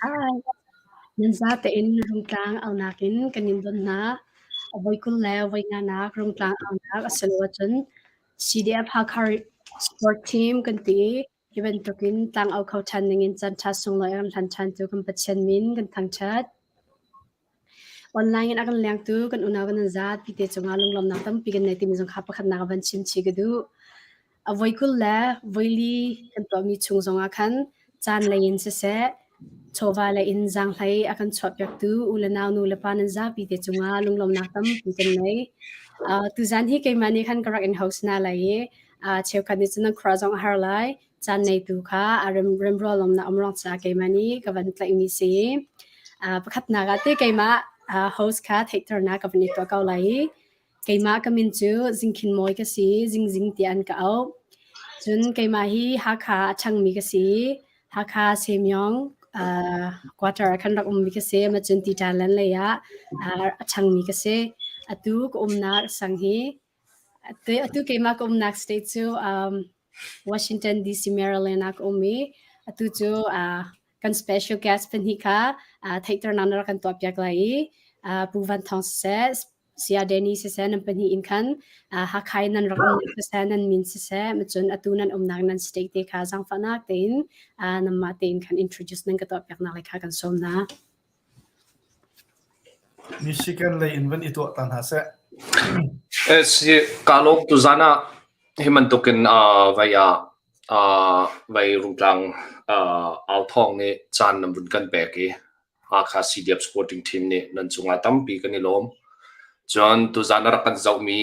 Hi. Nan zatein Rungtlang aunak in kan in don hna. A voi 20 le voi nganak Rungtlang aunak a si lo ahcun CDF Hakha Sport Team kan ti i hi bantukin tlang au kho ṭhan dingin caanṭha sunglawi a kan hlan ṭhan tu kan Pathian min kan thangṭhat. Online in a kan lengtu kan unau kan zapi te cungah lunglawmhnak tampi kan nei timi zong kha pakhatnak ah van chim chih ka duh. A voi 20 le voi li kan tuahmi chung zongah khan caan lei in siseh, chawva lei in zaanghlei a kan chuahpiaktu u le nau nu le pa nan zapi te cungah lunglawmhnak tampi kan nei. Uh, tuzan hi keimah nih khan ka rak in host hna lai i uh, cheukhat nih cun nan khua zong a har lai. Caan neitu kha a rem remrualawmnak um ruang caah keimah nih ka van tlaihmi si. Uh, pakhatnak ah te keimah uh, host kha theihternak ka van i tuah ko lai i keimah ka min cu Zingkhin Mawi ka si, Zingzing tiah an ka auh. Cun keimah hi Hakha a ṭhangmi ka si. Hakha Semyong uh, quarter ah khan rak ummi ka si. Ma cun Titalan lei ah uh, a ṭhangmi ka si. Atu ka umnak sang hi Atu keimah ka umnak state cu um, Washington DC, Maryland ah ka um i atu cu uh, kan special guest pahnih kha uh, theihternak na rak kan tuahpiak lai i uh, Pu Van Thawng siseh, Saya Danny siseh nan pahnih in khan uh, Hakha in nan rak umnak siseh, nan min siseh, cun atu nan umnak nan state te kha zaangfahnak tein uh, nanmah tein khan introduce nan ka tuahpiaknak lai kha kan sawm hna. Michigan lei in van i tuah ta hna seh. Si kaa lawm tuzaan ah hi bantukin vai ah vai Rungtlang authawng nih caan nan vun kan pek i Hakha CDF Sporting Team nih nan cungah tampi kan i lawm. Cun tuzaan a rak kan zohmi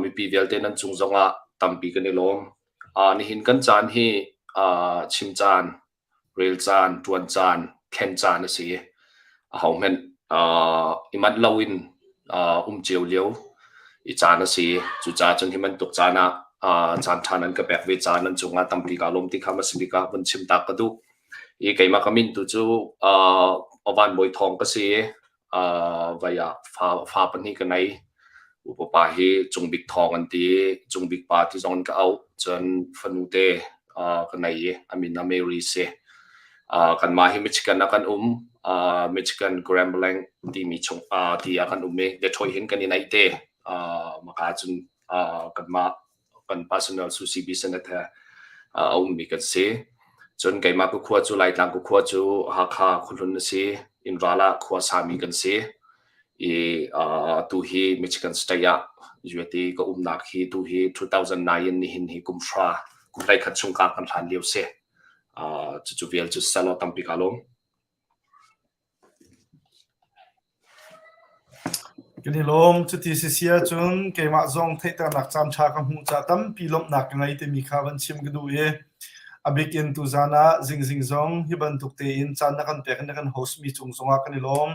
mipi vialte nan cung zongah tampi kan i lawm. Nihin kan caan hi chim caan rel caan, ṭuan caan, thlen caan a si. Ahohmanh i manh loin um cio lio i caan a si. Cucaah cun hi bantuk caan ah caan ṭha nan ka pek ve caan nan cungah tampi kaa lawm ti kha hmasa bik ah vun chim ta ka duh. I keimah ka min tu cu Van Bawi Thawng ka si i vai ah fa pahnih ka ngei. Upa pa hi Cung Bik Thawng an ti i Cung Bik pa ti zong in ka auh. Cun fanute ka ngei i a min ah Mary si. Kanmah hi Michigan ah kan um. Michigan Grand Blanc timi chung ti ah kan um i Detroit hin kan i naih te. Maka cun kanmah kan personal Sushi business he a ummi kan si. Cun keimah ka khua cu Laitlang ka khua cu Hakha khuahlun a si. Innral ah khua sami kan si. I tu hi Michigan State ah UAT ka umnak hi tu hi 2009 nihin hi kum hra kum hleikhat chung ka kan hlan lio si. Cucu vial cu salo tampi ka lawm. Kan i lawm. Cuti si si ahcun keimah zong theihternak caanṭha ka hmuh caah tampi lawmhnak ka ngei timi kha van chim ka duh i a bik in tuzaan ah zingzing zong hi bantuk tein caan na kan pek i na kan host mi cung zongah kan i lawm.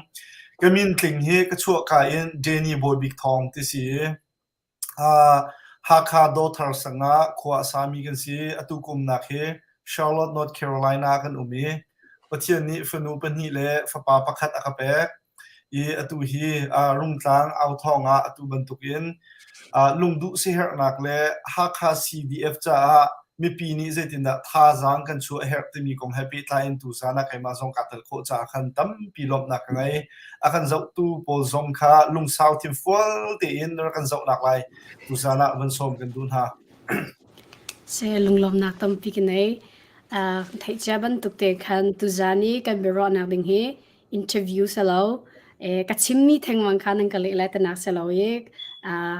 Ka min tling hi ka chuahka in Danny Bawi Bik Thawng ti si i Hakha Dawthar sang ah khua a sami kan si. Atu kumnak hi Charlotte, North Carolina ah kan um i Pathian nih fanu pahnih le fapa pakhat a ka pek. I atu hi Rungtlang authawng ah atu bantukin lungduh siaherhnak le Hakha CDF caah mipi nih zeitindah thazaang kan chuah a herh timi kong he pehtlai in tuzaan ah keimah zong kaa tel khawh caah khan tampi lawmhnak ka ngei. A kan zohtu pawl zong kha lungsau thinfual tein rak kan zohnak lai tuzaan ah van sawm kan duh hna. Se lunglawmnak tampi ka nei. Uh, theih cia bantuk te khan tuzaan i kan biaruahnak ding hi interview selo eh, ka chimmi thengmang kha nan ka leh lai tanak selo i uh,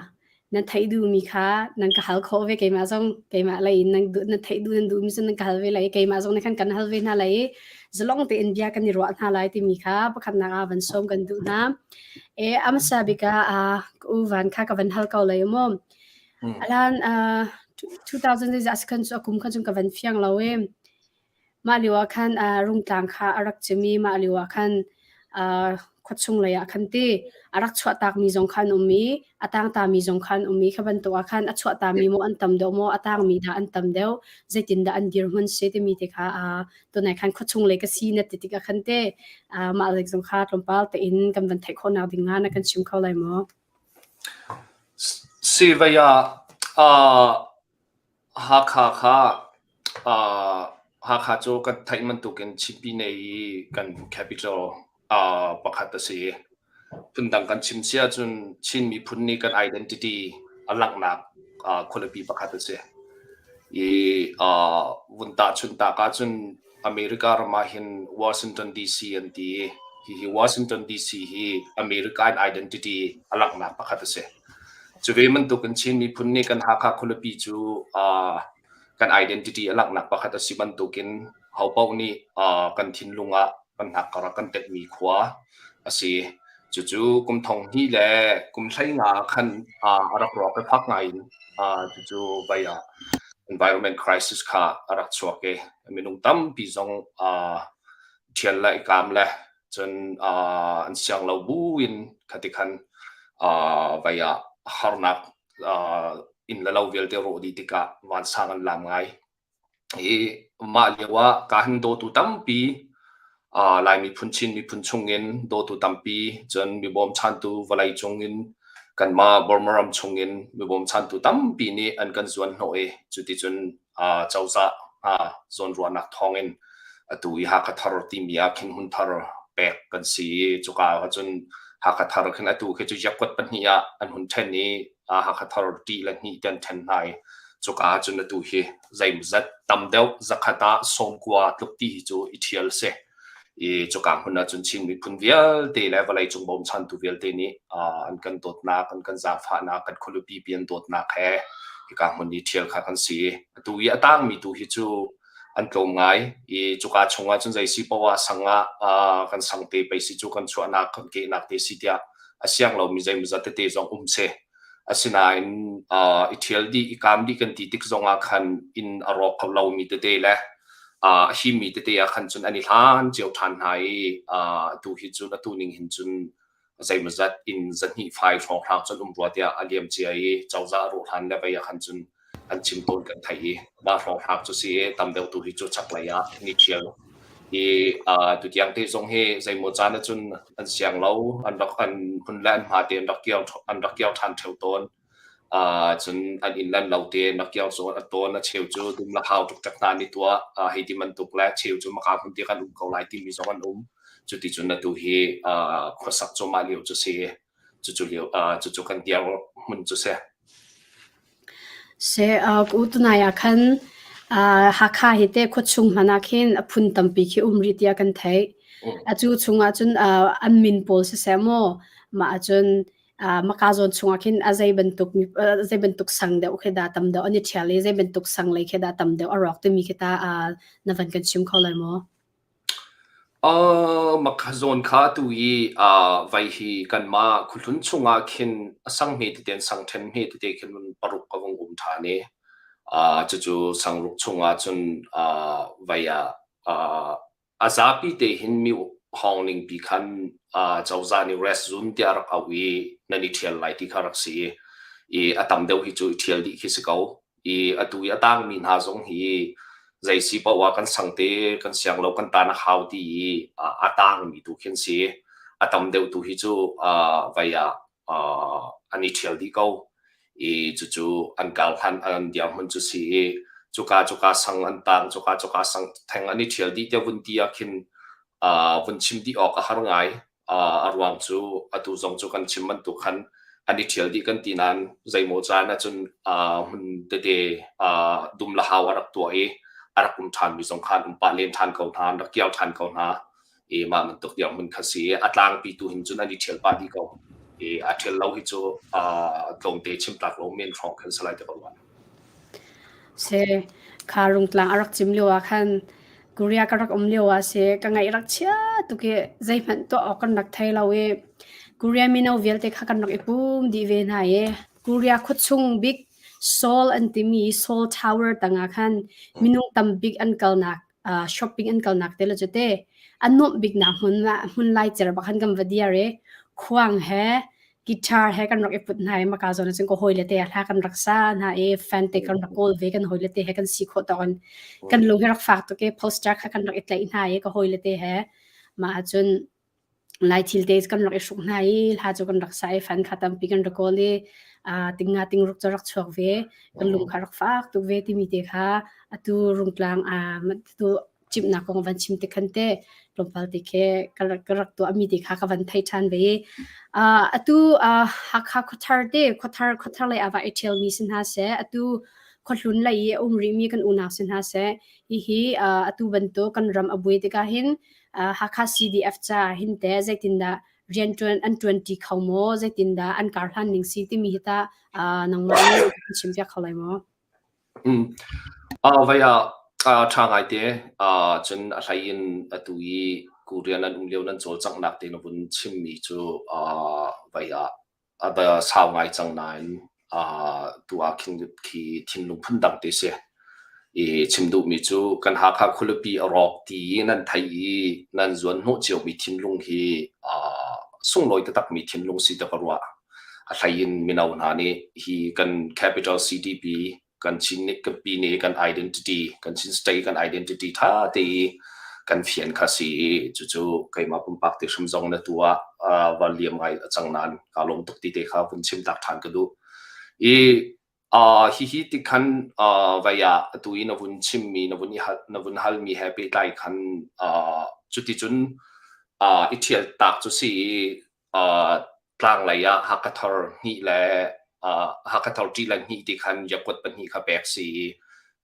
nan theih duhmi kha nan ka hal khawh ve keimah zong keimah lei in nan duh nan theih duh nan duhmi cu nan ka hal ve lai i keimah zong nih khan kan hal ve hna lai i zalong tein bia kan i ruah hna lai timi kha pakhatnak ah van sawm kan duh hna e amasa bik ah ka u van kha ka van hal ko lai mu alan 2000 zeizah khan cu akum khan cun ka van fiang lo e Mah lioah khan Rungtlang kha a rak cim i mah lioah khan khuachung leiah khan ti a rak chuahtakmi zong kha an um i a tangtami zong kha an um i kha bantuk ah khan a chuahtami maw an tam deuh maw a tangmi dah an tam deuh zeitindah an dirhmun si timi te kha tunai khan khuachung lei ka si na ti tikah khan te mah lei zong kha tlawmpal tein kan van theih khawhnak ding ah na kan chim kho lai maw? Sivai ah Hakha kha. Hakha cu kan theih bantukin Chin Pyine i kan capital pakhat a si. Phundang kan chim si ahcun Chin miphun nih kan identity a langhnak khualipi pakhat a si. I vun tahchunh tak ahcun America ram ah hin Washington DC an ti i hihi Washington DC hi America in identity a langhnak pakhat a si. Cu ve bantukin Chin miphun nih kan Hakha khualipi cu kan identity a langhnak pakhat a si bantukin hopaoh nih kan thinlung ah kan hnakkar ah kan tetmi khua a si. Cucu kum thong hnih le kum 15 khan a rak rawk i fak ngai in cucu vei ah environment crisis kha a rak chuak i minung tampi zong ṭhial le i kaam le cun an siang lo buin khati khan vei ah harnak inn le lo vialte rawh dih tikah vansang an lam ngai. I mah lio ah ka han dawtu tampi Lai miphun Chin miphun chungin dawtu tampi cun mi bawmchantu vawlei cungin kanmah Burma ram chungin mi bawmchantu tampi nih an kan zuan hnawh i cuticun cozah zawnruahnak thawngin atu i Hakha Thar timi ah khin hmun thar pek kan si i cuka ah cun Hakha Thar khin atu khi cu yakuat pahnih ah an hun ṭhen i Hakha Thar ṭih le hnih te an ṭhen hna i cuka ah cun atu hi zeimawzat tam deuh zakhat ah sawmkua tluk ti hi cu i ṭhial a si. I cuka hmun ah cun Chin miphun vialte le vawleicung bawmchantu vialte nih an kan dawtnak, an kan zaangfahnak, kan khualipi pi an dawtnak he hika hmun i ṭhial kha kan si. Atu i a tangmi tu hi cu an tlawm ngai i cuka chungah cun zei si poah sang ah kan sang te pei si cu kan chuahnak kan kehnak te si tiah a siang lomi zeimawzat tete zong um si. Asinain i ṭhial dih i kaam dih kan ti tik zongah khan inn a rawk kho lomi tete le a himmi tete ah khan cun an i hlan cio ṭhan hna i atu hi cun atu ning hin cun zeimawzat inn zahnih fai hrawnghrang cun um rua tiah a liam cia i cozah rawh hlan le vei ah khan cun an chim tawn kan theih i mah hrawnghrang cu si i tam deuh tu hi cu chaklei ah ni ṭhial i tutiang te zong hi zeimaw caan ah cun an siang lo an rak an hun le an hma te an rak kiau an rak kiau ṭhan ṭheo tawn cun an inn le an lo te an rak kiau zawn a tawn a cheu cu dum le hau ṭukṭak hna an i tuah hei ti bantuk le cheu cu maka hmun te kan um ko lai timi zong an um cuti cun atu hi khuasak cuahmah lio cu si cucu lio cucu kan dir hmun cu si. Se tunai ah khan Hakha hi te khuachung hmanh ah khin a phun tampi khi um rih tiah kan theih. Atu chungah cun an min pawl siseh maw mah ahcun maka zawn chungah khin a zei bantuk zei bantuk sang deuh khi dah tam deuh an i ṭhial i zei bantuk sang lei khi dah tam deuh a rawk timi khi ta na van kan chim kho lai maw? Maka zawn kha atu i vai hi kanmah khuahlun chungah khin a sang hme tete an sang ṭhen hme tete khin paruk a vung um ṭhan i cucu sangruk chungah cun vai ah a zapi te hin mi hawng ningpi khan cozah nih rest zone tiah a rak auh i nan i ṭhial lai ti kha rak si i a tam deuh hi cu i ṭhial dih khi si ko. I atu i a tangmi hna zong hi zei si paoh ah kan sang te kan siang lo kan tan a hau ti i a tangmi tu khi an si. A tam deuh tu hi cu vai ah an i ṭhial dih ko. I cucu an kar hlan an dirhmun cu si i cuka cuka sang an tang cuka cuka sang theng an i ṭhial dih tiah vun ti ah khin vun chim dih awk a har ngai. A ruang cu atu zong cu kan chim bantuk khan an i ṭhial dih kan ti nain zeimaw caan ahcun hmun tete dum le hau a rak tuah i a rak um ṭhanmi zong kha an um pah len ṭhan ko hna, an rak kiar ṭhan ko hna. I mah bantuk dirhmun kha si i a tlangpi tu hin cun an i ṭhial pah dih ko. I a ṭhial lo hi cu tlawmte chim tlak lo men hrawng khan si lai ti ka ruah. Se kha Rungtlang a rak cim lio ah khan Korea ka rak um lio ah si ka ngaih rak chia tuk i zeihmanh tuah awk kan rak thei lo i Korea mino vialte kha kan rak i pum dih ve hna i Korea khuachung bik Seoul an timi Seoul Tower tangah khan minung tam bik an kalnak uh, shopping an kalnak te le cu te an nuamh biknak hmun hmun lai cer bak han kan va diar i khuang he guitar he kan rak i put hna i maka zawn cun ka hawile te hla kan rak sa hna i fan te kan rak kawl ve kan hawile te he kan si khawh tawk in kan lung hi rak fak tuk i poster kha kan rak i tlaih hna i ka hawile te he mah ahcun. Lai thil te kan rak i hruk hna i hla cu kan rak sa i fan kha tampi kan rak kawl i tinga tingruk cu rak chuak ve. Kan lung kha rak fak tuk ve timi te kha atu Rungtlang tu cimhnak kong van chim te khan te tlawmpal te khi ka rak, ka rak tuahmi te kha ka van thei ṭhan ve. Uh, atu uh, Hakha khuathar te khuathar khuathar lei ava i ṭhialmi si hna seh atu khuahlun lei i a um rihmi kan unau si hna seh hihi uh, atu bantuk kan ram a buai tikah hin uh, Hakha CDF ca hin te zeitindah rian ṭuan an ṭuanṭi kho maw zeitindah an kar hlan ning si timi hi tah uh, nangmah nih chim piak kho lai maw? Mm. Uh, vai ah uh, ṭha ngai te uh, cun a hlei in atu i Korean an um lio nan cawlcanghnak te na vun chimmi cu uh, vai ah a va sau ngai cang nain uh, tu ah khin khi thinlung phundang te si. I chim duhmi cu kan Hakha khualipi a rawk ti i nan theih i nan zuan hnawh ciomi thinlung hi uh, sunglawi taktakmi thinlung si te ka ruah. A hlei in mino hna nih hi kan capital city pi kan Chin pi nih kan identity kan Chin state kan identity tha te i kan fian kha si i cucu keimah pumpak te hrim zong na tu ah va liam ngai a cang nain kaa lawm tuk ti te kha vun chim tak than ka duh. I uh, hihi ti khan uh, vai ah atu i na vun chimmi na vun i hal, na vun halmi he pehtlai khan uh, cuticun uh, i ṭhial tak cu si i uh, tlanglei ah Hakha hnih le uh, Hakha ṭi le hnih ti khan yakuat pahnih kha pek si i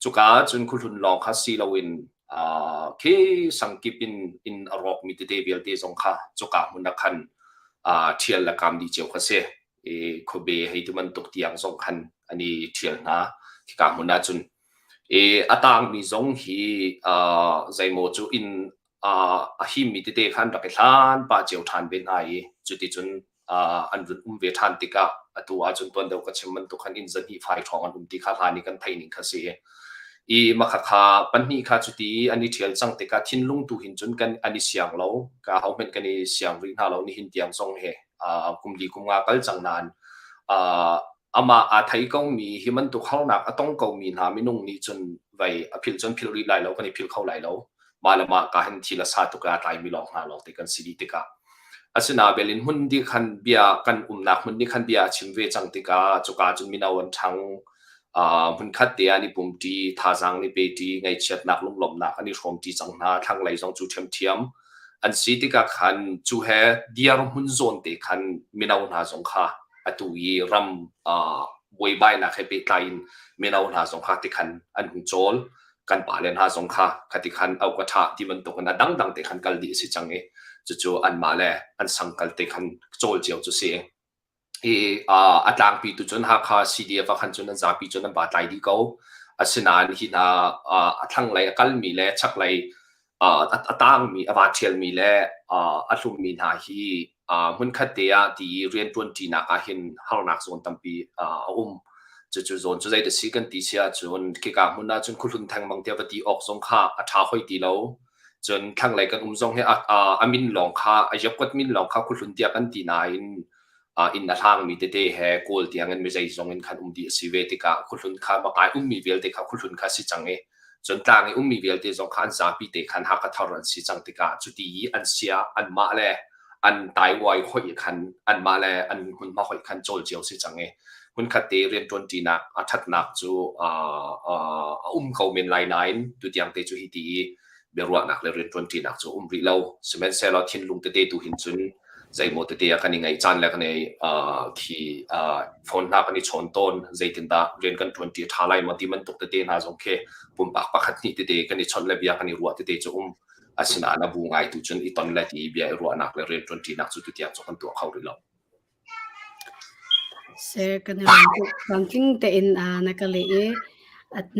cuka cun khuhlun lawng kha si loin uh, khi sangkip in in a rawkmi tete vialte zong kha cuka hmun ah khan uh, ṭhial le kaam dih cio kha si i khuabe hei ti bantuk tiang zong khan an i ṭhial hna khika hmun ah cun i a tangmi zong hi uh, zeimaw cu inn a himmi tete khan rak i hlan pah cio ṭhan ve hna i cuticun an vun um ve ṭhan tikah atu ahcun tuan deuh ka chim bantuk khan inn zahnih fai ṭhawng an um ti kha hlan i kan theih ning kha si. I makhakha pahnih kha cuti an i ṭhial cang tikah thinlung tu hin cun kan an i siang lo. Ka ho hmanh kan i siang rih hna lo nihin tiang zong he kum li kum nga kal cang nain amah aa thei komi hi bantuk harnak a tong komi hna minung nih cun vei a philh cun philh rih lai lo kan i philh kho lai lo. Mah le mah ka hin thil a sa tuk i aa tlaimi lawng hna lawng te kan si dih tikah asinain belin hmun dih khan bia kan umnak hmun nih khan bia a chim ve cang tikah cuka cun mino an ṭhang uh, hmunkhat te ah an i pumṭi thazaang an i peṭi ngaihchiatnak lunglawmhnak an i hrawmṭi cang hna thlanglei zong cu ṭhiamṭhiam an si tikah khan cu he diar hmun zawn te khan mino hna zong kha atu i ram uh, buaibainak he pehtlai in mino hna zong kha tikhan an hung cawl kan pale hna zong kha khati khan au ka ṭha ti bantuk in a dangdang te khan kal dih a si cang i cucu anmah le an sang kal te khan cawl cio cu si i a tlangpi tu cun Hakha CDF ah khan cun an zapi cun an ba tlai dih ko asinain hi hna a thlanglei a kalmi le chaklei a tangmi a va ṭhialmi le a hlummi hna hi hmunkhat te ah ti i rianṭuanṭinak ah hin harnak zawn tampi a um. Cucu zawn cu zeidah si kan ti si ahcun khika hmun ahcun khuahlun thengmang tiah va ti awk zong kha a ṭha hoi ti lo. Cun thlanglei kan um zong hi a min lawng kha a yakuat min lawng kha khuahlun tiah kan ti nain inn a hlangmi tete he kawl tiang in mi zeizong in khan um dih a si ve tikah khuahlun kha makai ummi vialte kha khuahlun kha si cang i cun tlang i ummi vialte zong kha an zapi te khan Hakha thar an si cang tikah cuti i an sia anmah le an taiwai hoih khan anmah le an hmunhma hoih khan cawl cio si cang i hmunkhat te rianṭuanṭinak a ṭhatnak cu a um ko men lai nain tutiang te cu hi ti i biaruahnak le rianṭuanṭinak cu um rih lo sihmanhsehlaw thinlung tete tu hin cun zeimaw tete ah kan i ngaih caan le kan i khi phone hna kan i chawn tawn zeitindah rian kan ṭuanṭi a ṭha lai maw ti bantuk tete hna zong khi pumpak pakhat hnih tete kan i chawnh le bia kan i ruah tete cu um asinain a bu ngai tu cun i ton le ti bia i ruahnak le rian ṭuanṭinak cu tutiang cu kan tuah kho rih lo. Sir, kan i lawm tuk. Tlamtling tein na ka leh i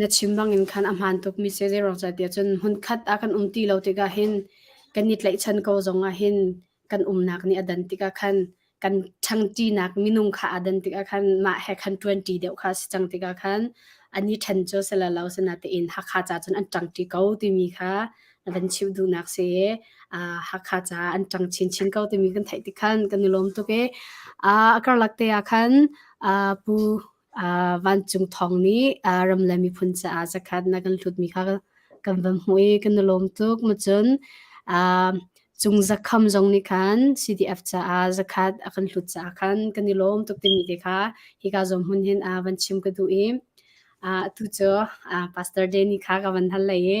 na chim bangin khan a hmaan tukmi si zeiruang cah tiah cun hmunkhat ah kan um ti lo tikah hin kan i tlaihchan ko zong ah hin kan umnak nih a dan tikah khan kan ṭhangṭinak minung kha aa dan tikah khan mah he khan ṭuanṭi deuh kha si cang tikah khan an i ṭhen cu si le lo sinatein Hakha ca cun an ṭangṭi ko timi kha na van chimh duhnak si i Hakha ca an ṭang chinchin ko timi kan theih tik khan kan i lawm tuk i a karlak te ah khan Pu Vancung Thawng nih ram le miphun caah zakhat na kan hlutmi kha kan van hmuh i kan i lawm tuk. Macun. Cung Zakham zong nih khan CDF caah zakhat a kan hlut caah khan kan i lawm tuk timi te kha hika zawn hmun hin van chim ka duh i atu cu Pastor Danny kha ka van hal lei i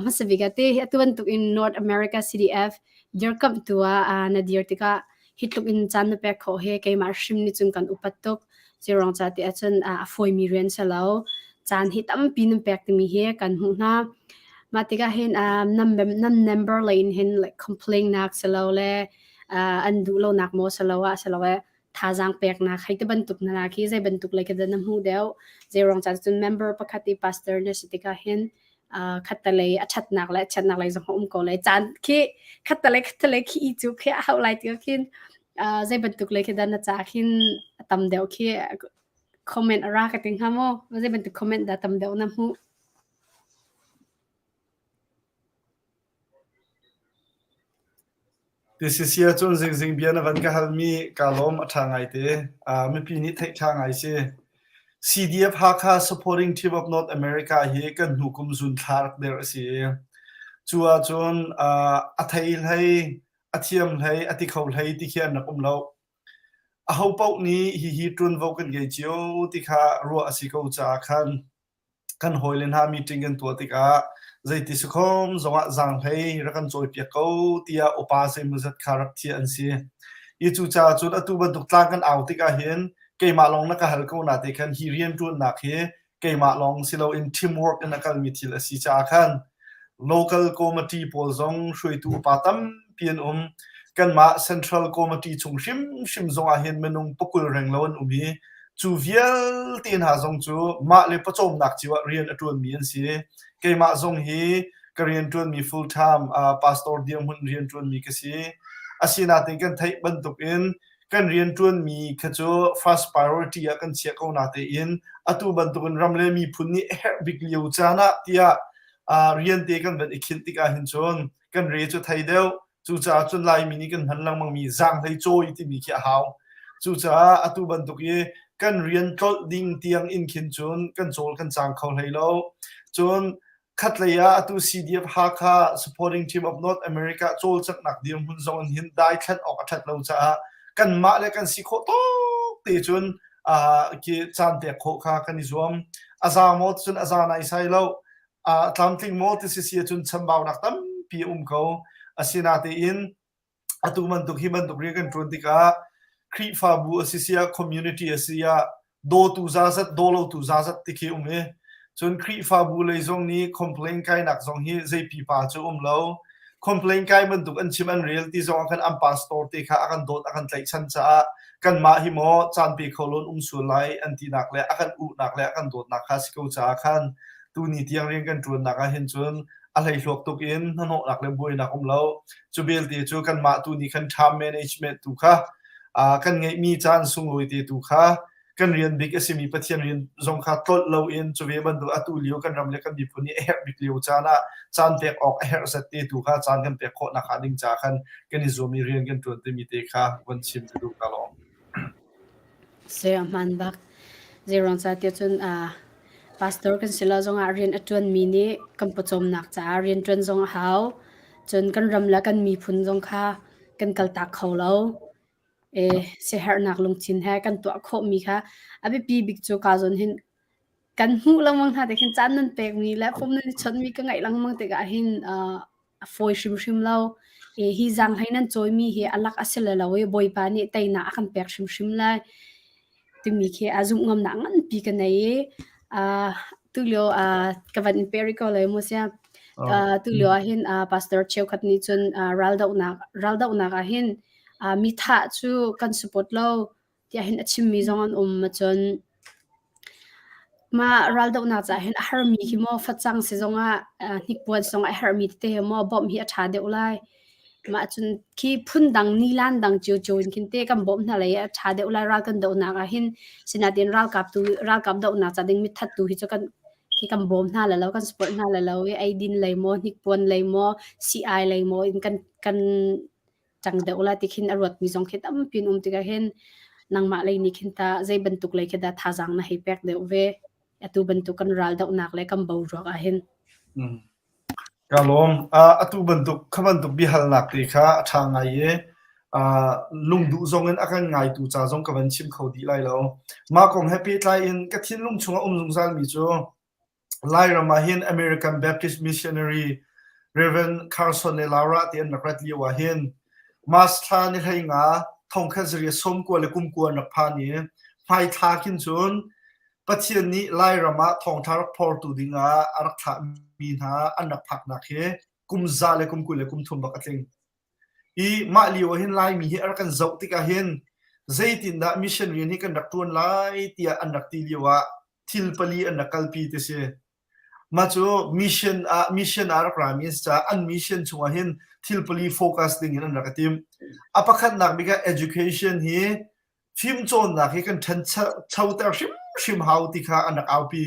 hmasa bik ah te atu bantuk in North America CDF dirkamhtu ah na dir tikah hi tluk in caan na pek khawh hi keimah hrim nih cun kan upat tuk. Zeiruang ca ti ahcun a fawimi rian si lo. Caan hi tampi nan pek timi hi kan hmuh hna. Mah tikah hin nan nan member lei in hin like complain nak si lo le an duh lonak maw si lo ah si lo eh thazaang peknak hei ti bantuk na khi zei bantuk lei khi dah na hmuh deuh. Zeiruang ca cun member pakhat i pastor na si tikah hin khattelei a ṭhatnak le a chiatnak lei zong a um ko lai. Caan khi khattelei khattelei khi i cu khi a hauh lai ti khin zei bantuk lei khi dah na ca khin a tam deuh khi comment a ra ka ti hnga maw? Zei bantuk comment dah tam deuh na hmuh? Tisisia cun zingzing bia na van ka halmi kaa lawm a ṭha ngaite. Mipi nih theih ṭha ngai si. CDF Hakha Supporting Team of North America hi kan hnu kum zun thla rak der a si i cu ahcun a thei hlei, a thiam hlei, a ti kho hlei ti khi an rak um lo. Aho paoh nih hihi ṭuanvo kan ngei cio ti kha ruah a si ko caah khan kan hawile hna meeting kan tuah tikah zeiti sikhom zongah zaanghlei rak kan cawipiak ko tiah upa zeimawzat kha rak thiah an si. I cucaah cun atu bantuk tlang kan au tikah hin keimah lawng na ka hal ko na te khan hi rianṭuannak hi keimah lawng si loin teamwork in a kalmi thil a si caah khan local committee pawl zong hruaitu upa tampi an um. Kanmah central committee chung hrimhrim zongah hin minung pakul renglo an um i Cu vialte hna zong cu mah le pawcawmnak cio ah rian a ṭuanmi an si. Keimah zong hi ka rianṭuanmi full time pastor dirhmun rianṭuanmi ka si. Asinain kan theih bantukin kan rianṭuanmi kha cu first priority ah kan chiah ko natein atu bantukin ram le miphun nih a herh bik lio caan ah tiah rian te kan van i khinh tikah hin cun kan re cu thei deuh. Cucaah cun Laimi nih kan hman lengmangmi zaanghlei cawi timi khi a hau. Cucaah atu bantuk i kan rian tlolh ding tiang in khin cun kan cawl kan cang kho hlei lo. Cun khatlei ah atu CDF Hakha Supporting Team of North America cawlcanghnak dirhmun zong in hin daithlan awk a ṭhat lo caah kanmah le kan si khawh tawk te cun khi caan pek khawh kha kan i zuam. A za maw cun a za naisai lo. A tlamtling maw ti si si ahcun chambaunak tampi a um ko. Asinatein atu bantuk hi bantuk rian kan ṭuan tikah Khrihfabu a si si ah community a si ah dawtu zazat dawlotu zazat ti khi um i cun Khrihfabu lei zong nih complain kainak zong hi zei pipa cu um lo. Complain kai bantuk an chim an rel ti zong ah khan an pastor te kha a kan dawt a kan tlaihchan caah kanmah hi maw caan pe kho loin um sual lai an tinak le a kan uhnak le a kan dawtnak kha si ko caah khan tuni tiang rian kan ṭuannak ah hin cun a hleihluak tuk in hnahnawhnak le buainak um lo. Cu belte cu kanmah tu nih khan time management tu kha kan ngeihmi caan sunglawi te tu kha kan rian bik a simi Pathian rian zong kha tlolh loin cu ve bantuk atu lio kan ram le kan miphun nih a herh bik lio caan ah caan pek awk a herh zat te tu kha caan kan pek khawh nak hnga ding ca khan kan i zuam i rian kan ṭuan timi te kha von chim ka duh ka lawm. Saya hmaan bak. Zeiruang ca tiah cun pastor kan si lo zongah rian a ṭuanmi nih kan pawcawmnak caah rian ṭuan zong a hau. Cun kan ram le kan miphun zong kha kan kaltak kho lo. E, siaherhnak lungthin he kan tuah khawhmi kha a biapi bik cu kaa zawn hin kan hmuh lengmang hna tik hin caan nan pekmi le phone nan i chawnhmi ka ngaih lengmang tikah hin a fawi hrimhrim lo. I hi zaanghlei nan cawimi hi a lak a si le lo i Bawipa nih teinak a kan pek hrimhrim lai timi khi a zumh ngamnak nganpi ka nei i tulio ka van in pe rih ko lai mu sia. Tulio ah hin pastor cheukhat nih cun raldohnak raldohnak ah hin mi thah cu kan support lo tiah hin a chimmi zong an um. Cun mah raldohnak caah hin a harmi hi maw facang si zongah hnikpuan zongah a herhmi tete hi maw bawmh hi a ṭha deuh lai. Mah cun khi phundang nilan dang ciocio in khin te kan bawmh hna lai i a ṭha deuh lai ral kan dohnak ah hin. Sinain ralkap tu ralkap dohnak ca ding mithat tu hi cu kan khi kan bawm hna lai lo kan support hna lai lo i eidin lei maw hnikpuan lei maw sii-ai lei maw in kan kan cang deuh la ti khin a ruatmi zong khi tampi an um tikah hin nangmah lei nih khin tah zei bantuk lei khi dah thazaang na hei pek deuh ve atu bantuk kan ral dohnak le kan boruak ah hin. Mm. Ka lawm. Uh, atu bantuk kha bantuk biahalnak te kha a ṭha ngai i uh, lungduh zong in a kan ngaitu ca zong ka van chim kho dih lai lo. Mah kong he pehtlai in ka thinlung chungah um zungzalmi cu Lairam ah hin American Baptist Missionary Reverend Carson le Laura te an rak rat lio ah hin March thla ni 15 1929 an rak phan i hmaithla khin cun Pathian nih Lairam ah thawngṭha rak phortu dingah a rak thlahmi hna an rak phaknak hi kum za le kum 23 bak a tling. I mah lio ah hin Laimi hi a rak kan zoh tikah hin zeitindah mission rian hi kan rak ṭuan lai tiah an rak ti lio ah thil pali an rak kalpi ti si. Mah cu mission ah mission ah rak rami an si caah an mission chungah hin thil pali focus ding in an rak i tim. A pakhatnak bik ah education hi fimcawnnak hi kan ṭhanchoter hrimhrim hau ti kha an rak aupi.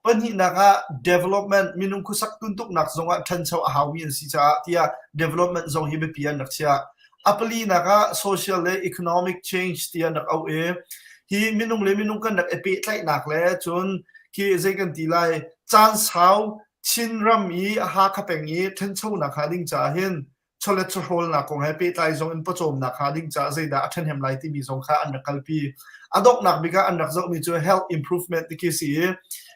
Pahnihnak ah development minung khuasak tuntuknak zongah ṭhancho a haumi an si caah tiah development zong hi biapi an rak chiah. A palinak ah social le economic change ti an rak auh i hi minung le minung kan rak i pehtlaihnak le cun khi zei kan ti lai caan sau Chinram i Hakha peng i ṭhanchonak hnga ding caah hin chawlet chawhrawlnak kong he pehtlai zong in pawcawmnak hnga ding caah zeidah a ṭhahnem lai timi zong kha an rak kalpi. A donghnak bik ah an rak zohmi cu health improvement ti khi si i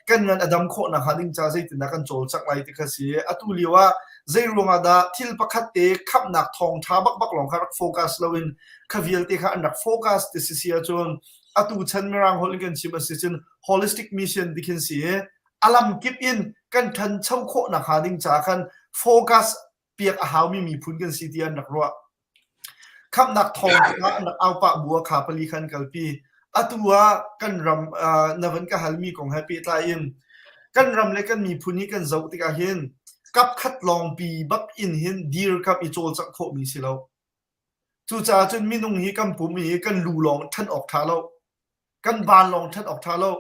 kan ngan a dam khawhnak hnga ding caah zeitindah kan cawlcangh lai ti kha si. Atu lio ah zei ruangah dah thil pakhat te khamhnak thawngṭha bakbak lawng kha rak focus loin kha vialte kha an rak focus ti si si ahcun atu chan mirang holh in kan chim a si cun holistic mission ti khin si i a lam kip in kan ṭhancho khawhnak hnga ding caah khan focus piak a haumi miphun kan si ti an rak ruah. Khamhnak thawng kha an rak au pah bu ah kha pali khan kalpi. Atu ah kan ram na van ka halmi kong he pehtlai in kan ram le kan miphun hi kan zoh tikah hin kap khat lawngpi bak in hin dirkamh i cawlcangh khawhmi si lo. Cucaah cun minung hi kan pum i kan lu lawng ṭhan awk ṭha lo. Kan van lawng ṭhat awk ṭha lo.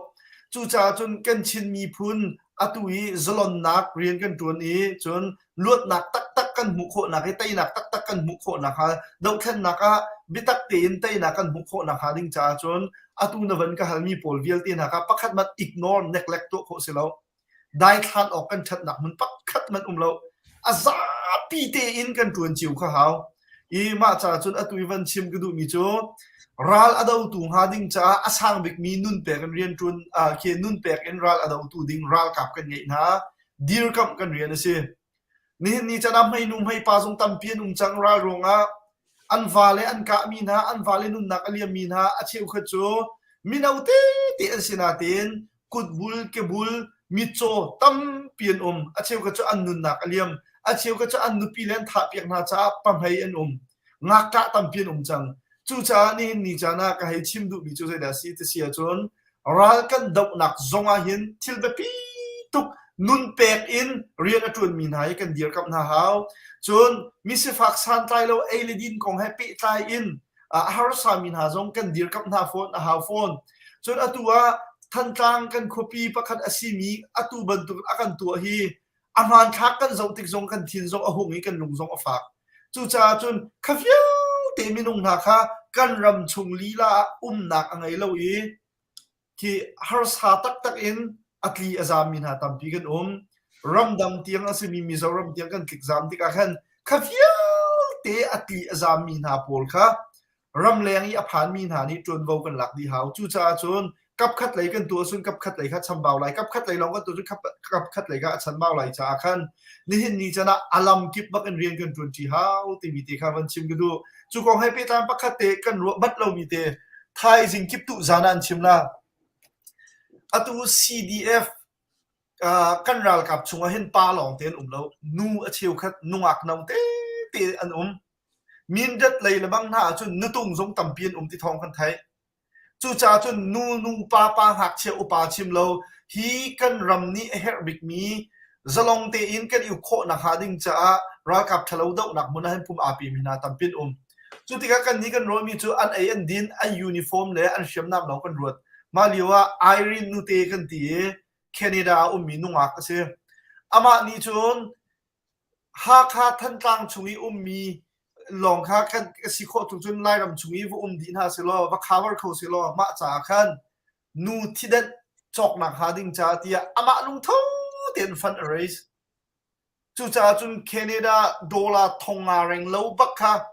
Cucaah cun kan Chin miphun atu i zalonnak rian kan ṭuan i cun luatnak taktak kan hmuh khawhnak i teinak taktak kan hmuh khawhnak hnga dohthlennak ah biatak tein teinak kan hmuh khawhnak hnga ding caah cun atu na van ka halmi pawl vialte hna kha pakhat hmanh ignore neglect tuah khawh si lo. Daithlan awk kan ṭhatnak hmun pakhat hmanh um lo. A zapi tein kan ṭuan cio kha hau. I mah caah cun atu i van chim ka duhmi cu ral a dotu hnga ding caah a sang bikmi nun pek in rian ṭuan khi nun pek in ral a dotu ding ralkap kan ngeih hna. Dirkamh kan rian a si. Nihin ni caan ah hmeinu hmeipa zong tampi an um cang ral ruangah an vale an kahmi hna, an vale nunnak a liammi hna a cheukhat cu mino tete an si nain kutbul, kebul, mitcaw tampi an um. A cheukhat cu an nunnak a liam. A cheukhat cu an nupi le an thahpiak hna caah pahmei an um. Ngakṭah tampi an um cang. Cucaah nihin ni caan ah ka hei chim duhmi cu zeidah a si ti si ahcun ral kan dohnak zong ah hin thil biapi tuk nun pek in rian a ṭuanmi hna hi kan dirkamh hna hau. Cun misifak santlai lo ei le din kong he pehtlai in a harsami hna zong kan dirkamh hna fawn a hau fawn. Cun atu ah Thantlang kan khuapi pakhat a simi atu bantuk a kan tuah hi a hmanthlak kan zoh tik zong kan thin zong a hung i kan lung zong a fak. Cucaah cun kha vialte minung hna kha kan ram chung lila ah umnak a ngei lo i khi harsa taktak in a tli a zaammi hna tampi kan um. Ramdang tiang a simi Mizoram tiang kan tlik zaam tikah khan kha vialte a tli a zaammi hna pawl kha ramleng i a phanmi hna nih ṭuanvo kan lak dih hau. Cucaah cun kapkhat lei kan tuah cun kapkhat lei kha chambau lai, kapkhat lei lawng kan tuah cun kapkhat lei kha a chanbau lai caah khan nihin ni can ah a lam kip bak in rian kan ṭuanṭi hau timi te kha van chim ka duh. Cu kong he pehtlai pakhat te kan ruah bat lomi te thaizing kip tu zan ah an chim la. Atu CDF kan ralkap chungah hin pa lawng te an um lo. Nu a cheukhat nungak no te te an um. Mindat lei le bang hna ahcun nutung zong tampi an um ti thawng kan theih. Cucaah cun nu nu pa pa ngakchia upa chim lo hi kan ram nih a herh bikmi zalong tein kan i uk khawh nakhnga ding caah ralkap ṭhalo dohnak hmun ah hin pum aa pemi hna tampi an um. Cu tikah kannih kan ruahmi cu an ei an din, an uniform le an hriamnam lawng kan ruat. Mah lio ah Irene nute kan ti i Canada ah ummi nungak a si. Amah nih cun Hakha Thantlang chung i ummi lawng kha kan ka si khawh tuk cun Lairam chung i va um dih hna sehlaw va cover kho sehlaw mah caah khan nu thidanh cawknak hnga ding caah tiah amah lungtho tein fund a raise. Cucaah cun Canada dollar thong nga reng lo bak kha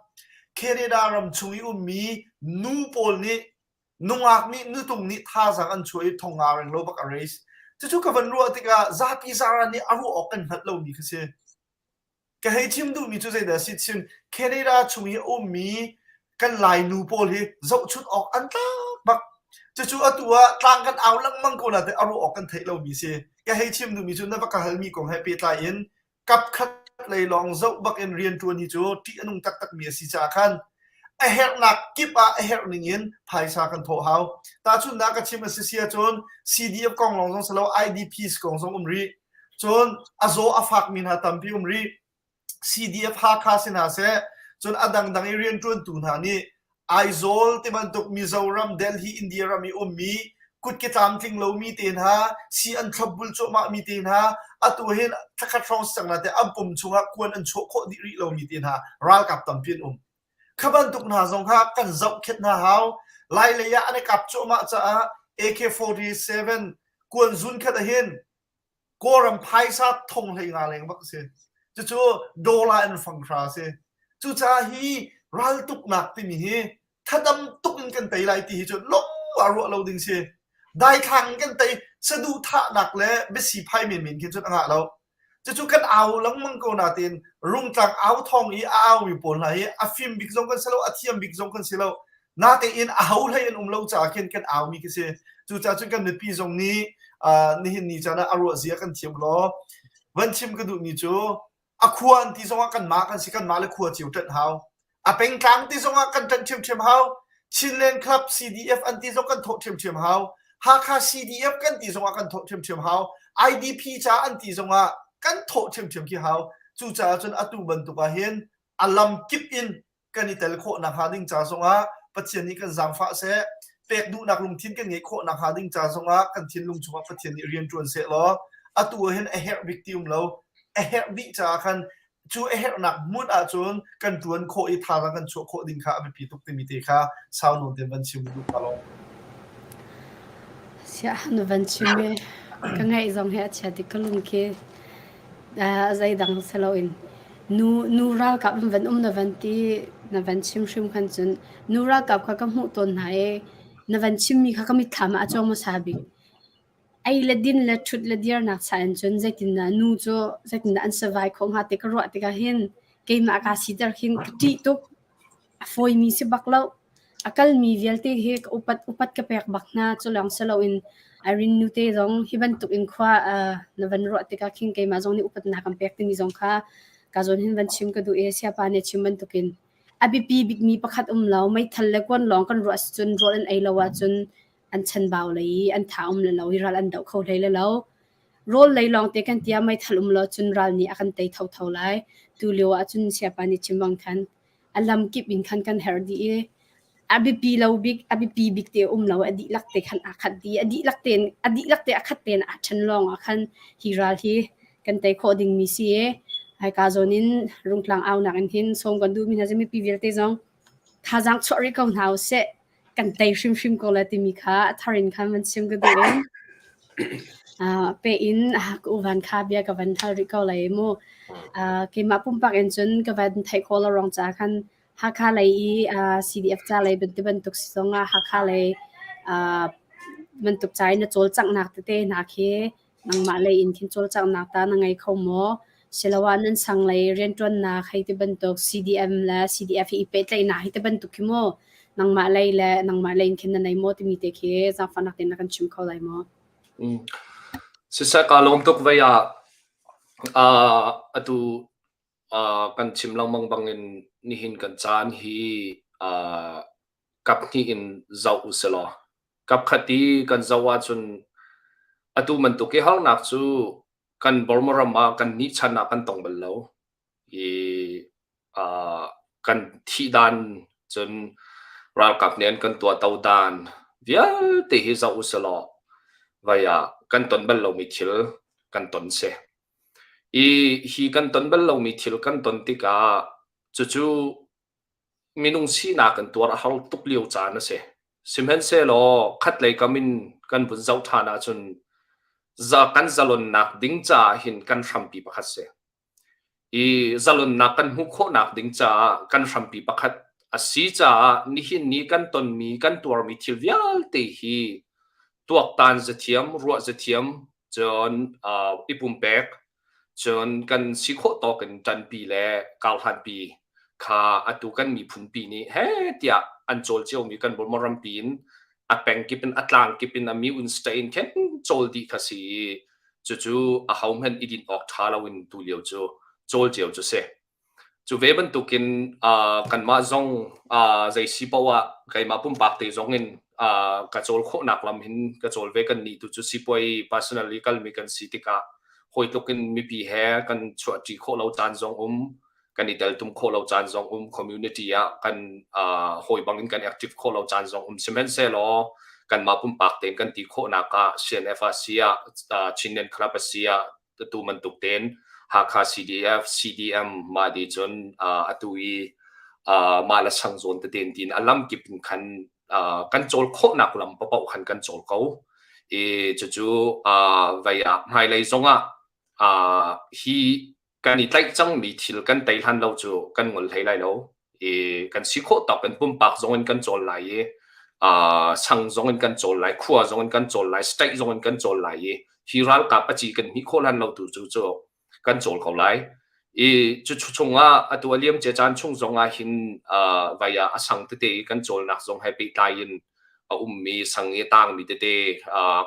Canada ram chung i ummi nu pawl nih nungak nih nutung nih thazaang an chuah i thong nga reng lo bak a raise. Cucu ka van ruah tikah zapi zaran nih a ruah awk kan hngalh lomi kha si. Ka hei chim duhmi cu zeidah a si cun Canada chung i a ummi kan Lai nu pawl hi zohchunh awk an tlak bak. Cucu atu ah tlang kan au lengmang ko nain a ruah awk kan theih lomi si. Ka hei chim duhmi cu na va ka halmi kong he pehtlai in kapkhat lei lawng zoh bak in rianṭuan hi cu ṭih a nung taktakmi a si caah khan a herhnak kip ah a herh ning in phaisa kan thawh hau. Tahchunhnak ka chim a si si ahcun CDF kong lawng zong si lo IDPs kong zong um rih. Cun a zaw a fakmi hna tampi um rih. CDF Hakha si hna seh, cun a dangdang i rianṭuantu hna nih Aizawl tibantuk Mizoram, Delhi, India ram i ummi kutke tlamtling lomi te hna, si an thlopbul cuahmahmi te hna, atu hin thlakhat hrawng si cang na te an pum chungah kuan an chuah khawh dih rih lomi te hna ralkap tampi an um. Kha bantuk hna zong kha kan zohkhenh hna hau. Lailei ah an i kap cuahmah caah AK-47 kuan zun khat ahhin Kawlram phaisa thong hlei nga leng bak a si. Cucu dollar in fang hra a si. Cucaah hi raltuknak timi hi thadam tuk in kan tei lai ti hi cu lung ah ruah lo ding si. Daithlang in kan tei saduhthahnak le biasi phai menmen khin cun a ngah lo. Cucu kan au lengmang ko nain rungtlang au thawng i a aumi pawl hna hi a fim bik zong kan si lo, a thiam bik zong kan si lo. Natein a ho hlei an um lo caah khin kan aumi khi si. Cucaah cun kan mipi zong nih nihin ni caan ah a ruah zia kan thiam law van chim ka duhmi cu a khua an ti zongah kanmah kan si kanmah le khua cio ṭanh hau. A pengtlang ti zongah kan ṭanh ṭhiamṭhiam hau. Chinland Club CDF an ti zong kan thawh ṭhiamṭhiam hau. Hakha CDF kan ti zongah kan thawh ṭhiamṭhiam hau. IDP ca an ti zongah kan thawh ṭhiamṭhiam khi hau. Cucaah cun atu bantuk ah hin a lam kip in kan i tel khawh nakhnga ding ca zongah Pathian nih kan zaangfah seh. Pek duhnak lungthin kan ngeih khawh nakhnga ding ca zongah kan thinlung chungah Pathian nih rian ṭuan seh law atu ah hin a herh bik ti um lo. A herh dih caah khan cu a herhnak hmun ahcun kan ṭuan khawh i thazaang kan chuah khawh ding kha a biapi tuk timi te kha sau nawn tein van chim duh ka lawm. Siah na van chim i ka ngaih zong hi a chia tik ka lung khi zeidang si loin nu nu ralkap in van um na van ti na van chim hrim khan cun nu ralkap kha ka hmuh tawn hna i na van chimmi kha ka mitthlam ah a cuang hmasa bik. Ei le din le ṭhut le dirnak cha in cun zeitindah nu cu zeitindah an survive khawh hnga ti ka ruah tikah hin keimah kaa siter khin ka ṭih tuk. A fawimi si bak lo. A kalmi vialte hi ka upat upat ka pek bak hna. Cu lawng si loin Irene nute zong hi bantuk in khua uh, na van ruah tikah khin keimah zong nih upatnak kan pek timi zong kha ka zawn hin van chim ka duh i siapa nih chim bantukin a biapi bikmi pakhat um lo meithal le kuan lawng kan ruah cun rawl an ei lo ahcun an chanbau lei i an tha um le lo i ral an doh kho hlei le lo. Rawl lei lawng te kan tia meithal um lo cun ral nih a kan tei thotho lai. Tu lio ah cun siapa nih chim bang khan a lam kip in khan kan herh dih i a biapi lo bik a biapi bik te um lo a dihlak te khan aa khat dih a dihlak tein a dihlak te a khat tein aa ṭhen lawng ah khan hi ral hi kan tei khawh ding mi si i haika zawn in rungtlang aunak in hin sawm kan duhmi hna cu mipi vialte zong thazaang chuah rih ko hna usih kan tei hrimhrim ko lai timi kha a thar in khan van chim ka duh in uh, pe in ka uvan kha bia ka van hal rih ko lai mu uh, keimah pumpak in cun ka van theih ko lo rong ca khan Hakha lei i uh, CDF ca lei bantu bantuk si zong ah Hakha lei uh, bantuk ca in na cawlcanghnak tete hna khi Nangmah lei in khin cawlcanghnak ta na ngei kho maw? Siloah nan sang lei rianṭuannak hei ti bantuk CDM le CDF hi i pehtlaihnak hi ti bantuk khi mu nangmah lei le nangmah lei in khin na nei maw timi te khi zaangfahnak tein na kan chim kho lai maw? Mm. Siseh kaa lawm tuk vei ah uh, atu uh, kan chim lengmang bangin nihin kan caan hi uh, kaphnih in zoh usilaw kapkhat i kan zoh ahcun atu bantuk i harnak cu kan Burma ram ah kan nih chan ah kan tong bal lo i uh, kan thih dan cun ralkap nih an kan tuahto dan vialte hi zoh usilaw vai ah kan ton bal lomi thil kan ton si. I hi kan ton bal lomi thil kan ton tikah cucu Minung sinak in tuar a har tuk lio caan a si. Sihmanhsehlaw khatlei kam in kan vun zoh ṭhan ahcun za kan zalonnak ding caah hin kan hrampi pakhat si. I zalonnak kan hmuh khawhnak ding caah kan hrampi pakhat a si caah nihin ni kan tonmi kan tuarmi thil vialte hi tuaktan zathiam, ruah zathiam, cun i pumpek, cun kan si khawh tawk in ṭanpi le karhlanpi kha atu kan miphunpi nih heh tiah an cawl ciomi kan Burma rampi in a pengkip in a tlangkip in a mi-un state in khin cawl dih kha si i cucu ahohmanh i dinh awk ṭha loin tulio cu cawl cio cu si. Cu ve bantukin uh, kanmah zong uh, zei si paoh ah keimah pumpak te zong in uh, ka cawl khawhnak lam hin ka cawl ve kan nih tu cu sipuai personally kalmi kan si tikah hawi tluk in mipi he kan chuahṭi khawh lo caan zong um kan i teltum khawh lo caan zong um community ah kan uh, hawi bang in kan active khawh lo caan zong um sihmanhsehlaw kanmah pumpak tein kan ti khawhnak ah CNF ah si ah uh, Chinland Club a si ah tu bantuk tein Hakha CDF CDM mah di cun uh, atu i uh, mah le sang zawn tete in tiin a lam kip in khan uh, kan cawl khawhnak lam paoh khan kan cawl ko i cucu uh, vei ah hmailei zongah uh, hi kan i tlaih cangmi thil kan tei hlan lo cu kan ngol hlei lai lo i kan si khawh tawk in pumpak zong in kan cawl lai i uh, sang zong in kan cawl lai khua zong in kan cawl lai state zong in kan cawl lai i hi ralkap a ci kan hmih khawh hlan lo tu cu cu kan cawl ko lai i cu chungah atu a liam cia caan chung zong ah hin uh, vai ah a sang tete i kan cawlnak zong he pehtlai in a ummi sang i tangmi tete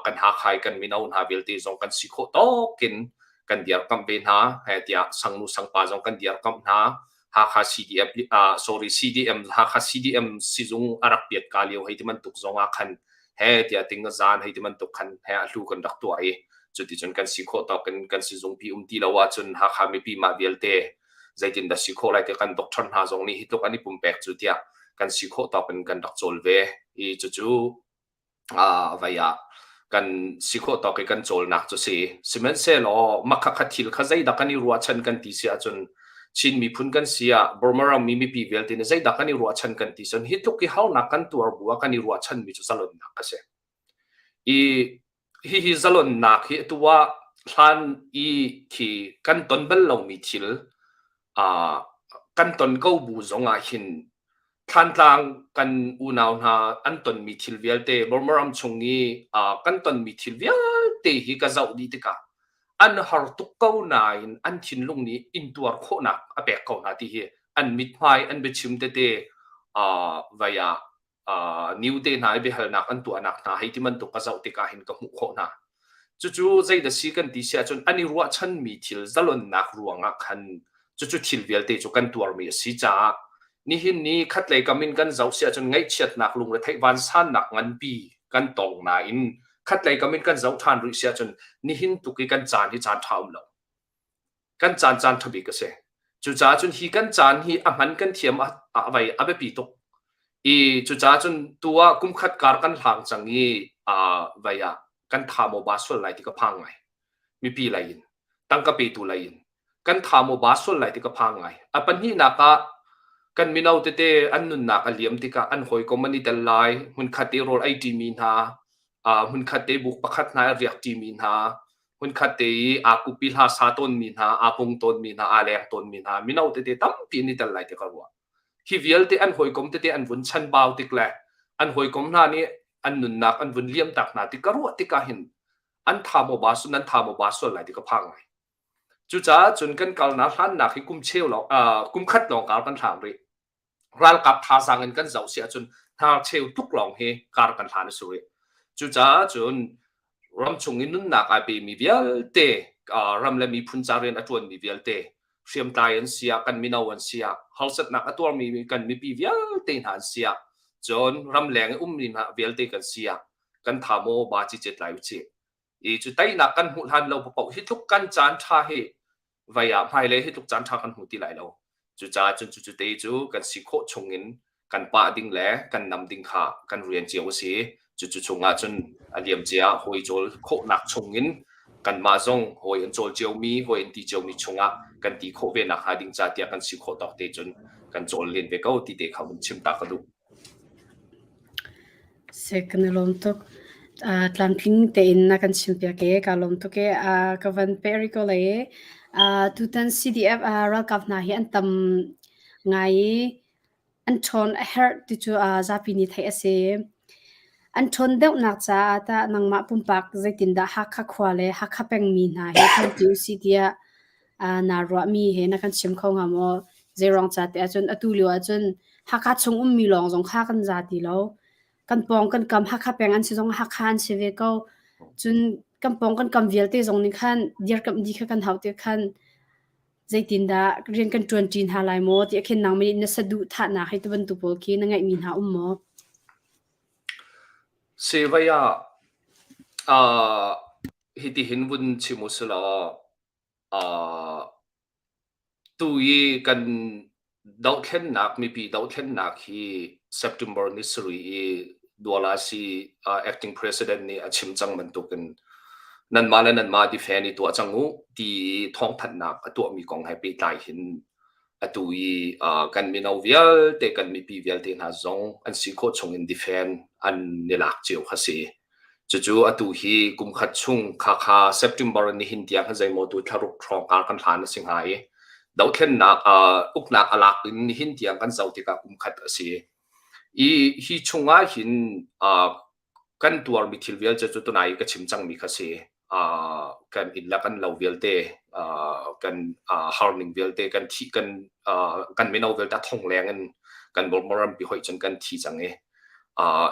kan Hakha kan mino hna vialte zong kan si khawh tawk in kan dirkamh ve hna he tiah sangnu sangpa zong kan dirkamh hna Hakha CDF uh, sorry CDM Hakha CDM sizung a rak piat ka lio hei ti bantuk zong ah khan he tiah ting zan hei ti bantuk khan he a hlu kan rak tuah i cuticun kan si khawh tawk in kan sizung pi um ti lo ahcun Hakha mipi mah vialte zeitindah si khawh lai ti kan doctor hna zong nih hi tluk an i pumpek cu tiah kan si khawh tawk in kan rak cawl ve i cucu vai ah kan si khawh tawk i kan cawlnak cu si sihmanhsehlaw mah kha thil kha zeidah kan i ruahchan kan ti si ahcun Chin miphun kan si ah Burma ram mi mipi vialte nih zeidah kan i ruahchan kan ti cun hi tluk i harnak kan tuar bu ah kan i ruahchan mi cu zalonnak a si i Hihi zalonnak hi atu ah hlan i khi kan ton bal lomi thil uh, kan ton ko bu zong ah hin Thlantlang kan unau hna an tonmi thil vialte Burma ram chung i uh, kan tonmi thil vialte hi ka zoh dih tikah an har tuk ko nain an thinlung nih intuar khawhnak a pek ko hna ti hi an mithmai an biachim tete uh, vai ah new te hna i biahalnak an tuahnak hna hei ti bantuk ka zoh tikah hin ka hmuh khawh hna. Cucu zeidah si kan ti si ahcun an i ruahchanmi thil zalonnak ruangah khan cucu thil vialte cu kan tuarmi a si caah nihin ni khatlei kam in kan zoh si ahcun ngaihchiatnak lungretheih vansannak nganpi kan tong nain khatlei kam in kan zoh ṭhan rih si ahcun nihin tuk i kan caan hi caan ṭha um lo. Kan caan caan ṭha bik a si. Cucaah cun hi kan caan hi a hman kan thiam a, a vai a biapi tuk. I cucaah cun tu ah kum khat kar kan hlang cang i uh, vai ah kan tha maw ba sual lai ti ka phang ngai. Mipi lei in, tangka petu lei in kan tha maw ba sual lai ti ka phang ngai. A pahnihnak ah kan mino tete an nunnak a liam tikah an hawikom an i tel lai, hmunkhat i rawl ei ṭimi hna, uh, hmunkhat te buk pakhat hna i riak ṭimi hna, hmunkhat te i aa kupi hla sa tawnmi hna, aa pung tawnmi hna, aa leng tawnmi hna, mino tete tampi an i tel lai ti ka ruah. Hi vialte an hawikom tete an vun chanbau tik le an hawikom hna nih an nunnak an vun liam tak hna ti ka ruah tikah hin an tha maw ba nan tha maw ba sual lai ti ka phang ngai. Cucaah cun kan kalnak hlannak hi kum cheu lawng uh, kum khat lawng kar kan hlang rih. Ralkap thazaang in kan zoh si ahcun hnarcheu tuk lawng hi kar kan hlan a si rih. Cucaah cun ramchung i nunnak ai pemi vialte ram le miphun ca rian a ṭuanmi vialte hriamtlai an si ah kan mino an si ah harsatnak a tuarmi kan mipi vialte hna an si ah cun ramleng i ummi hna vialte kan si ah kan tha maw ba ci cet lai u cih. I cu teinak kan hmuh hlan lo paoh hi tluk kan caan ṭha hi vai ah hmailei hi tluk caan ṭha kan hmu ti lai lo. Cucaah cun cucu te cu kan si khawh chung in kan pah ding le kan nam ding kha kan rian cio a si. Cucu chungah cun a liam cia hawi cawl khawhnak chung in kanmah zong hawi an cawl ciomi, hawi an ti ciomi chungah kan ti khawh ve nak hnga ding ca tiah kan si khawh tawk te cun kan cawl len ve ko ti te kha vun chim ta ka duh. Si, kan i lawm tuk. Tlamtling tein na kan chimpiak i kaa lawm tuk i ka van peh rih ko lai i. Tutan CDF ralkap hna hi an tam ngai i an ṭhawn a herh ti cu zapi nih theih a si. An ṭhawn deuhnak caah tah nangmah pumpak zeitindah Hakha khua le Hakha pengmi hna hi ṭhawnpi usih tiah naa ruahmi he na kan chim kho hnga maw? Zeiruang ca ti ahcun atu lio ahcun Hakha chung ummi lawng zong kha kan za ti lo. Kan pawng kan kam Hakha peng an si zong Hakha an si ve ko. Cun kan pawng kan kam vialte zong nih khan dirkamh dih kha kan hauh ti khan zeitindah rian kan ṭuanṭi hna lai maw ti khin nangmah nih na saduhthahnak hei ti bantuk pawl khi na ngeihmi hna um maw? Sivai ah uh, hitihin vun chim u sih law uh, Tu i kan dohthlennak mipi dohthlennak hi September ni sarih i Dualasi acting president nih a chim cang bantukin nanmah le nanmah defend i tuah cang u ti thawngthanhnak a tuahmi kong he pehtlai hin atu i kan mino vialte kan mipi vialte hna zong an si khawh chung in defend an i lak cio kha si. Cucu atu hi kum khat chung khakha September nihin tiang hi zeimaw tu thlaruk hrawng kar kan hlan a si hnga i dothlennak uknak a lak in nihin tiang kan zoh tikah kum khat a si. I hi chungah hin kan tuarmi thil vialte cu tunai i ka chim cangmi kha si. Kan inn le kan lo vialte, kan harning vialte, kan thih kan kan mino vialte a thong leng in kan Burma rampi hoih cun kan thi cang i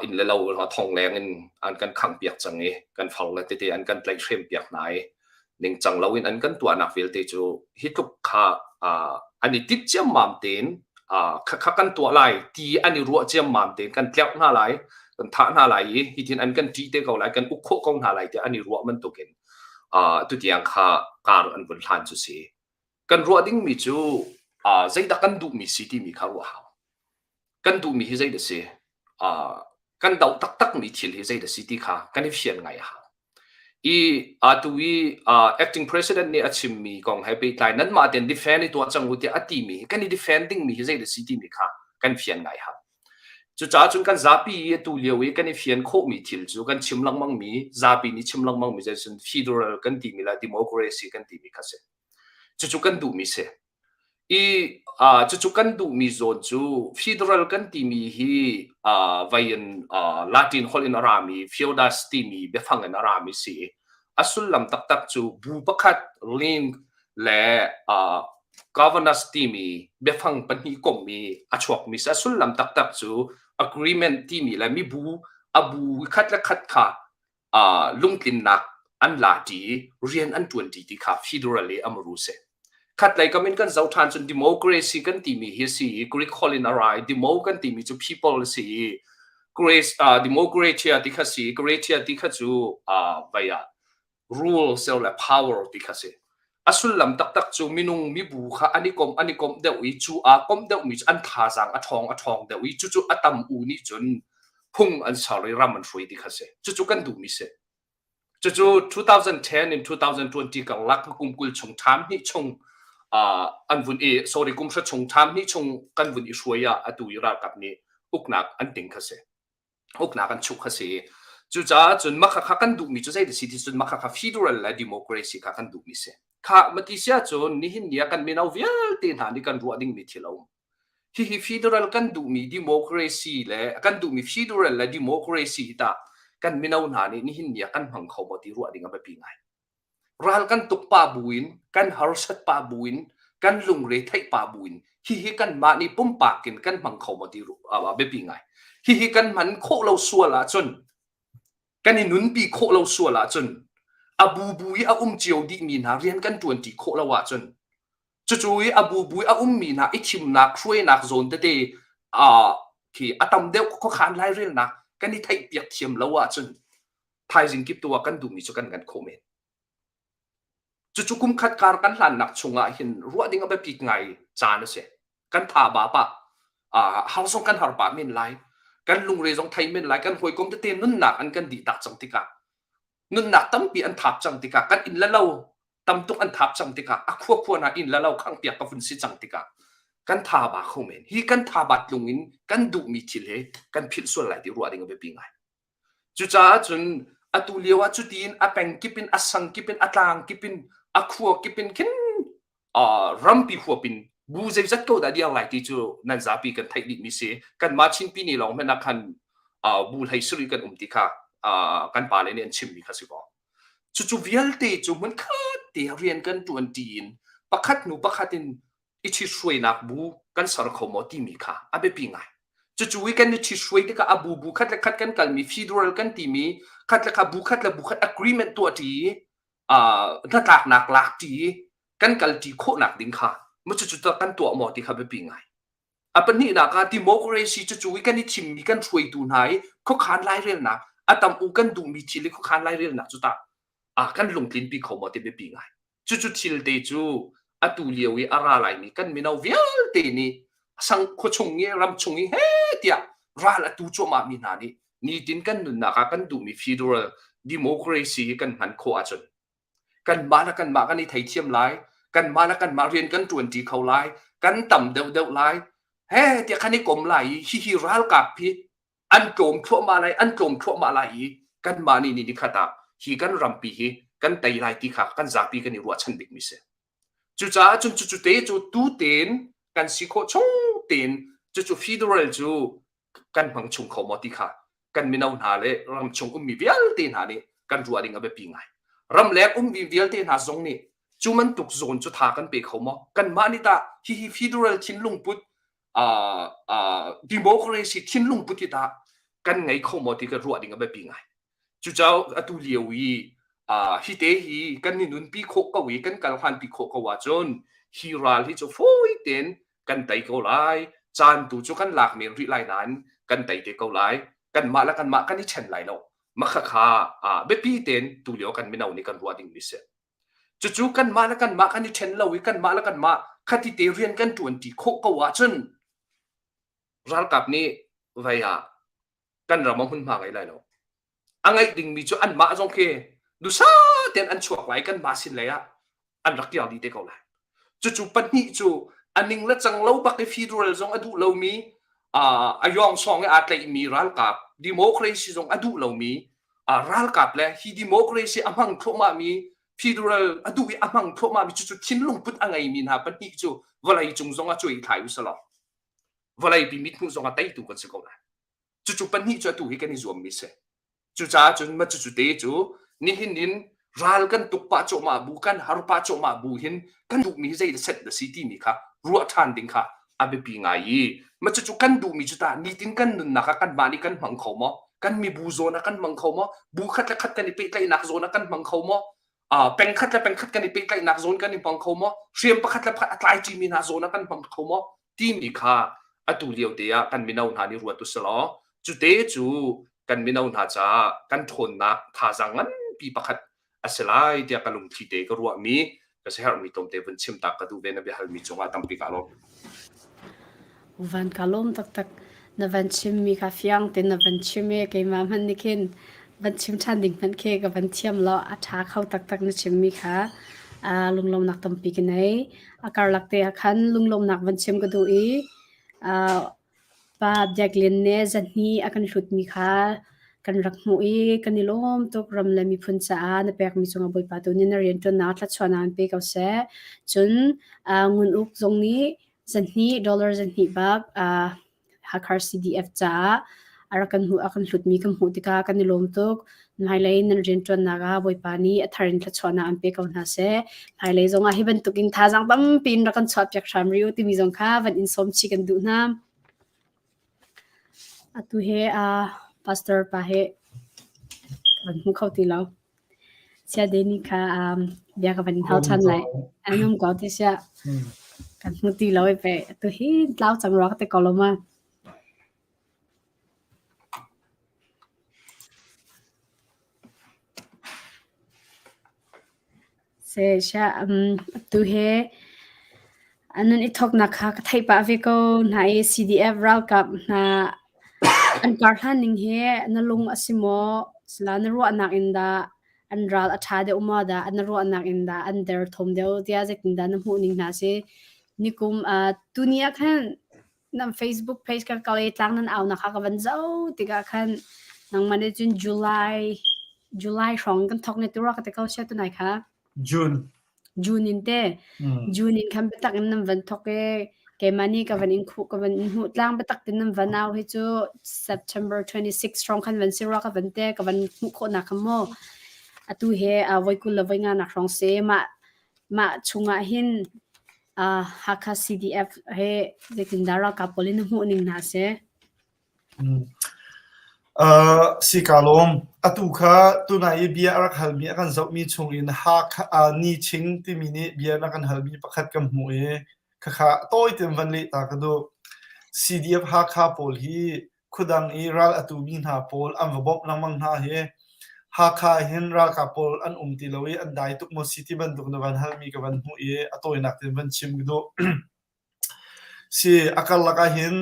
inn le lo a thong leng in an kan khanghpiak cang i kan far le tete an kan tlaihhrem piak hna i ningcang loin an kan tuahnak vialte cu hi tluk kha an i tit ciammam tein khakha kan tuah lai ti an i ruah ciammam tein kan tlerh hna lai kan thah hna lai i hitin an kan ṭih te ko lai kan uk khawh ko hna lai tiah an i ruah bantukin tutiang kha kar an vun hlan cu si kan ruah dingmi cu zeidah kan duhmi si timi kha ruah hau kan duhmi hi zeidah si kan doh taktakmi thil hi zeidah si ti kha kan i fian ngai a hau I atu i acting president nih a chimmi kong he pehtlai nanmah tein defend i tuah cang u tiah a timi hi kan i defend dingmi hi zeidah si timi kha kan fian ngai hau. Cucaah cun kan zapi i atu lio i kan i fian khawhmi thil cu kan chim lengmangmi zapi nih chim lengmangmi cun federal kan timi le democracy kan timi kha si. Cucu kan duhmi si. I cucu kan duhmi zawn cu federal kan timi hi vai in Latin holh in a rami feudus timi biafang in a rami si. A sullam taktak cu bu pakhat link le governance timi biafang pahnih komhmi a chuakmi si. A sullam taktak cu agreement timi le mibu a bu khat le khat kha lungtlinnak an la ṭi i rian an ṭuan ṭi ti kha federal i a muru si. Khatlei kam in kan zoh ṭhan cun democracy kan timi hi a si i Greek holh in a ra i demo kan timi cu people a si i Grace, uh, democratia ti kha si Gratia ti kha cu uh, vai ah rule sel le power ti kha si. A sullam taktak cu minung mibu kha an i komh an i komh deuh i cu aa komh deuhmi cu an thazaang a ṭhawng a ṭhawng deuh i cucu a tam u nih cun phung an ser i ram an hruai ti kha si. Cucu kan duhmi si. Cucu 2010 in 2020 karlak kum 20 chung ṭham hnih chung uh, an vun i sorry kum hra chung ṭham hnih chung kan vun i hruai ah atu i ralkap nih uknak an ting kha si. Uknak an chuh kha si. Cucaah cun mah kha kan duhmi cu zei si ti cun mah kha federal le democracy kha kan duhmi si. Kha mati sia cun nihin ni ah kan mino vialte hna nih kan ruah dingmi thil a um. Hihi federal kan duhmi democracy le kan duhmi federal le democracy hi tah kan mino hna nih nihin ni ah kan hmang kho maw ti ruah ding a biapi ngai. Ral kan tuk pah buin, kan harsat pah buin, kan lungre theih pah buin hihi kanmah nih pumpak in kan hmang kho maw ti a biapi ngai. Hihi kan hman khawh lo sual ahcun kan i nunpi khawh lo sual ahcun a bubu i a um cio dihmi hna rian kan ṭuanṭi khawh lo ahcun cucu i a bubu i a ummi hna i thimnak hruainak zawn tete uh, khi a tam deuh khuakhan lairelnak kan i theihpiak thiam lo ahcun thaizing kip tu ah kan duhmi cu kan ngan khawh men. Cucu kum khat kar kan hlannak chungah hin ruah ding a biapit ngai caan a si. Kan tha ba pah, har zong kan har pah men lai, kan lungre zong thei men lai, kan hawikom tete nunnak an kan dih tak cang tikah, nunnak tampi an thap cang tikah, kan inn le lo tam tuk an thap cang tikah, a khua khua hna inn le lo khangpiak ka vun si cang tikah, kan tha ba kho men. Hi kan tha bat lung in kan duhmi thil he kan philh sual lai ti ruah ding a biapi ngai. Cucaah cun atu lio ah cutiin a peng kip in a sang kip in a tlang kip in a khua kip in khin Rampi huap in bu zeizat ko dah dir lai ti cu nan zapi kan theih dih mi si. Kanmah Chinpi ni lawng hmanh ah khan bu hlei sarih kan um ti kha kan pale nih an chimmi kha si ko. Cucu vialte cu hmunkhat te rian kan ṭuan ṭi in pakhat hnu pakhat in i ṭhithruainak bu kan ser kho maw timi kha a biapi ngai. Cucu i kan i ṭhithruai tikah a bu bu khat le khat kan kalmi federal kan timi khat le khat bu khat le bu khat agreement tuah ṭi i hnatlaknak lak ṭi i kan kalṭi khawhnak ding kha maw cucu kan tuah maw ti kha biapi ngai. A pahnihnak ah democracy cucu i kan i thimmi kan hruaitu hna i khuakhan lairelnak a tam u kan duhmi thil i khuakhan lairelnak cu tah kan lungtlinpi kho maw ti biapi ngai. Cucu thil te cu atu lio i a ra laimi kan mino vialte nih sang khuachung i ramchung i he tiah ral atu cuahmah mi hna nih nitin kan nunnak ah kan duhmi federal democracy hi kan hman khawh ahcun kanmah le kanmah kan i theithiam lai, kanmah le kanmah rian kan ṭuanṭi kho lai, kan tam deuhdeuh lai, he tiah kan i kom lai i hihi ralkap hi an tlawm thluahmah lai, an tlawm thluahmah lai i kanmah nih ni nikhat ah hi kan rampi hi kan tei lai ti kha kan zapi kan i ruahchan bikmi si. Cucaah cun cucu te cu tu tein kan si khawh chung tein cucu federal cu kan hmang chung kho maw ti kha kan mino hna le ramchung ummi vialte hna nih kan ruah ding a biapi ngai. Ramleng ummi vialte hna zong nih cu bantuk zawn cu tha kan pe kho maw? Kanmah nih tah hihi federal thinlung put uh, uh, democracy thinlung put hi tah kan ngei kho maw ti ka ruah ding a biapi ngai. Cucaah atu lio i hi te hi kan i nunpi khawh ko i kan kal hlanpi khawh ko ahcun hi ral hi cu fawi tein kan tei ko lai. Caan tu cu kan lak men rih lai nain kan tei te ko lai. Kanmah le kanmah kan i ṭhen lai lo. Mah khakha biapi tein tulio kan mino nih kan ruah dingmi si. Cucu kanmah le kanmah kan i ṭhen lo i kanmah le kanmah khati te rian kan ṭuanṭi khawh ko ahcun ralkap nih vei ah kan ram ah hmunhma ngei lai lo. A ngeih dingmi cu anmah zong khi dusa tein an chuak lai kanmah sin lei ah an rak kir dih te ko lai. Cucu pahnih cu a ning le cang lo bak i federal zong a duh lomi a yawng sawng i aa tlaihmi ralkap democracy zong a duh lomi ralkap le hi democracy a hmang thluahmahmi federal a duh i a hmang thluahmahmi cucu thinlung put a ngeimi hna pahnih cu vawlei cung zong ah cuai thlai u selaw vawlei pi mithmuh zong ah teitu kan si ko lai. Cucu pahnih cu atu hi kan i zuammi si. Cucaah cun ma cucu te cu nihin in ral kan tuk pah cuahmah bu kan har pah cuahmah bu hin kan duhmi hi zei set na si timi kha ruah ṭhan ding kha a biapi ngai i ma cucu kan duhmi cu tah nitin kan nunnak ah kanmah nih kan hmang kho maw kan mibu zawn ah kan hmang kho maw bu khat le khat kan i pehtlaihnak zawn ah kan hmang kho maw peng khat le peng khat kan i pehtlaihnak zawn kan i hmang kho maw hriam pakhat le pakhat a tlai ṭimi hna zawn ah kan hmang kho maw timi kha atu lio te ah kan mino hna nih ruat usalaw cute cu kan mino hna caah kan ṭhawnnak thazaang nganpi pakhat a si lai tiah ka lungthli te ka ruahmi ka siaherhmi tlawmte vun chim tak ka duh ve na biahalmi cungah tampi ka lawm. Van ka lawm taktak na van chimmi kha fiang tein na van chim i keimah hmanh nih khin van chim ṭhan ding hmanh khi ka van thiam lo a ṭha kho taktak na chimmi kha lunglawmnak tampi ka nei. A karlak te ah khan lunglawmnak van chim ka duh i Pa Biak Lian nih zahni a kan hlutmi kha kan rak hmuh i kan i lawm tuk. Ram le miphun caah na pekmi cungah Bawipa tu nih na rianṭuannak thluachuahnak in pe ko seh. Cun Ngun Uk zong nih zahni dollar zahnih bak Hakha CDF caah a rak kan hmuh a kan hlutmi kan hmuh tikah kan i lawm tuk. Hmailei nan rianṭuannak ah Bawipa nih a thar in thluachuahnak an pe ko hna seh. Hmailei zongah hi bantukin thazaang tampi in rak kan chuahpiak hram rih u timi zong kha van in sawm chih kan duh hna. Atu he uh, pastor pa he kan hmu kho ti lo. Sia Deni kha um, bia ka van in hau ṭhan lai. An um ko ti sia. Kan hmu ti lo i pe. Atu hi tlau cang rua ka te ko lo ma. Atu hi nan i thawknak kha ka theih pah ve ko hna i CDF ralkap hna an karhlan ning hi na lung a si maw? Sila na ruahnak in dah an ral a ṭha deuh maw dah na ruahnak in dah an derthawm deuh tiah zeitindah na hmuh ning hna si? Nikum tuni ah khan nan Facebook page ka kal i tlang nan au nak kha ka van zoh tikah khan nangmah nih cun July July hrawng kan thawk ne tura ka ti ko sia tunai kha June. June in te June in khan biatak in nan van thawk i keimah nih ka van in khuh ka van in hmuh tlang biatak tin nan van au hi cu September 26 hrawng khan van si rua ka van te ka van hmuh khawhnak kha mu. Atu he voi 20 le voi nga nak hrawng si mah mah chungah hin Hakha CDF he zeitindah ralkap pawl in na hmuh ning hna si? Si kaa lawm. Atu kha tunai i bia a rak halmi a kan zohmi chungin Hakha Ni Ching timi nih bia na kan halmi pakhat kan hmuh i khakha tawi tein van leh ta ka duh. CDF Hakha pawl hi khuadang i ral a tumi hna pawl an va bawmh lengmang hna hi Hakha hin ralkap pawl an um ti lo i an dai tuk maw si ti bantuk na van halmi ka van hmuh i a tawinak tein van chim ka duh. Si a karlak ahhin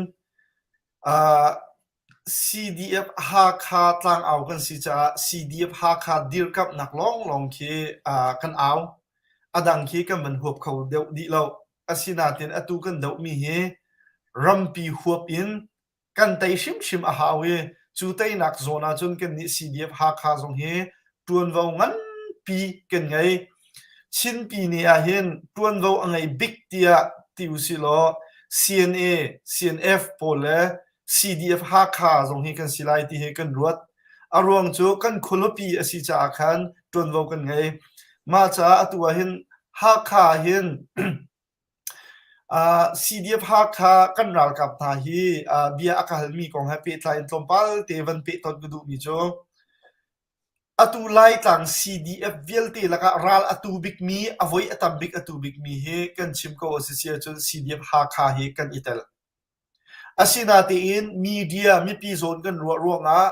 CDF Hakha tlangau kan si caah CDF Hakha dirkamhnak lawnglawng khi kan au. A dang khi kan van huap kho deuh dih lo. Asinain atu kan dohmi hi rampi huap in kan tei hrimhrim a hau i cu teinak zawn ahcun kannih CDF Hakha zong hi ṭuanvo nganpi kan ngei. Chinpi ni ahhin ṭuanvo a ngei bik tiah ti usih law CNA, CNF pawl le CDF Hakha zong hi kan si lai ti hi kan ruat. A ruang cu kan khualipi a si caah khan ṭuanvo kan ngei. Mah caah atu ahhin Hakha hin CDF Hakha kan ralkap hna hi bia a ka halmi kong he pehtlai in tlawmpal te van pehtonh ka duhmi cu atu Laitlang CDF vialte lakah ral a tu bikmi, a voi a tam bik a tu bikmi hi kan chim ko a si si ahcun CDF Hakha hi kan i tel. Asinain media mipi zawn kan ruah ruangah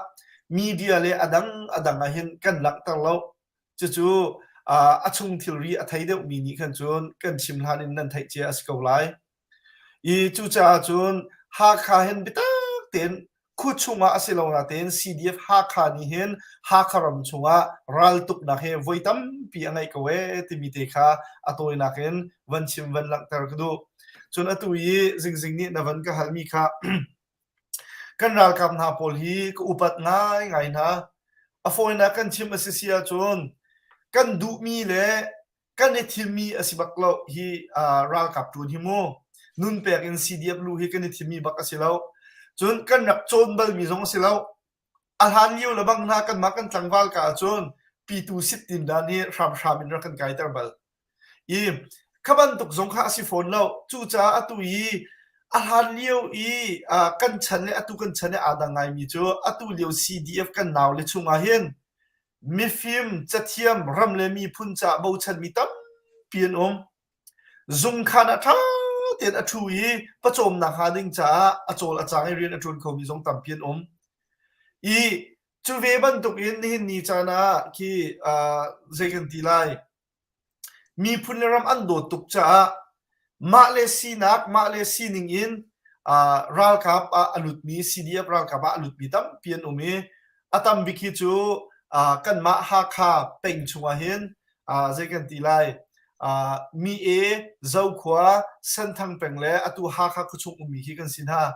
media le a dang a dang ah hin kan langhter lo. Cucu a chung thilri a thei deuhmi nih khan cun kan chim hlan in nan theih cia a si ko lai. I cucaah cun Hakha hin biatak tein khua chungah a si lo natein CDF Hakha nih hin Hakha ram chungah raltuknak hi voi tampi a ngeih ko ee timi te kha a tawinak in van chim van langhter ka duh. Cun atu i Zingzing nih na van ka halmi kha kan ralkap hna pawl hi ka upat ngaingai hna. A fawinak kan chim a si si ahcun kan duhmi le kan i thimmi a si bak lo hi ralkap ṭuan hi mu. Nun pek in CDF lu hi kan i thimmi bak a si lo. Cun kan rak cawn balmi zong a si lo. A hlan lio le bang hna kanmah kan tlangval ka ahcun pitu sit tin dan hi hramhram in rak kan kaiter bal. I kha bantuk zong kha a si fawn lo. Cucaah atu i a hlan lio i kan chan le atu kan chan i aa dang ngaimi cu atu lio CDF kan nau le chungah hin mifim, cathiam, ram le miphun caah bochanmi tampi an um. Zungkhan ah ṭha tein a ṭhu i pawcawmnak hnga ding caah a cawl a cang i rian a ṭuan khomi zong tampi an um. I cu ve bantukin nihin ni caan ah khi zei kan ti lai, Miphun le ram an dawt tuk caah mah le sinak, mah le sining in ralkap ah a lutmi, CDF ralkap ah a lutmi tampi an um i a tam bik hi cu kanmah Hakha peng chungah hin zei kan ti lai, Mi-e, Zokhua, Senthang peng le atu Hakha khuachung ummi khi kan si hna.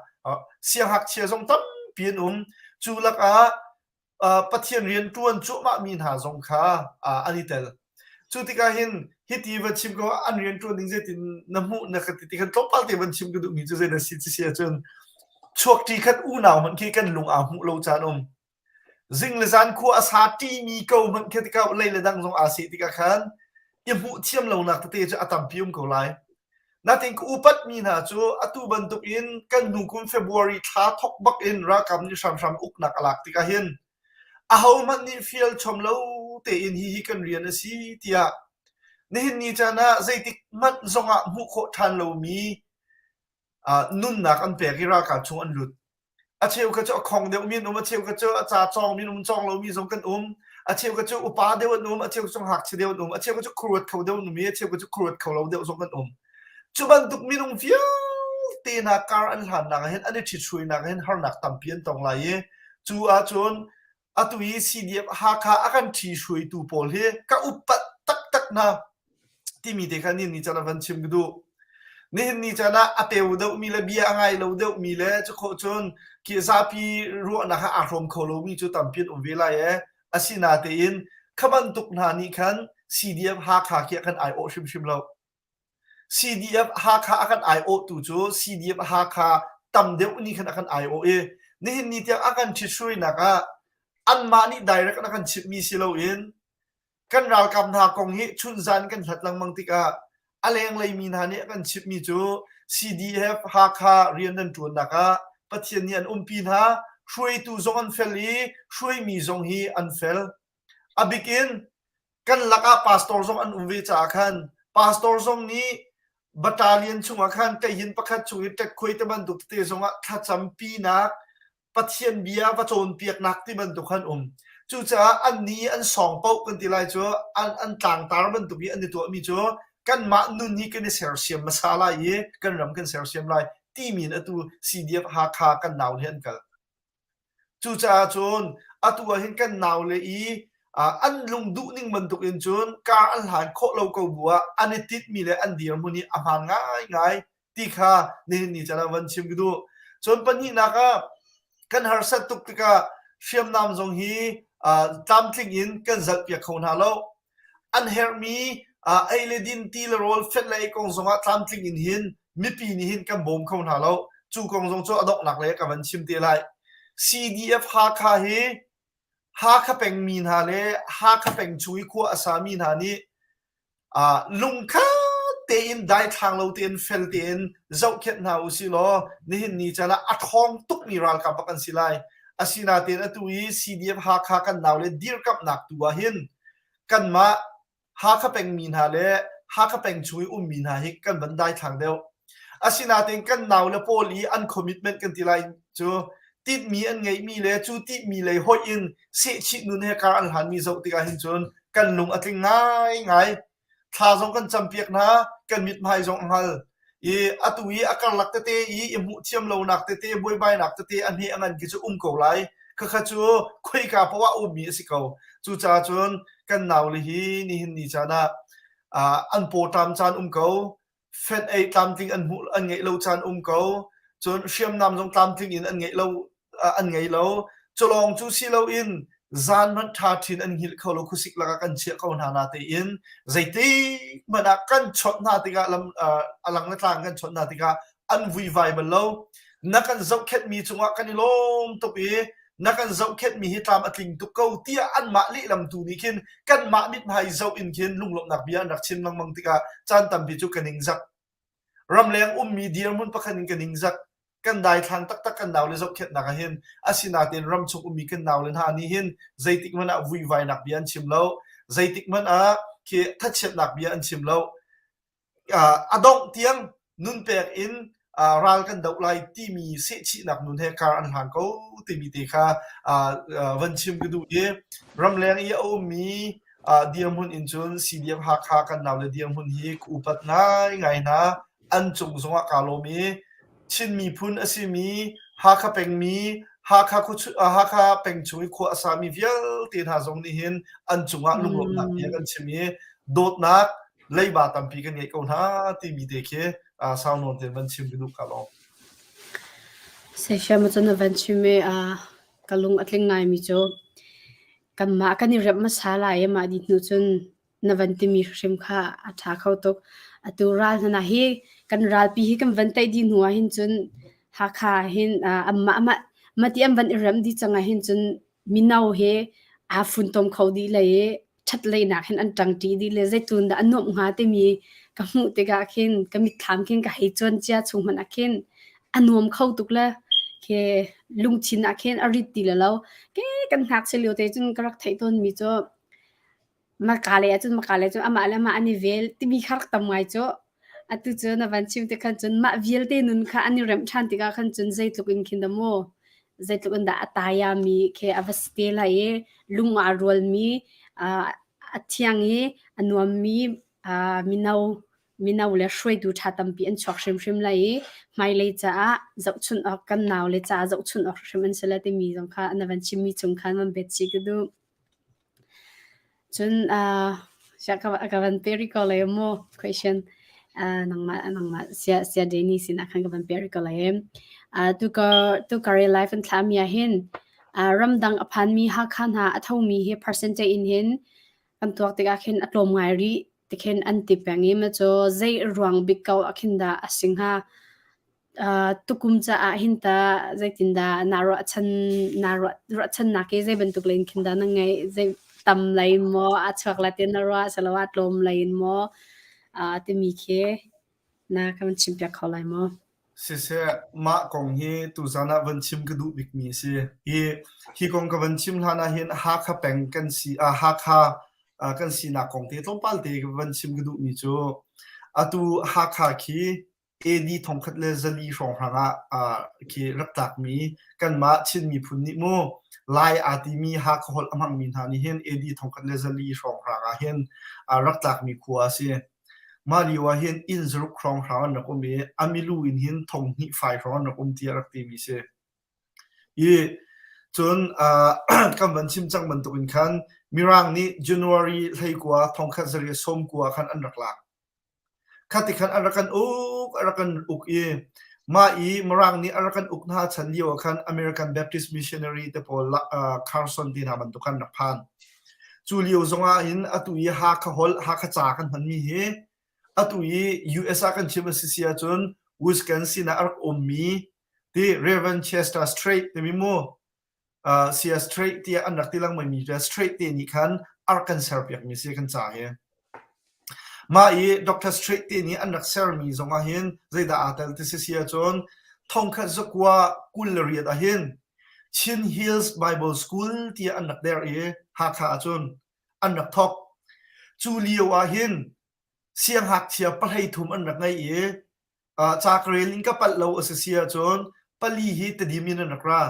Siangngakchia zong tampi an um. Cu lakah Pathian rian ṭuan cuahmahmi hna zong kha an i tel. Cu tikah hin hiti van chim ko an rian ṭuan ding zeitin na hmuh na ka ti ti khan tlawmpal te van chim ka duhmi cu zei na si si ahcun chuakṭi khat unau hmanh khi kan lung aa hmuh lo caan um. Zing le zan khua a sa ṭimi ko hmanh khi tikah lei le dang zong aa seh tikah khan i hmuh thiam lonak tete cu a tampi um ko lai. Natin ka upatmi hna cu atu bantukin kan hnu kum February thla thawk bak in ralkap nih hramhram uknak a lak tikah hin ahohmanh nih fial chom lo tein hihi kan rian a si tiah nihin ni caan ah zeitik hmanh zongah hmuh khawh ṭhan lomi nunnak an pek i ralkap chung an lut. A cheu kha cu a khong deuhmi an um, a cheu kha cu a ca cawngmi an um, cawng lomi zong kan um. A cheu kha cu upa deuh an um, a cheu cu ngakchia deuh an um, a cheu kha cu khuaruat kho deuh an um i a cheu kha cu khuaruat kho lo deuh zong kan um. Cu bantuk minung vialte hna kar an hlannak ah hin an i ṭhithruainak ah hin harnak tampi an tong lai i cu ahcun atu i CDF Hakha a kan ṭhihruaitu pawl hi ka upat taktak hna timi te kha nihin ni caan ah van chim ka duh. Nihin ni caan ah a peu deuhmi le bia a ngai lo deuhmi le cu khawh cun khi zapi ruahnak ah aa hrawm kho lomi cu tampi an um ve lai ee. Asinatein kha bantuk hna nih khan CDF Hakha khi a kan aiawh hrimhrim lo. CDF Hakha a kan aiawhtu cu CDF Hakha tam deuh nih khan a kan aiawh i nihin ni tiang a kan ṭhithruainak ah anmah nih direct in a kan chimhmi si loin kan ralkap hna kong hi chunzan kan hlat lengmang tikah a lenglei mi hna nih a kan chimhmi cu CDF Hakha rian nan ṭuannak ah Pathian nih an umpi hna, hruaitu zong an fel i hruaimi zong hi an fel. A bik in kan lakah pastor zong an um ve caah khan pastor zong nih battalion chungah khan keihin pakhat chung i ṭetkhuai te bantuk tete zongah thlacampinak Pathian bia va cawnpiaknak ti bantuk khan um. Cucaah an ni an sawng paoh kan ti lai cu an, an tlangtar bantuk i an i tuahmi cu kanmah nun hi kan i sersiam hmasa lai i kan ram kan sersiam lai timi in atu CDF Hakha kan nau he an kal. Cucaah cun atu ah hin kan naule i an lung duhning bantukin cun kar an hlan khawh lo ko bu ah an i tinhmi le an dirhmun hi a hmaan ngaingai ti kha nihin ni caan ah van chim ka duh. Cun pahnihnak ah kan harsat tuk tikah hriamnam zong hi tlamtling in kan zalhpiak kho hna lo. An herhmi ei le din, ti le rawl, fenh le ei kong zongah tlamtling in hin mipi nih hin kan bawm kho hna lo. Cu kong zong cu a donghnak lei ah ka van chim te lai. CDF Hakha hi Hakha pengmi hna le Hakha peng chung i khua a sami hna nih lungkhat tein daithlang lo tein fel tein zohkhenh hna usih law nihin ni caan ah a ṭhawng tukmi ralkap bak an si lai. Asinain atu i CDF Hakha kan naule dirkamhnak tu ah hin kanmah Hakha pengmi hna le Hakha peng chung i ummi hna hi kan van daithlang deuh. Asinain kan naule pawl i an commitment kan ti lai cu tinhmi an ngeihmi le cu tinhmi lei hoih in sehchih nun he kar an hlanmi zoh tikah hin cun kan lung a tling ngaingai. Thla zong kan campiak hna, kan mithmai zong a hngal. I atu i a karlak tete i i hmuh thiam lonak tete, buaibainak tete a hme a ngan khi cu um ko lai. Khakha cu khoika poah ah ummi a si ko. Cucaah cun kan naule hi nihin ni caan ah uh, an pawṭam caan um ko, fenh ei tlamtling an hmuh an ngeih lo caan um ko cun hriamnam zong tlamtling in an ngeih lo an ngei lo culawng cu si loin zan hmanh ṭha ṭhin an hngilh kho lo khuasik lakah kan chiah ko hna na tein zeitik hmanh ah kan chawnh hna tikah lam a lang le tlang kan chawnh hna tikah an vuivai bal lo na kan zohkhenhmi cungah kan i lawm tuk i na kan zohkhenhmi hi tlam a tling tuk ko tiah anmah lehlam tu nih khin kanmah mithmai zoh in khin lunglawmhnak bia an rak chim lengmang tikah caan tampi cu ka ningzak. Ramleng ummi dirhmun pakhat in ka ningzak. Kan daithlang taktak kan naule zohkhenhnak ah hin asinain ramchung ummi kan naule hna nih hin zeitik hmanh ah vuivainak bia an chim lo. Zeitik hmanh ah khi thachiatnak bia an chim lo. A dongh tiang nun pek in ral kan doh lai timi sehchihnak nun he kar an hlang ko timi te kha van chim ka duh i ramleng i a ummi dirhmun in cun CDF Hakha kan naule dirhmun hi ka upat ngaingai hna. An cung zongah kaa lawm i Chin miphun a simi Hakha pengmi Hakha Hakha peng chung i khua a sami vialte hna zong nih hin an cungah lunglawmhnak bia kan chim i dawtnak leiba tampi kan ngeih ko hna timi te khi sau nawn tein van chim ka duh ka lawm. Sesiam cun na van chim i ka lung a tling ngaimi cu kanmah kan i remh hmasa lai i mah dih hnu cun na van timi hrim kha a ṭha kho tuk. Atu ral hna hi kan ralpi hi kan van tei dih hnu ah hin cun Hakha hin anmah mah mah ti an van i remh dih cang ah hin cun mino hi aa funtom kho dih lai i ṭhatleinak hin an ṭangṭi dih le zeitlun dah a nuamh hnga timi ka hmuh tikah khin ka mitthlam khin ka hei cuan cia chung hmanh ah khin a nuam kho tuk le khi lungthin ah khin a rit ti le lo. Ke kan ngakchia lio te cun ka rak theih tawnmi cu Maka lei ahcun maka lei cu amah le amah an i vel timi kha rak tam ngai cu. Atu cu na van chim tik khan cun mah vialte nun kha an i remh ṭhan tikah khan cun zeitluk in khin dah maw zeitluk in dah a tayami khi a va si te lai i lung aa rualmi uh, a thiang i a nuammi uh, mino mino le hruaitu ṭha tampi an chuak hrimhrim lai i hmailei caah zohchunh awk kan naule caah zohchunh awk hrim an si lai timi zong kha na van chimmi chung khan van bet chih ka duh. Cun uh, ka van pe rih ko lai mu question uh, nangmah nangmah sia sia Danny sinah khan ka van pe rih ko lai. Uh, tu ka tu ka real life an thlami ah hin uh, ramdang a phanmi Hakha hna a thomi hi percentage in hin Kan tuak tikah khin a tlawm ngai rih ti khin an ti peng i macu zei ruang bik ko ah khin dah a si hnga? Uh, tukum caah hin tah zeitindah naa ruahchan naa ruah ruahchannak hi zei bantuk lei in khin dah na ngeih? Zei tam lei in maw a chuak lai tiah na ruah, asiloah tlawm lei in maw? Uh, timi khi na kan chimpiak kho lai maw? Siseh, mah kong hi tuzan ah van chim ka duh bikmi a si. Hi, hi kong ka van chim hlan ah hin Hakha peng kan si, ah Hakha uh, kan sinak kong te tlawmpal te ka van chim ka duhmi cu atu Hakha khi AD 1400 hrawnghrang ah khi rak tlakmi kanmah Chin miphun nih mu Lai aa timi Hakha holh a hmangmi hna nih hin AD 1400 hrawnghrang ah hin rak tlakmi khua a si. Mah lio ah hin inn zaruk hrawnghrang an rak um i a milu in hin 2000 fai hrawng an rak um tiah rak timi si. I cun kan van chim cang bantukin khan Mirang nih January 19 1990 khan an rak lak. Khati khan a rak kan uk, a rak kan uk i mah i Mirang nih a rak kan uk hna chan lio ah khan American Baptist Missionary te pawl uh, Carson te hna bantuk khan rak phan. Cu lio zong ah hin atu i Hakha holh, Hakha ca kan hmanmi hi atu i US ah kan chim a si si ahcun Wisconsin ah a rak ummi ti Reverend Chester Strait timi mu uh, sia straight tiah an rak ti lengmang mi straight te nih khan a rak kan serpiak mi si kan ca hi. Mah i Dr. Straight te nih an rak sermi zong ah hin zeidah aa tel ti si si ahcun thongkhat zakua 28 ah hin Chin Hills Bible School tiah an rak der i Hakha ahcun an rak thok. Cu lio ah hin siangngakchia 13 an rak ngei i Ca ka rel in ka palh lo a si si ahcun pali hi Tedim in an rak ra.